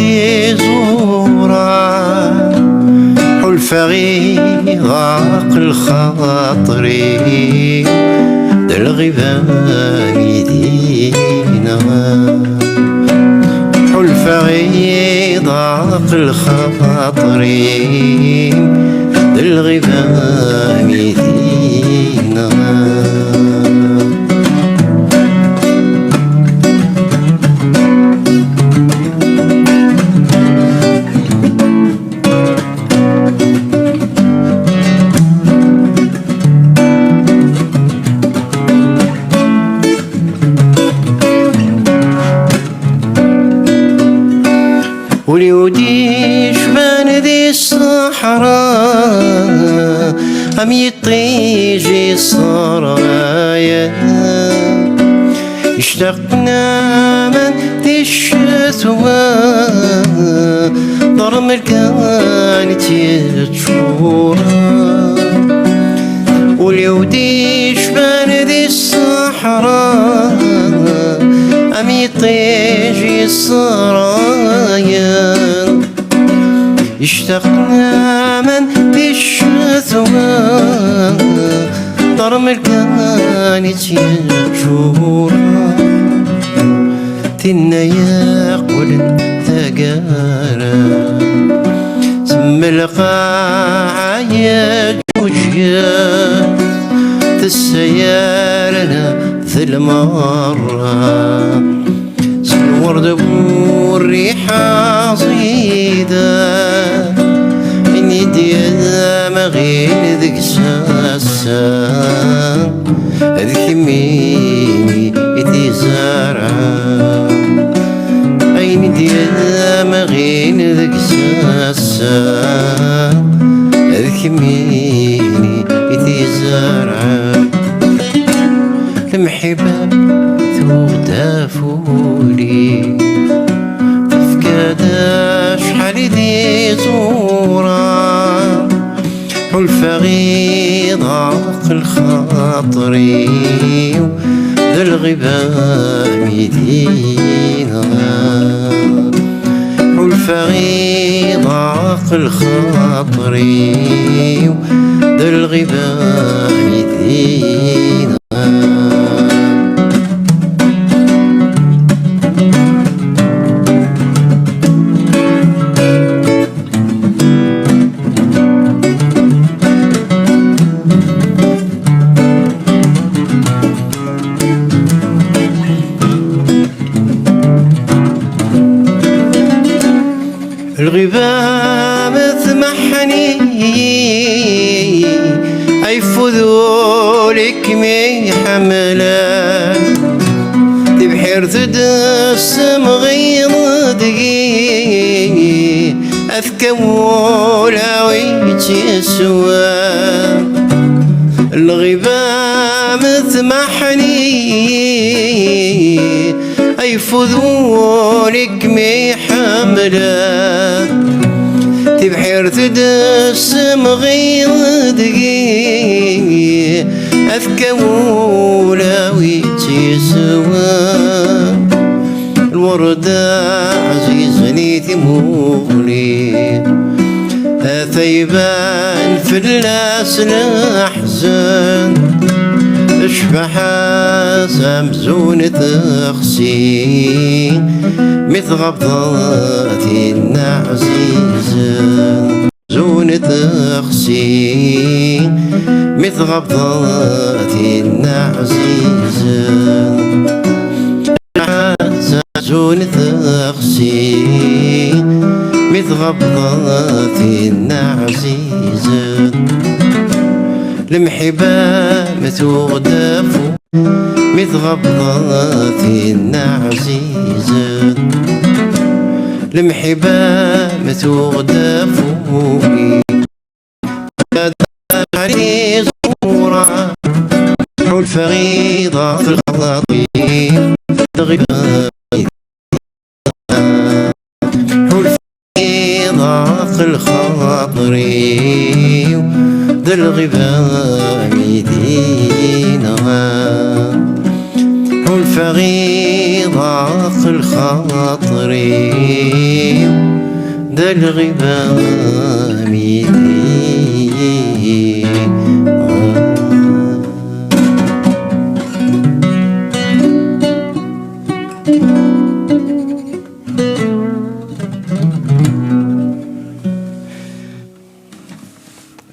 iẓuran. Ḥulfaɣ iḍaq lxaṭer-iw, d lɣiba-m i d-inɣan. Ḥulfaɣ iḍaq lxaṭer-iw, d lɣiba-m i d-inɣan. Ul-iw d-icban di ṣṣeḥra, am yiṭij iṣṣrayen. Ictaqen aman di ccetwa, d rrmel kan i tt-yeččuren. Ul-iw d-icban di ṣṣeḥra, am yiṭij iṣṣrayen. Ictaqen aman di ccetwa, d rrmel kan i tt-yeččuren. Tinna yeqqlen taggara, s lqaɛa yeǧǧuǧgen, tessayarna d lmerra, s lwerd bu rriḥa ẓidan. Ini-d ya amɣil deg-s ass-a, d kemmini i t-izerɛen. Ayen i d-yamɣin deg-s ass-a, d kemmini i t-izerɛen. Lemḥibba tuɣ-d afuli, tefka-d acḥal i d-iẓuran. Ḥulfaɣ iḍaq lxaṭer-iw, Lɣiba mi d-yenɣa, ḥulfaɣ iḍaq lxaṭer-iw, d lɣiba mi d-yenɣa. Lɣiba ma tmeḥḥni, ayeffud ul-ik mi ḥemmlen. Tibḥirt d semɣiḍ deg-i, ad tkaw ula wi tt-yeswan. Lɣiba ma tmeḥḥni, ayeffud ul-ik mi ḥemmlen. Tibḥirt d semɣi deg-i, ad tkaw ula wi tt-yeswan. Lwerda ɛzizen i timuɣli, ata iban fell-as leḥzen. Cbaḥa-s amzun texsi, mi tɣabḍeḍ tinna ɛzizen. Zun texsi, mi tɣabḍeḍ tinna ɛzizen. Zun texsi, mi tɣabḍeḍ tinna ɛzizen. Lemḥiba ma tuɣ-d afus, mi tɣabḍeḍ tinna ɛzizen. Lemḥiba ma tuɣ-d afus, ḥulfaɣ iḍaq lxaṭer-iw, tɣiba. Ḥulfaɣ iḍaq lxaṭer-iw, d lɣiba mi d-yenɣa. Ḥulfaɣ iḍaq lxaṭer-iw, d lɣiba mi d-yenɣa.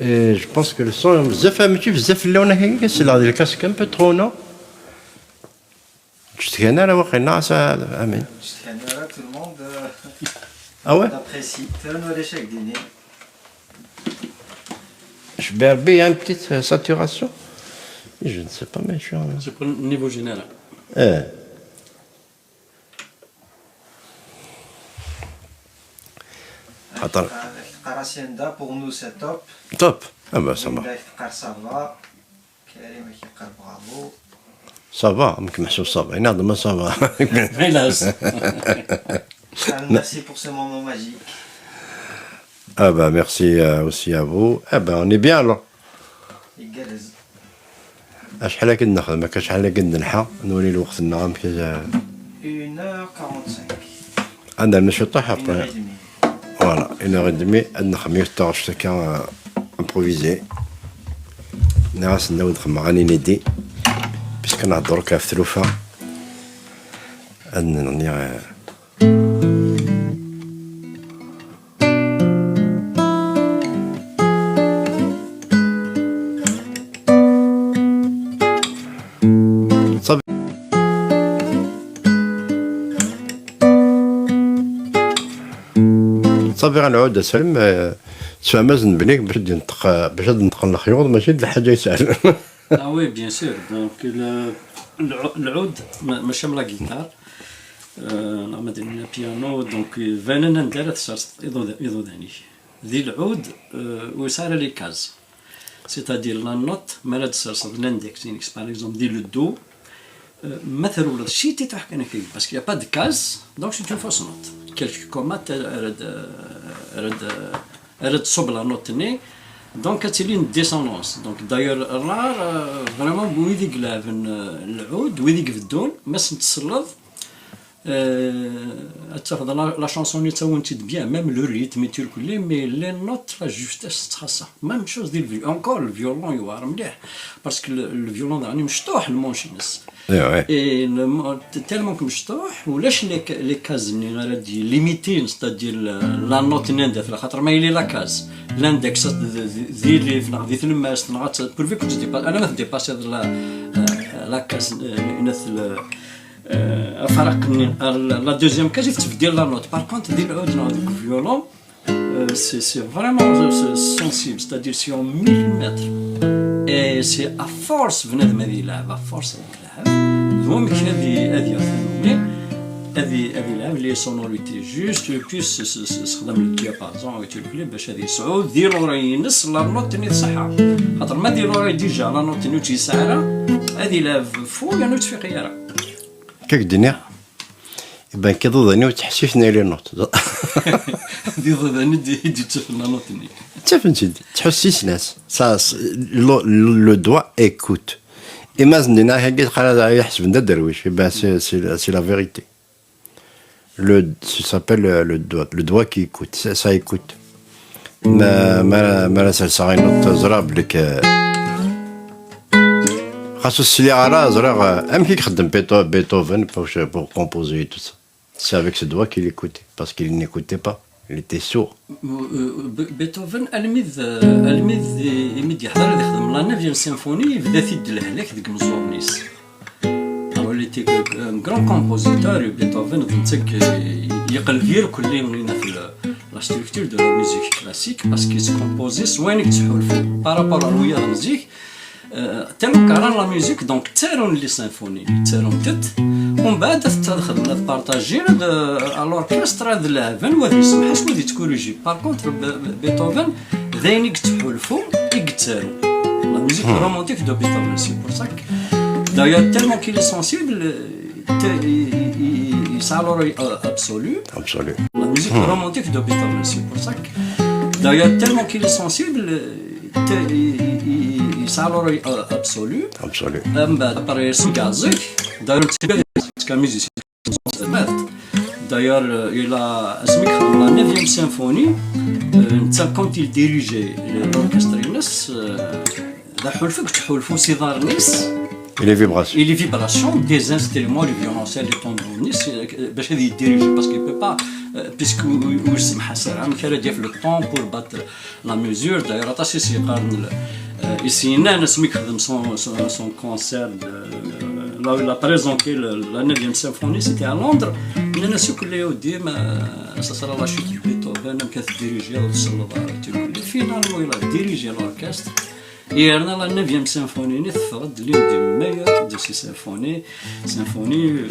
Euh, je pense que le son, بزاف, ماشي بزاف اللون هكاك, c'est là, le casque un peu trop, non? Ur d-cetkan ara waqila, a Sɛad Amin. Ur d-cetkan ara, tout le monde, euh, Ah ouais? Apprécie. Tura nura chaque dîner. Je vais une petite, euh, saturation. Je ne sais pas, mais je suis en... C'est pour le niveau général. Eh. Attends. Pour nous, c'est top. Top. Ah ben, ça va. Ça va, ممكن محسوب ça va. ينعض ما ça va. Hélas. Ah, merci pour ce moment magique. Ah ben, merci, euh, aussi à vous. Eh ben, on est bien alors. Igerrez. Acḥal akka d-nexdem, akka acḥal akka d-nelḥa, nwali lweqt-nneɣ amek i... Une heure quarante-cinq. Ad nernu ciṭuḥ après. Une heure et demie. Voilà, une heure et demie, ad nexdem yiwet taɣect akka, euh, improvisée. Nniɣ-as nnawi d xemmeɣ ad nini di, puisque nehder akka ɣef tlufa. Ad n-, nniɣ, euh, صافي. صافي، غنعاود اسلم، آه، تفهم ازن بنيك باش ينطق، باش ينطق الخيوط، ماشي د الحاجة يسأل. Ah oui, bien sûr. Donc, le, le, العود, ma-, ماشي la guitare. Euh, neɣ ma d-nini piano, donc, euh, banen anda ara tesserseḍ iḍudan-, iḍudan-ik. Di lɛud, euh, ur yesɛi ara les cases. C'est-à-dire la note, ma ara d-tesserseḍ l'index, l'index, par exemple, di le do, euh, ma trewleḍ ciṭuḥ kan akka, parce qu'il y a pas de case, donc c'est une fausse note. Quelque comma, ara d-, ara d-, ara d-tṣubb la note-nni, Donc, ad tili une dissonance. Donc, d'ailleurs, rare, euh, vraiment, wid i ilɛeben, euh, lɛud, wid i ibeddun, ma sen-tselleḍ, euh, ad tafeḍ la, la chanson-nni ttawin-tt-id bien, même le rythme et tout, mais les notes, la justesse, tettxaṣṣa. Même chose di le vi-, encore, le violon yewɛer mliḥ, parce que le, le violon daɣen mecṭuḥ, le manche-ines. Et le mo-, t-, tellement que mecṭuḥ, ulac les ca-, les cases-nni ara d-yelimitin, c'est-à-dire la, la note-nni anda tella, xaṭer ma yili la case, l'index, d, d, d, di lif, neɣ di tlemmast, neɣ ad t-, pourvu que tu dépasses, alamma tdépasseḍ la, euh, la case, euh, net, le, euh, afaraq-nni, la, la deuxième case, i tettbeddil la note. Par contre, di lɛud neɣ deg violon, euh, c'est, c'est vraiment, euh, c'est sensible, c'est-à-dire c'est en millimètres. Et c'est à force, bnadem ad yelɛeb, à force ad yelɛeb, d wamek ad y-, ad yaɣ tanumi, ad y-, ad yelɛeb les sonorités justes, et puis s-, s-, s-, sexdam le diapason et tout, bac ad yesɛu di l'oreille-ines la note-nni tṣeḥḥa. Xaṭer ma di l'oreille déjà la note-nni ur tt-yesɛi ara, ad yelɛeb fou, yerna ur tt-fiqi ara. Akka i k-d-nniɣ. Iban kan iḍudan-iw ttḥessisen i les notes. D iḍudan i d-, i d-yettafen la note-nni. Ttafen-tt-id, ttḥessisen-as. Ça, c'est, le, le, le doigt écoute. Et ma s-nniɣ-ak, yeḥseb d aderwic. Eh ben, c'est, c'est, c'est la vérité. Le, ça s'appelle le, le doigt, le doigt qui écoute. Ça, ça écoute. Ma, ma, ma la serseɣ i note, ẓriɣ belli k-, xas ur sliɣ ara, ẓriɣ, euh, amek i ixeddem Beetho-, Beethoven pour, pour composer et tout ça. C'est avec ce doigt qu'il écoutait, parce qu'il n'écoutait pas. Il était sourd. Euh, Be-, Beethoven, almi d, almi d, imi d-yeḥḍer ad ixdem la neuvième symphonie, yebda-t-id lehlak deg imeẓẓuɣen-is. Alors, il était un grand compositeur, Beethoven, d netta i yeqleb irkelli, la, la structure de la musique classique, parce qu'il se composait s wayen i yettḥulfu par rapport à wiyaḍ n zik, euh, tellement qqaren la musique, donc ttarun les symphonies, ttarun-tent, umbeɛd ad t-, ad xedmen, ad partager, ad, euh, à l'orchestre, ad leɛben, wa ad yessemḥas, wa ad yettkuriji. Par contre, Be-, Be-, Beethoven, d ayen i yettḥulfu, i yettaru. La musique romantique de Beethoven, c'est pour ça que, d'ailleurs, tellement qu'il est sensible, euh, te-, i, i, i, i, yesɛa l'oreille, euh, absolue. Absolue. La musique romantique de Beethoven, c'est pour ça que, d'ailleurs, tellement qu'il est sensible, euh, te-, i, i, i, i, yesɛa l'oreille, euh, absolue. Absolue. Umbeɛd, après, c'est musique, d'ailleurs, c'est un musicien. D'ailleurs, euh, il a, asmi i yexdem la neuvième symphonie, euh, netta, quand il dirigeait l'orchestre-ines, euh, d aḥulfu i yettḥulfu s iḍarren-is. Et les vibrations. Et les vibrations des instruments, le violoncelle, le tambour-nni, c'est, euh, bac ad yeddiriji, parce qu'il peut pas, euh, puisque ur, ur yessemḥas ara, amek ara d-yaf le temps pour battre la mesure. D'ailleurs, aṭas i s-yeqqaren, euh, i s-yennan asmi i yexdem son, son, son concert, euh, là où il a présenté le, la neuvième symphonie, c'était à Londres. Nnan-as akk, Léodim, euh, ça sera la chute de Beethoven, amek ad tedirijiḍ, ur tselleḍ ara, et tout. Et finalement, il a dirigé l'orchestre. Yerna la neuvième symphonie-nni teffeɣ-d l'une des meilleures de ces symphonies. Symphonie, euh,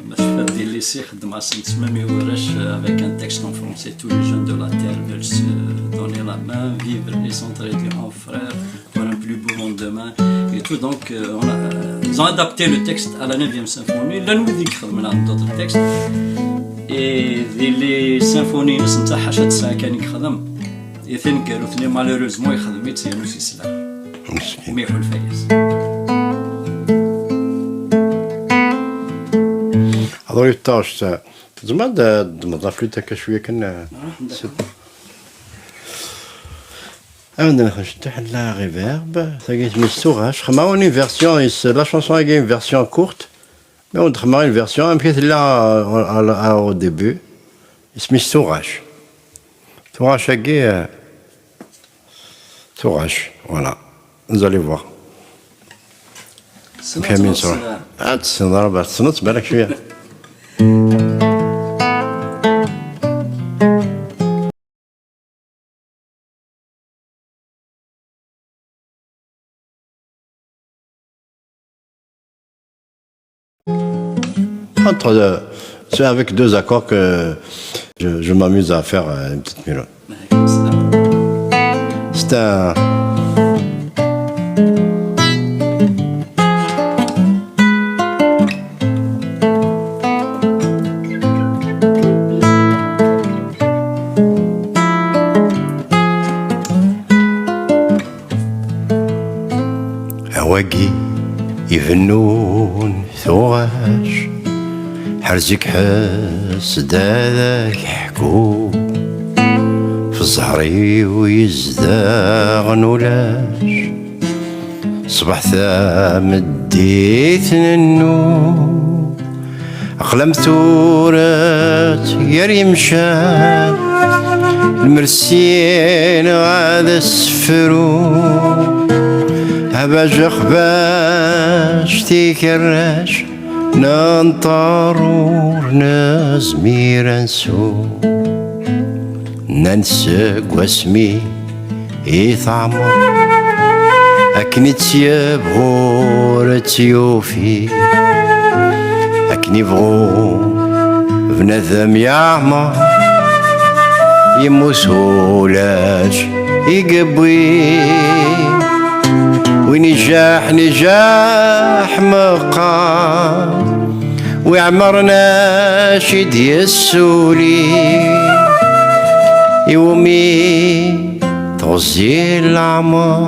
ma teffer des lycées, xeddmeɣ-asent même i warrac, euh, avec un texte en français. Tous les jeunes de la terre veulent se donner la main, vivre et s'entraider en frères pour un plus beau monde demain. Et tout, donc, euh, on a, euh, ils ont adapté le texte à la neuvième symphonie. Llan wid i ixedmen d'autres textes. Et di les symphonies-ines, netta ḥaca tesɛa kan i yexdem. I taneggarut-nni, malheureusement, yexdem-itt yernu s yesla. Meskin. Mi iḥulfa-yas. Alors, il tâche ça. Tzemreḍ ad d-tedmeḍ la flûte akka cwiya kan, euh, Ah, d'accord. Ad nxedmeɣ la reverb. Tagi isem-is Tuɣac. Xedmeɣ une version, is-, la chanson-agi une version courte. Mais on xedmeɣ une version, amek i tella, euh, à, à, au début. Isem-is Tuɣac. Tuɣac-agi, euh, Tuɣac, voilà. Vous allez voir. Tessneḍ, tessneḍ, tessneḍ. Ah, tessneḍ, ah, bah, tessneḍ, balak cwiya. Entre, euh, c'est avec deux accords que je, je m'amuse à faire, euh, une petite mélodie. C'est un Uɣac, ḥerz-ik ḥess-d ad ak-ḥku, f zzher-iw yezdaɣen ulac, ṣṣbeḥ tameddit nennu. Aql-am turet gar yimcan, lmer syin ad as-sefru. Abajex bac tikerrac nenṭer ur nezmir ad nsu. Nnan seg wasmi i teɛmer, akken i tt-yebɣu ur tt-yufi. Akken ibɣu bnadem yeɛmer, yemmut ulac i yewwi. Win ijaḥen ijaḥ meqqar, wi ɛemren aci d-yessuli, iwumi teɣzi leɛmer,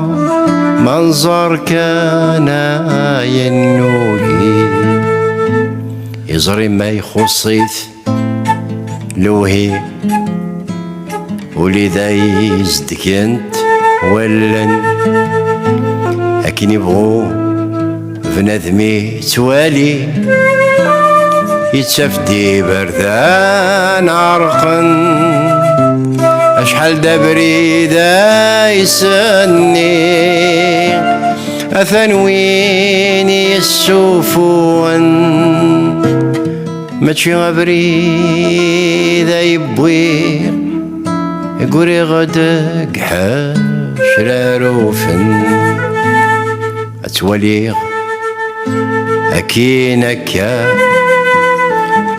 ma nẓer kan ayen nuli. Iẓri ma ixuṣ-it lewhi, uli d ay zedgent wallen. Akken ibɣu bnadem ittwali, yettaf-d iberdan ɛerqen. Acḥal d abrid ay senni, atan win yessufuɣen. Mačči abrid ay wwiɣ, guriɣ-d deg ḥecrarufen. Ad twaliɣ akkin akka,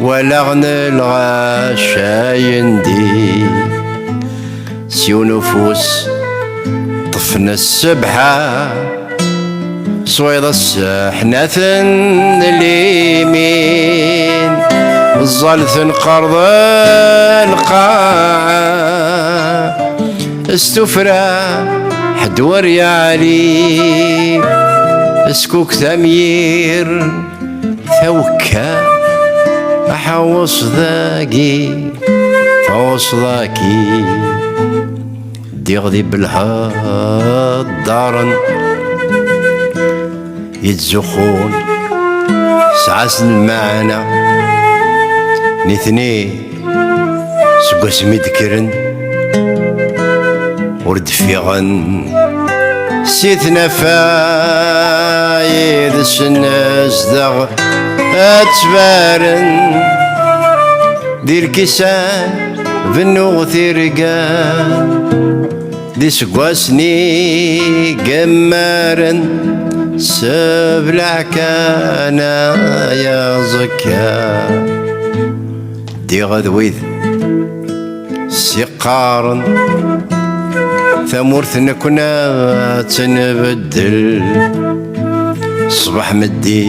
walaɣ n lɣaci ayendi, s yiwen ufus ṭṭfen ssebḥa. Swiḍ sseḥnat n limin, ẓẓal tenqerḍ lqaɛa. S tufra ḥedd ur yeɛli, skuk tamyir tawekka, aḥawes dagi, tawes dagi. Ddiɣ di belhaddaren yettzuxxun, sɛan lmeɛna. Nitni seg wasmi d-kkren, ur d-ffiɣen si tnafa, yid-sen zdaɣ ad ttbaren. Di lkisan bennuɣ tirga, d iseggasen igemmaren, sebleɛ kan ay aẓekka. Ddiɣ d wid s-iqqaren, tamurt nekna ad tt-nbeddel. Ṣṣbeḥ meddi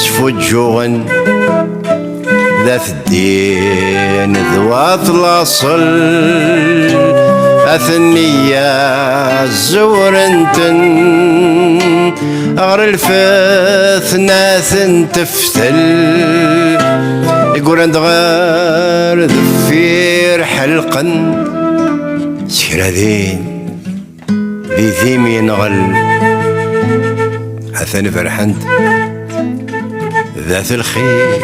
sfuǧǧuɣen d at ddin d wat laṣel, at nniya zewren-ten ɣer lfetna ad ten-teftel. Ggran-d ɣer deffir ḥelqen s kra din. Di dim yenɣel, atan berḥen-d dat lxir,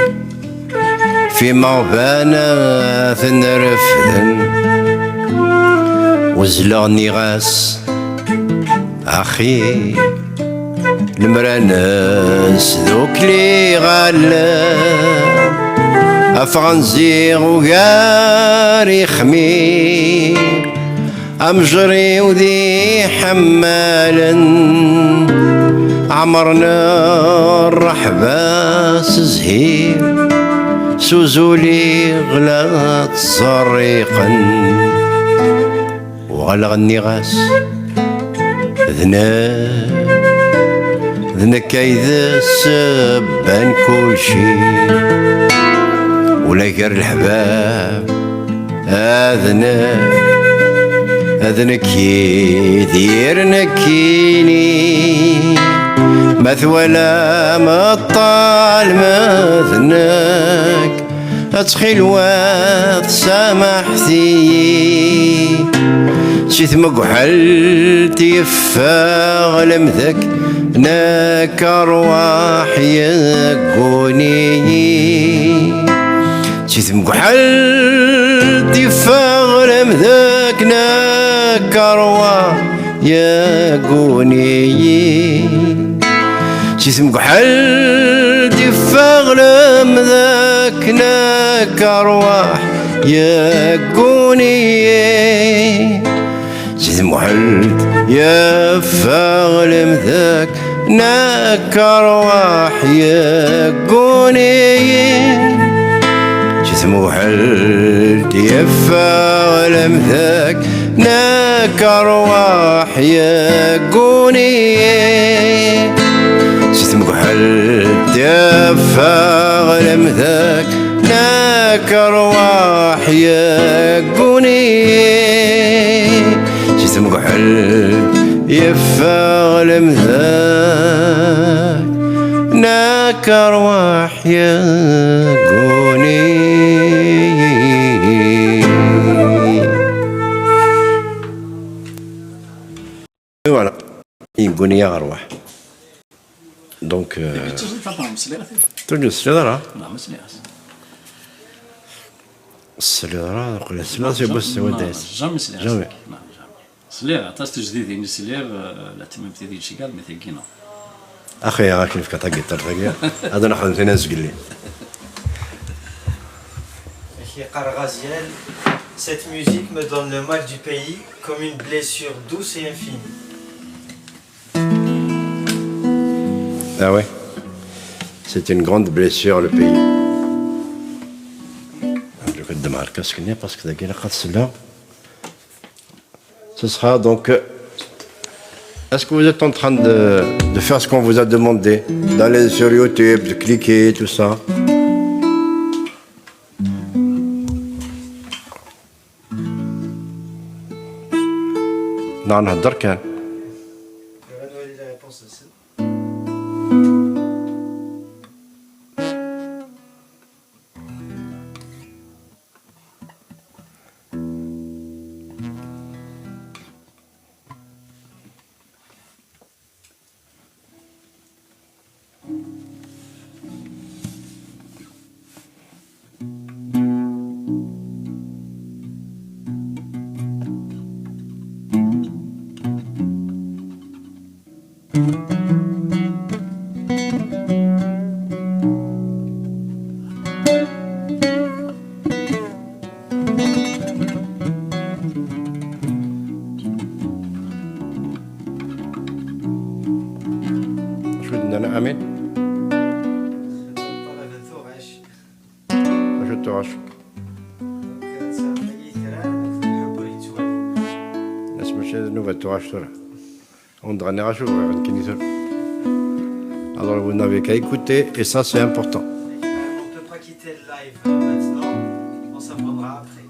f imeɣban ad ten-refden. Uzzleɣ nniɣ-as, axir, lemmer ad nesdukkel iɣallen, afɣen ziɣ ugar ixmir. Amejriw d iḥemmalen ɛemren rreḥba s zhir, s uzul iɣla ttẓerriqen. Uɣaleɣ nniɣ-as, d nekk, d nekk ay d ssebba n kulci, ula gar leḥbab. Ad nekk, ad nekk Yidir nekkini, Ma twalam ṭṭalmet-nnek, ttxilwat samaḥt-iyi. Si tmegḥelt yeffeɣ lemdek, nekk rwaḥ yegguni-yi. Si tmegḥelt yeffeɣ lemdek, nekk rwaḥ yegguni-yi. Si tmegḥelt yeffeɣ lemdek, nekk rwaḥ yegguni-yi. Si tmegḥelt yeffeɣ lemdek, nekk rwaḥ yegguni-yi. Si tmegḥelt yeffeɣ lemdek, nekk rwaḥ yegguni-yi. Si tmegḥelt yeffeɣ lemdek, nekk rwaḥ yegguni-yi. Si tmegḥelt yeffeɣ lemdek, nekk rwaḥ yegguni-yi. Voilà. Yegguni-yaɣ rrwaḥ. Donc, euh, Toujours pas, sliɣ-as. Toujours sliɣ ara. Non, mais sliɣ-as. Sliɣ ara, aql-i sliɣ-as, non, yewwas jamais, wadda-s. Non, jamais sliɣ-as. Jamais. Non, jamais. Sliɣ aṭas tijdidin i sliɣ, euh, la tmam tidi cigal, mais tagi non. Axi, ad k-nefk tagiṭart-agi, ad nḥeddet azgelli. Ak-yeqqar Ghaziel, cette musique me donne le mal du pays comme une blessure douce et infinie. Ah ouais. C'est une grande blessure, le pays. Je vais te démarquer ce qu'il y a parce que la guerre, c'est là. Ce sera donc, euh, est-ce que vous êtes en train de, de faire ce qu'on vous a demandé, d'aller sur YouTube, de cliquer, tout ça ? Non, non, Darkan. Acu d-nnan, amin? Acu d tuɣac? Ass mačči d nnuba d tuɣac tura. On dirait acu bɣiɣ nekkini tura. Alors, vous n'avez qu'à écouter, et ça, c'est important. On peut pas quitter le live, euh, maintenant. On s'en prendra après.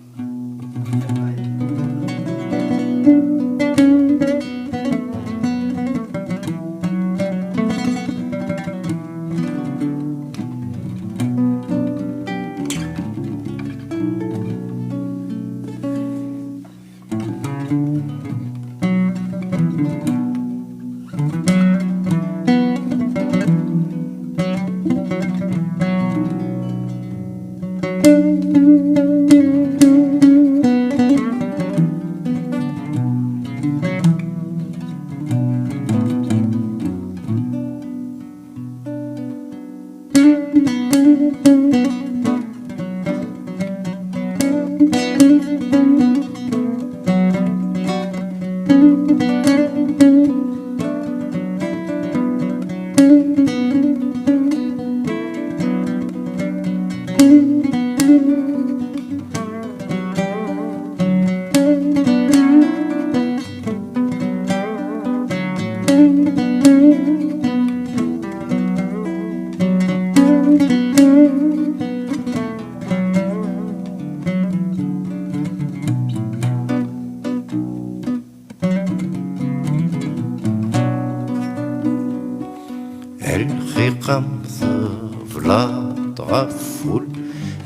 Teblaḍ ɣef wul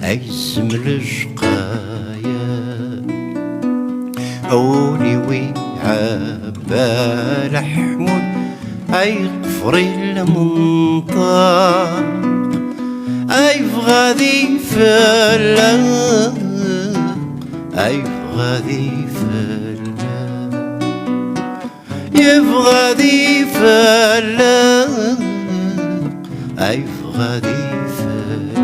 ay zem lejqaya, a wul-iw iɛebba leḥmul, ay qefri lmenṭaq, ay bɣa di fellaq, ay bɣa di fellaq. Yebɣa ad ifalleq, ay yebɣa ad ifalleq.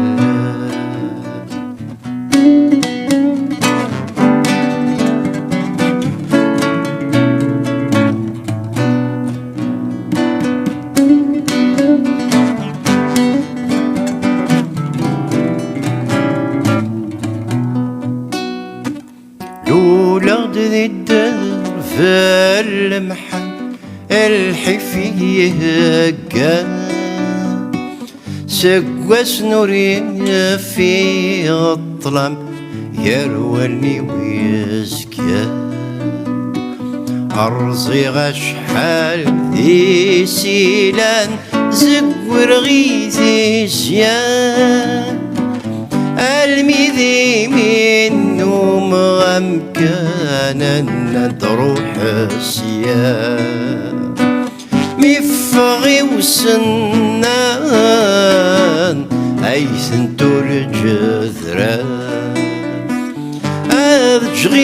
Luleɣ-d di dderb n lemḥan, lḥif i yi-heggan. Seg wass n ur yeffiɣ ṭṭlam, gar wallen-iw yezgan. Rẓiɣ acḥal d isilan, zegreɣ i tizya, almi d imi nnumeɣ amkan ad d-ruḥ sya. Mi ffeɣ i usennan, ay tent-ur ǧedren. Ad ǧǧeɣ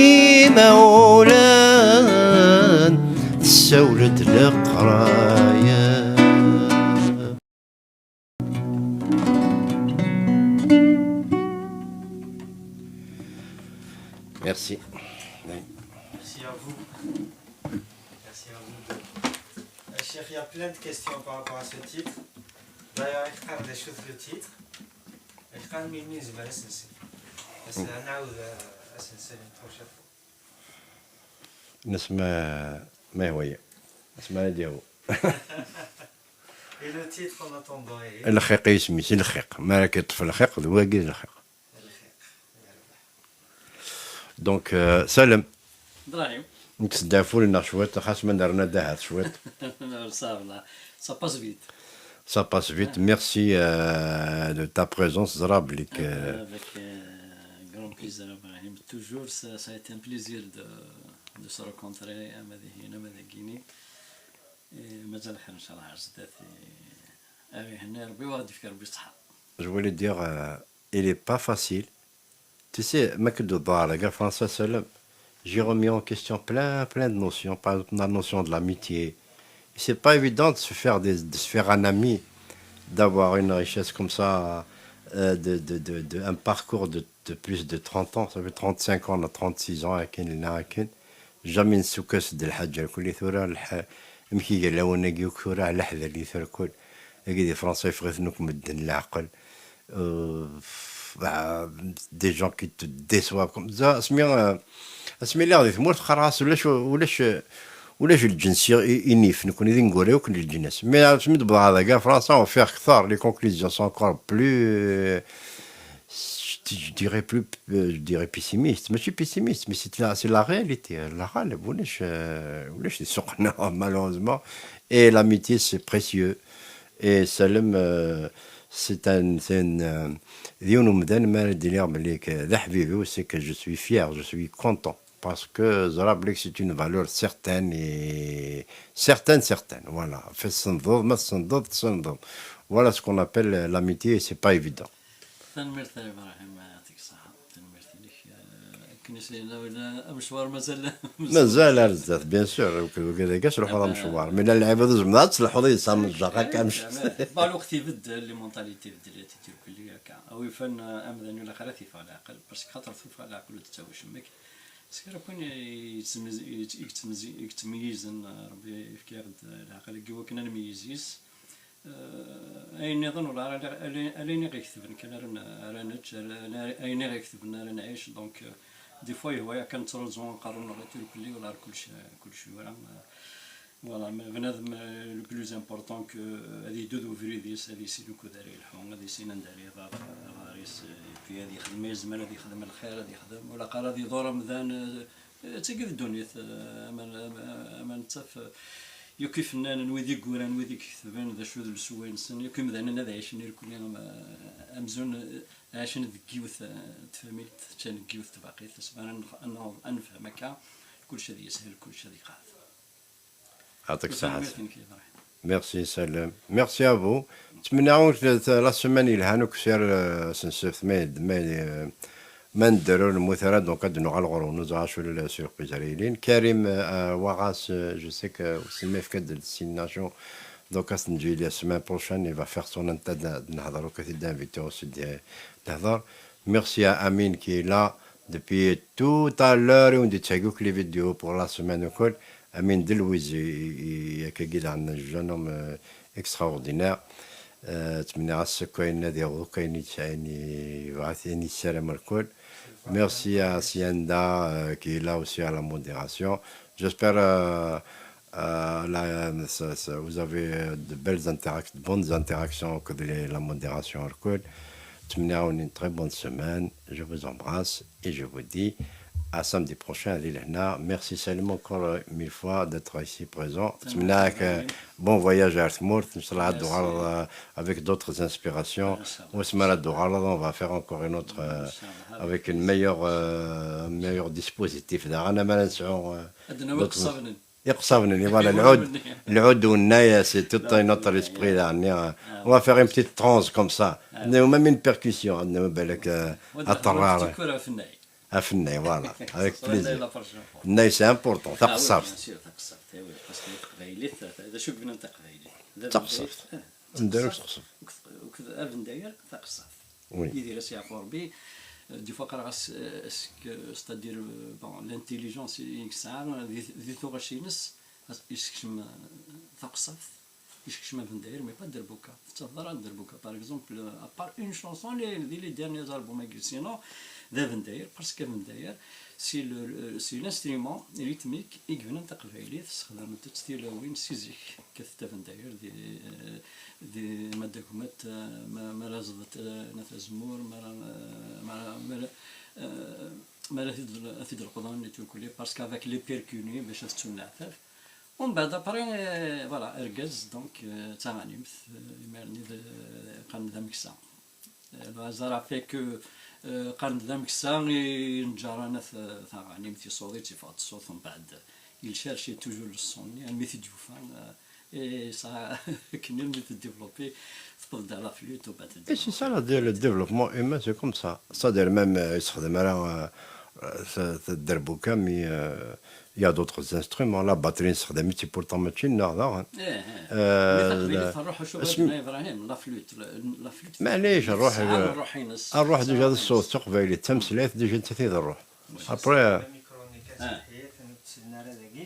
imawlan, tessawel-d leqraya. Merci. Merci à vous. Merci à vous deux. Euh, Cheikh, il y a plein de questions par rapport à ce titre. D'ailleurs, il y a des choses de titre. Il y a des choses de titre. Parce que on a eu, euh, à se une prochaine fois. Nesma ma ihwa-yi. Nesma ad yaw. Et le titre en attendant est Lxiq i yisem-is, lxiq. Mi ara k-iṭṭef lxiq, d wagi d lxiq. Donc, euh, Salem, Ibrahim, nekk s ddaɛful-nneɣ cwiṭ, xas ma nerna-d ahat cwiṭ. Ça va, ça passe vite. Ça passe vite. Merci euh, de ta présence, ẓra belli k- Euh, Avec euh, grand plaisir, Ibrahim. Toujours, ça, ça a été un plaisir de, de se rencontrer. Ama dihina, ama dagini. Et mazal xir, inchallah, ar zdat. Et, ah oui, Rebbi wa ɣ-d-yefk Rebbi ṣṣeḥḥa. Je voulais dire, euh, il est pas facile. Tu sais, ma que de bar, les gars, François Salem, j'ai remis en question plein, plein de notions. Par exemple, la notion de l'amitié. C'est pas évident de se faire des, de se faire un ami, d'avoir une richesse comme ça, euh, de, de, de, de, un parcours de, de plus de trente ans. Ça fait trente-cinq ans, on a trente-six ans, akin, lna akin. Jamais نسوكس د الحاجة الكل ثورة الح... مكي قال لو نجي ثورة على حذا اللي ثورة كل. أكيد فرنسا يفغث نك مدن العقل. Euh, bah, des gens qui te déçoivent comme ça. Asmi, euh, asmi lliɣ di tmurt xarɣas ulac ulac ulac lǧens i- inif, nekni d ineggura yakk n leǧnas. Mi asmi d-wwḍeɣ ɣer dagi ɣer Fransa, ufiɣ kter, les conclusions sont encore plus, euh, je dirais plus, euh, je dirais pessimiste. Mačči pessimiste, mais c'est la, c'est la réalité. La غالب, ulac, euh, ulac di ssuq-nneɣ, malheureusement. Et l'amitié, c'est précieux. Et Salem, euh, c'est un, c'est un, euh, d yiwen umdan, ma ara d-iniɣ belli k- d aḥbib-iw, c'est que je suis fier, je suis content. Parce que ẓriɣ belli c'est une valeur certaine et certaine, certaine. Voilà. Ɣef tessended, ma tessended, tessended. Voilà ce qu'on appelle l'amitié, et c'est pas évident. Tanemmirt a Ibrahim, يعطيك الصحة. Tanemmirt-inek. Eh, akken i s-yenna wina, amecwar mazal. Mazal ar zdat, bien sûr, wagi d agas ruḥeḍ amecwar. Mi llan lɛibad ur zemreḍ ad telḥuḍ yid-s amecwar akka amec. Bon, lweqt ibeddel, les mentalités beddlet, tirkelli akka. A wi yufan, eh, amdan ur ilaq ara ad t-yeffeɣ leɛqel, parce que xaṭer tuffeɣ leɛqel ur d-tettawi cemmek. S kra kan yettmez- yett- yettmez- yettmeyyizen, eh, Rebbi yefka-yaɣ-d leɛqel-agi wakken ad nmeyyez yis. Eh, ayen nniḍen ula ara, ala ayen i ɣ-iketben kan ara n- ara nečč, ala ayen i ɣ-iketben ara nɛic. Donc, eh, des fois yehwa-yaɣ kan nettruẓu aqerru-nneɣ i tirkelli, ula ar kullec, kullec yura. Eh, voilà, ma bnadem, eh, le plus important que, eh, ad yeddu d ubrid-is, ad yissin ukud ara yelḥu, ad yissin anda ara iḍer, eh, aḍar-is, eh, et puis ad yexdem, ma yezmer ad yexdem lxir, ad yexdem, ur ilaq ara ad iḍur amdan, eh, d tagi d ddunit, eh, ama, ama, ama nettaf, eh, Yakk ifennanen, wid i yuran, wid i iketben, d acu d leṣway-nsen, yakk imdanen ad ɛicen irkelli am-, amzun ɛacen deg yiwet, eh, tfamilt, ččan deg yiwet tbaqit, asmi ara nef-, ad naweḍ ad nefhem akka, kullec ad yeshel, kullec ad iqeɛɛed. Yeɛṭik ṣṣeḥḥa. Merci, Salem. Merci à vous. Ttmenniɣ-awen la semaine yelhan ukessar, eh, s nsebt, ma yed-, ma, eh, ma nedder ur nemmut ara, donc ad d-nuɣal ɣur-wen, ur ẓriɣ acu la surprise ara yilin. Karim, eh, Waɣas, eh, je sais que Selma yefka-d destination, donc ad t-neǧǧ la semaine prochaine, il va faire son ad d-nehder, donc ad t-id-invité aussi d-, d-nehder. Merci à Amine qui est là depuis tout à l'heure, i wen-d-yettheggi akk les vidéos pour la semaine ukoll. Amine Delouizi, i, i, akkagi daɣen, un jeune homme, euh, extraordinaire. Euh, ttmenniɣ-as akk ayen ad yaweḍ, akk ayen i yesɛa, ayen yebɣa, ayen yessaram lkul. Merci à Sienda, euh, qui est là aussi à la modération. J'espère, euh, euh, la, ça, ça, vous avez, euh, de belles interac-, de bonnes interactions avec les, la modération lkul. Ttmenniɣ-awen une très bonne semaine. Je vous embrasse et je vous dis à samedi prochain, di lehna. Merci Salim encore, euh, mille fois d'être ici présent. Ttmenniɣ-ak, euh, bon voyage à tmurt. Inchallah ad d-tuɣaleḍ, euh, avec d'autres inspirations. Inchallah. Wasmi ara d-tuɣaleḍ, on va faire encore une autre, euh, avec une meilleure, euh, un meilleur dispositif. Daɣen, amar ad nesɛu, euh, ad d-nawi d'autres iqeṣṣabnen. Iqeṣṣabnen, voilà, lɛud, lɛud wennay, c'est tout un autre esprit, daɣen, euh, on va faire une petite transe comme ça. Même une percussion, ad nawi balak, euh, ad terrar. Afennay, voilà, avec plaisir. Nnay, c'est important, taqeṣṣabt. Ah oui, bien sûr, taqeṣṣabt, eh oui, parce que taqbaylit, d acu yebnan taqbaylit? Taqeṣṣabt. Amendayer d taqeṣṣabt. Akked, akked abendayer, taqeṣṣabt. Oui. Yidir ad s-yeɛfu Rebbi, euh, des fois qqareɣ-as, euh, est-ce que, c'est-à-dire, euh, bon, l'intelligence i yesɛa, di, di tuɣac-ines, yeskcem, euh, taqeṣṣabt, yeskcem abendayer, mais pas dderbuka. Tettafeḍ ara dderbuka, par exemple, euh, à part une chanson, les, di les derniers albums-agi, sinon, d abendayer, parce que abendayer, c'est le, le, c'est l'instrument rythmique i yebnan taqbaylit, sexdament-tt tilawin si zik, kkatent abendayer di, euh, di, ma d agmat, euh, ma, ma ara ẓḍet, euh, n at azemmur, ma ara, euh, ma ara, ma ara, euh, ma ara t-id-, t-id-leqḍen et tout, parce qu'avec les percus-nni, bac ad ttun leɛtab. Umbeɛd, après, euh, voilà, argaz, donc, euh, d taɣanimt, euh, imir-nni d, qqaren d ameksa. Euh, le hasard a fait que, euh, qqaren d ameksa i nǧaran at, euh, taɣanimt, iṣuḍ-itt, yeffeɣ-d ṣṣut, umbeɛd, il cherche toujours le son-nni, almi t-id-yufa, euh, et ça, akken almi t-développer, tewweḍ-d à la flûte, umbeɛd. Et c'est ça, le, le développement humain, c'est comme ça. C'est-à-dire même, euh, yessexdem ara, euh, euh, s-, s-, dderbuka, mais, euh, il y a d'autres instruments. La batterie, nessexdam-itt, pourtant mačči nneɣ daɣen. Eh, eh. Euh, mais taqbaylit la, tṛuḥ, acu asmi-, Ibrahim, la flûte, la, la flûte, maɛlic, taqbaylit, ṛṛuḥ, tesɛa, euh, ṛṛuḥ-ines, ṛṛuḥ déjà d ṣṣut, taqbaylit d tameslayt, déjà nettat i d ṛṛuḥ. Oui. Après, euh, le micro-nni kan, ah, saḥit, ur tt-sellen ara dagi.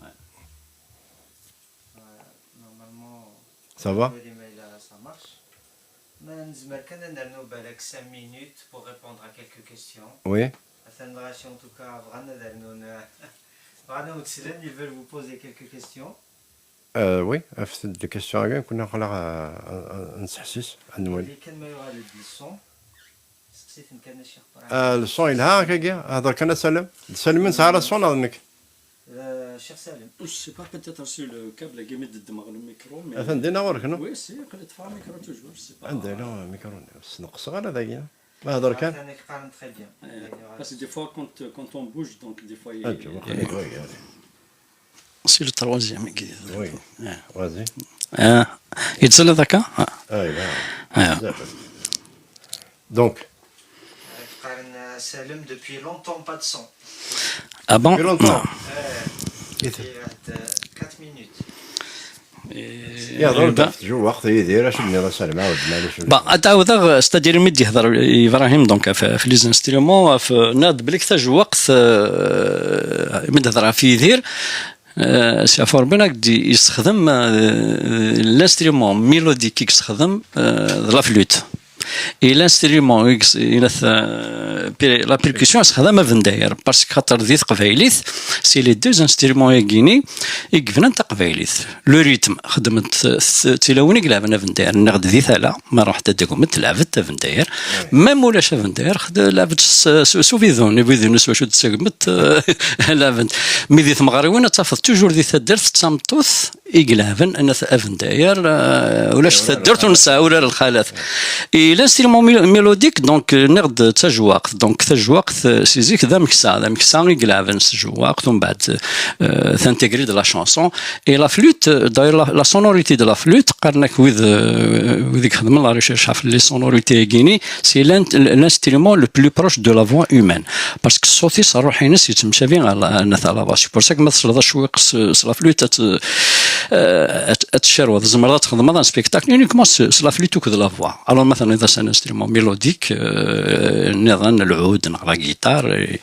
Ouais. Voilà, normalement, ça va? Wali ma yella ça marche. Ma nezmer kan ad nernu balak cinq minutes pour répondre à quelques questions. Oui. Atan dɣa, en tout cas, bɣan ad rnun, bɣan ad wen-slen, ils veulent vous poser quelques questions. Euh, oui, afet-d les questions-agi, kunna aql-aɣ, euh, ad, ad, ad nseḥsis, ad nwali. Wali kan ma yuɣal-d le son. Seqsi-ten kan a Ccix Ibrahim. Ah, le son yelha akkagi, hder kan a Salem. D Salem i nesɛa le son neɣ d nekk? Euh, Ccix Salem. Je sais pas, peut-être sur le câble, agi mi d-ddmeɣ le micro, mais atan dinna ɣur-k, non? Oui, si, aql-i ṭṭfeɣ micro toujours, je sais pas. Anda yella micro-nni? Ur sneqseɣ ara dagi. Ma hder kan. Atan qqaren très bien. Eh, parce que des fois, quand, quand on bouge, donc des fois, il... Ah, tu vois, il est... C'est le troisième. Oui. Ah. Vas-y. Ah, yettẓalla akka? Ah. Ah, il va. Ah. Donc. Qqaren, euh, Salem, depuis longtemps, pas de son. Ah bon? Depuis longtemps. Non. Eh, depuis, euh, quatre minutes. Yehder-d ɣef tjewwaqt, Yidir, acu d-tenniḍ a Salem, ɛawed, maɛlic. Bon, ad ɛawdeɣ, c'est-à-dire, mi d-yehder Ibrahim, donc, ɣef, ɣef les instruments, ɣef, nniɣ-d belli tajewwaqt, euh, mi d-hedreɣ ɣef Yidir, euh, s yeɛfu Rebbi, ad d-yessexdem, euh, l'instrument mélodique i yessexdem, euh, d la flûte. Et l'instrument, i s-, i la, euh, per-, la percussion, yessexdam abendayer, parce que xaṭer di teqbaylit, c'est les deux instruments-agi-ni i yebnan taqbaylit. Le rythme, xedment, euh, tilawin i ilɛben abendayer, nniɣ-d di tala, ma ruḥent ad d-agment, lɛebent abendayer. Même ulac abendayer, xed-, lɛebent s, s, s ubidun, ubidun s wacu d-tessagmet, euh, lɛebent. Mi di tmeɣriwin, ad tafeḍ toujours di taddart d tameṭṭut, Iglehben n At Abendayer, euh, ulac taddart ur nesɛi ula d lxalat. Et l'instrument mélo- mélodique, donc, euh, nniɣ-d d tajewwaqt. Donc, tajewwaqt, euh, si zik d ameksa, d ameksa iglehben s tjewwaqt, umbeɛd, euh, t'intégrer de la chanson. Et la flûte, euh, d'ailleurs, la, la sonorité de la flûte, qqaren-ak wid, euh, wid i ixedmen la recherche ɣef les sonorités-agi-ni, c'est l'in- l'instrument le plus proche de la voix humaine. Parce que ṣṣut-is, ṛṛuḥ-ines yettemcabi ar la, ar la voix. C'est pour ça que ma tesleḍ acwiq s, s la flûte, ad t- euh, ad, ad tcerweḍ. Tzemreḍ ad txedmeḍ un spectacle uniquement s, s la flûte akked la voix. Alors, ma tenniḍ-as un instrument mélodique, euh, nniḍen, lɛud neɣ la guitare, et,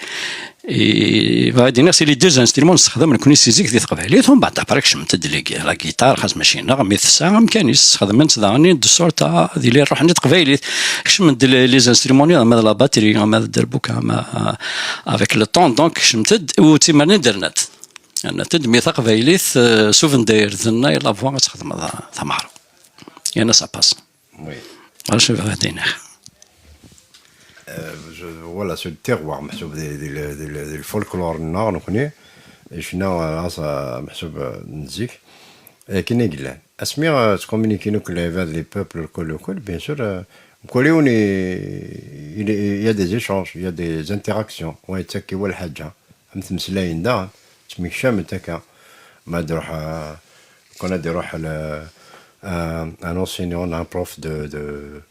et, bɣiɣ ad iniɣ, c'est les deux instruments nessexdam nekni si zik di teqbaylit, umbeɛd après kecment-d les gui- la guitare, xas mačči neɣ mi tessa amkan-is, sxedmen-tt daɣen de sorte à ad yili ṛṛuḥ-nni teqbaylit. Kecmen-d les, les instruments-nni, ama d la batterie, ama d dderbuka, ama, euh, avec le temps, donc kecment-d, u d timernin d rnat. Rnat-d, mi taqbaylit, euh, s ubendayer d nna, la voix ad txedmeḍ, euh, tameɣra. Yerna ça passe. Oui. Voilà, je vais dire. Euh, je- voilà, c'est le terroir, meḥsub di, di, di, di, di le folklore-nneɣ, nekni, ccna, euh, asa, meḥsub, euh, n zik. Akken i yellan. Asmi, euh, ttcommuniquin akk lɛibad, les peuples, lkul, lkul, bien sûr, euh, mkul yiwen i, il, il y a des échanges, il y a des interactions. Wa yettak i wa lḥaǧa. Am tmeslayin daɣen, ttmekcament akka. Ma ad iruḥ, euh, kan ad iruḥ le, euh, un enseignant, un prof de, de,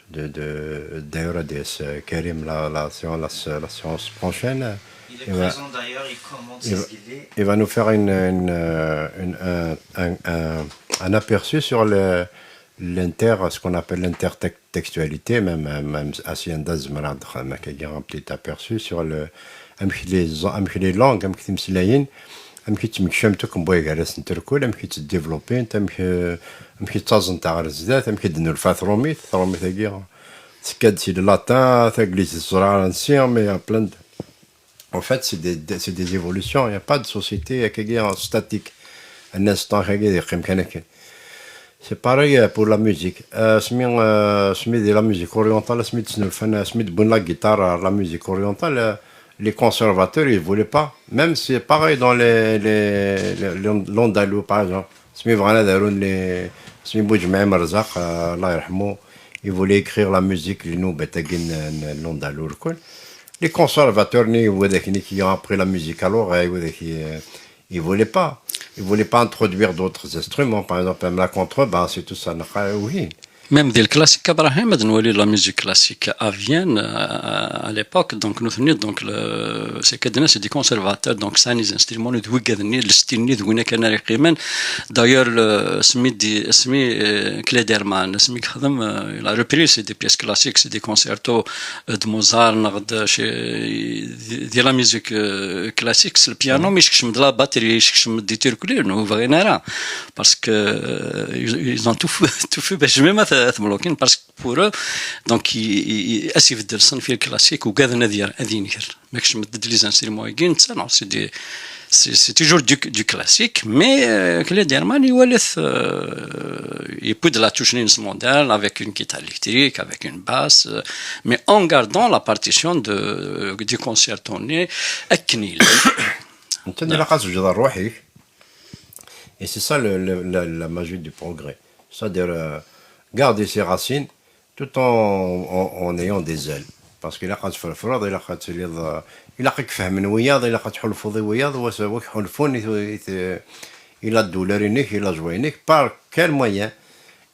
de, de, d'ailleurs, D S, euh, Karim, la, la, séance- la, la séance prochaine, il est présent d'ailleurs, il commente, il va, il va nous faire une, une, euh, une, un, un, un, un aperçu sur le, l'inter, ce qu'on appelle l'intertextualité, même, même, même assi anda zemreɣ ad d-xedmeɣ un petit aperçu sur le, amek les, amek les langues, amek timeslayin, amek i ttmekcament akk mebwa gar-asent irkul, amek i ttdéveloppint, amek, euh, amek i ttaẓent ɣer zdat, amek i d-nulfa trumit, trumit-agi tekka-d si le latin, taglizit ẓriɣ ansi, mais il y a plein de, en fait, c'est des, des- c'est des évolutions. Il n'y a pas de société, akkagi, statique. Un instant, akkagi, yeqqim kan akken. C'est pareil, euh, pour la musique. Euh, asmi, euh, asmi di la musique orientale, asmi d-snulfan, asmi d-wwin la guitare à la musique orientale, euh, les conservateurs, ils voulaient pas. Même c'est pareil dans les, les, les- l'and- l'andalou, par exemple. Asmi bɣan ad arun les, asmi Boudjemɛim Rzaq, euh, Allah yerḥmu, il voulait écrire la musique, les noubat-agi n, n, n l'andalou, lkul. Les conservateurs-nni, widak-nni qui ont appris la musique à l'oreille, widak-nni, euh, ils voulaient pas. Ils voulaient pas introduire d'autres instruments, par exemple, même la contrebasse et tout ça, naqal, oui. Même di le classique, Ibrahim, ad nwali la musique classique à Vienne, euh, à l'époque, donc, nutni, donc, le, c'est que c'est des conservateurs, donc, sɛan les instruments, d wigad-nni, le style-nni, d win kan ara yeqqimen. D'ailleurs, le, asmi d-, asmi, euh, Klederman, asmi yexdem, euh, il a repris, c'est des pièces classiques, c'est des concertos, euh, de Mozart, neɣ d, chez, de, de la musique, euh, classique, c'est le piano, mais yekcem-d la batterie, yekcem-d des turculines, ur bɣin ara. Parce que, euh, ils, ils ont tout fait, tout fait, ben, je vais mettre à parce que pour eux, donc, i, i, i, as ibeddel ṣṣenf i le classique, ugaden ad yer-, ad yenger. Ma kecment-d les instruments-agi, netta, non, c'est des, c'est, c'est toujours du, du classique, mais, euh, Klederman, il, euh, il peut de la touche instrumentale avec une guitare électrique, avec une basse, euh, mais en gardant la partition de, du concerto-nni akken yella. Netta ilaq ad tejjeḍ rruḥ-ik. Et c'est ça le, le, la, la magie du progrès. C'est-à-dire, euh, garder ses racines tout en, en, en ayant des ailes. Parce que ilaq ad tferfreḍ, ilaq ad tiliḍ, euh, ilaq ad k-fehmen wiyaḍ, ilaq ad tḥulfuḍ i wiyaḍ, wa s-, wa k-ḥulfun i, i, i, i la douleur-inek, i la joie-inek, par quel moyen?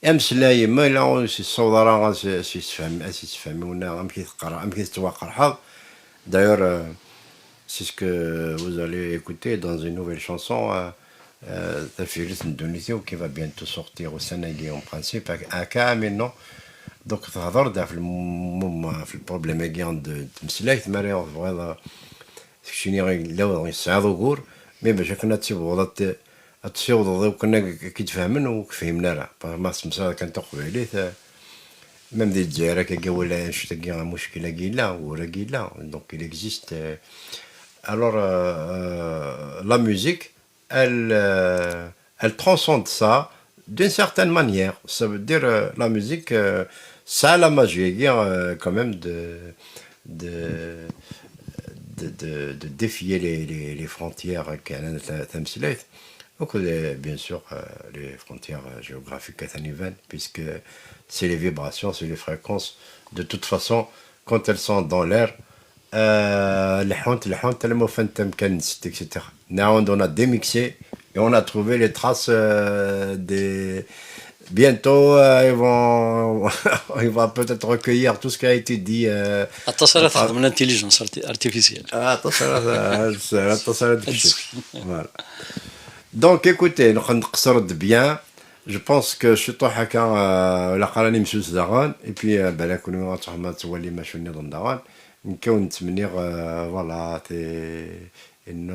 Ameslay, ma yella ur s-yessaweḍ ara ad s-, ad s-yessefhem, ad s-yessefhem, wina amek i teqqar-, amek i tettwaqerḥeḍ. D'ailleurs, euh, c'est ce que vous allez écouter dans une nouvelle chanson, euh, euh, Tafyirt n ddunit-iw, qui va bientôt sortir ussan-agi en principe, à, à Kamino. Donc, tehder-d ɣef lm-, ɣef le problème-agi n d-, n tmeslayt, ma ara tebɣiḍ, euh, keččini yella tesɛiḍ ugur, mais bac akken ad tibɣuḍ ad t-, ad tessiwḍeḍ i wakken ad k-id-fehmen ur k-fhimen ara. Ma tessemsadeḍ kan taqbaylit, eh, même di Lezzayer akkagi wala annect-agi, amuckel-agi yella, ugur-agi yella, donc il existe, eh. Alors, euh, euh, la musique, elle, euh, elle transcende ça d'une certaine manière. Ça veut dire, euh, la musique, euh, ça a la magie, euh, quand même de, de, de, de, de défier les, les, les frontières, euh, كان تمثيلية. Donc, les- bien sûr, euh, les frontières euh, géographiques, puisque c'est les vibrations, c'est les fréquences. De toute façon, quand elles sont dans l'air, euh, les hontes, les hontes, elles m'ont fait un peu, et cetera. Now, on a démixé et on a trouvé les traces euh, des. Bientôt, euh, ils vont, ils vont peut-être recueillir tout ce qui a été dit. Euh, Aṭas ara txedmem l'intelligence arti- artificielle. Ah, aṭas ara, aṭas ara d-kecc. Voilà. Donc, écoutez, نقصر bien. Je pense que ciṭuḥ akka, euh, la qara nimsus daɣen. Et puis, euh, balak ad twalim acu nniḍen daɣen. Nekk ad wen-ttmenniɣ, euh, voilà, une,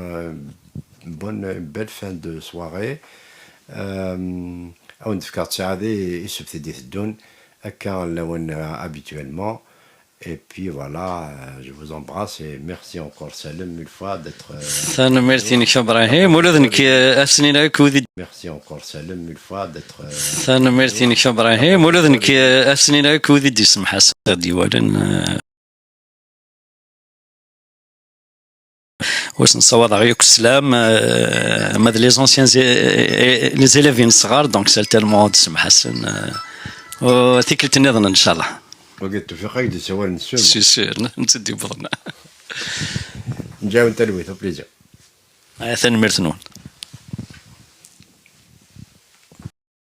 une bonne, une belle fin de soirée. Euh, ad wen-d-fkeɣ ttiɛad i ssebt i d-iteddun, akka lawan, euh, habituellement. Et puis voilà, euh, je vous embrasse et merci encore Salem mille fois d'être. Euh, Tanemmirt-inek a Brahim, ula d nekk eh, ad s-nini akk wid i d- Merci encore Salem mille fois d'être. Euh, Tanemmirt-inek a Brahim, ula d nekk eh, ad s-nini akk wid i d-isemḥasen ad d-iwalan. Eh, ur sen-ssawaḍeɣ yakk sslam, eh, ma d les anciens eh, les élèves n ṣṣɣar, donc certainement ad d-semḥasen. Eh, u tikkelt nniḍen, ncallah. Wagi d Tewfiq ay d-yessawalen sûr. C'est sûr, netta d-yewwḍen. Nǧawen talwit, au plaisir. Eh, tanemmirt-nwen.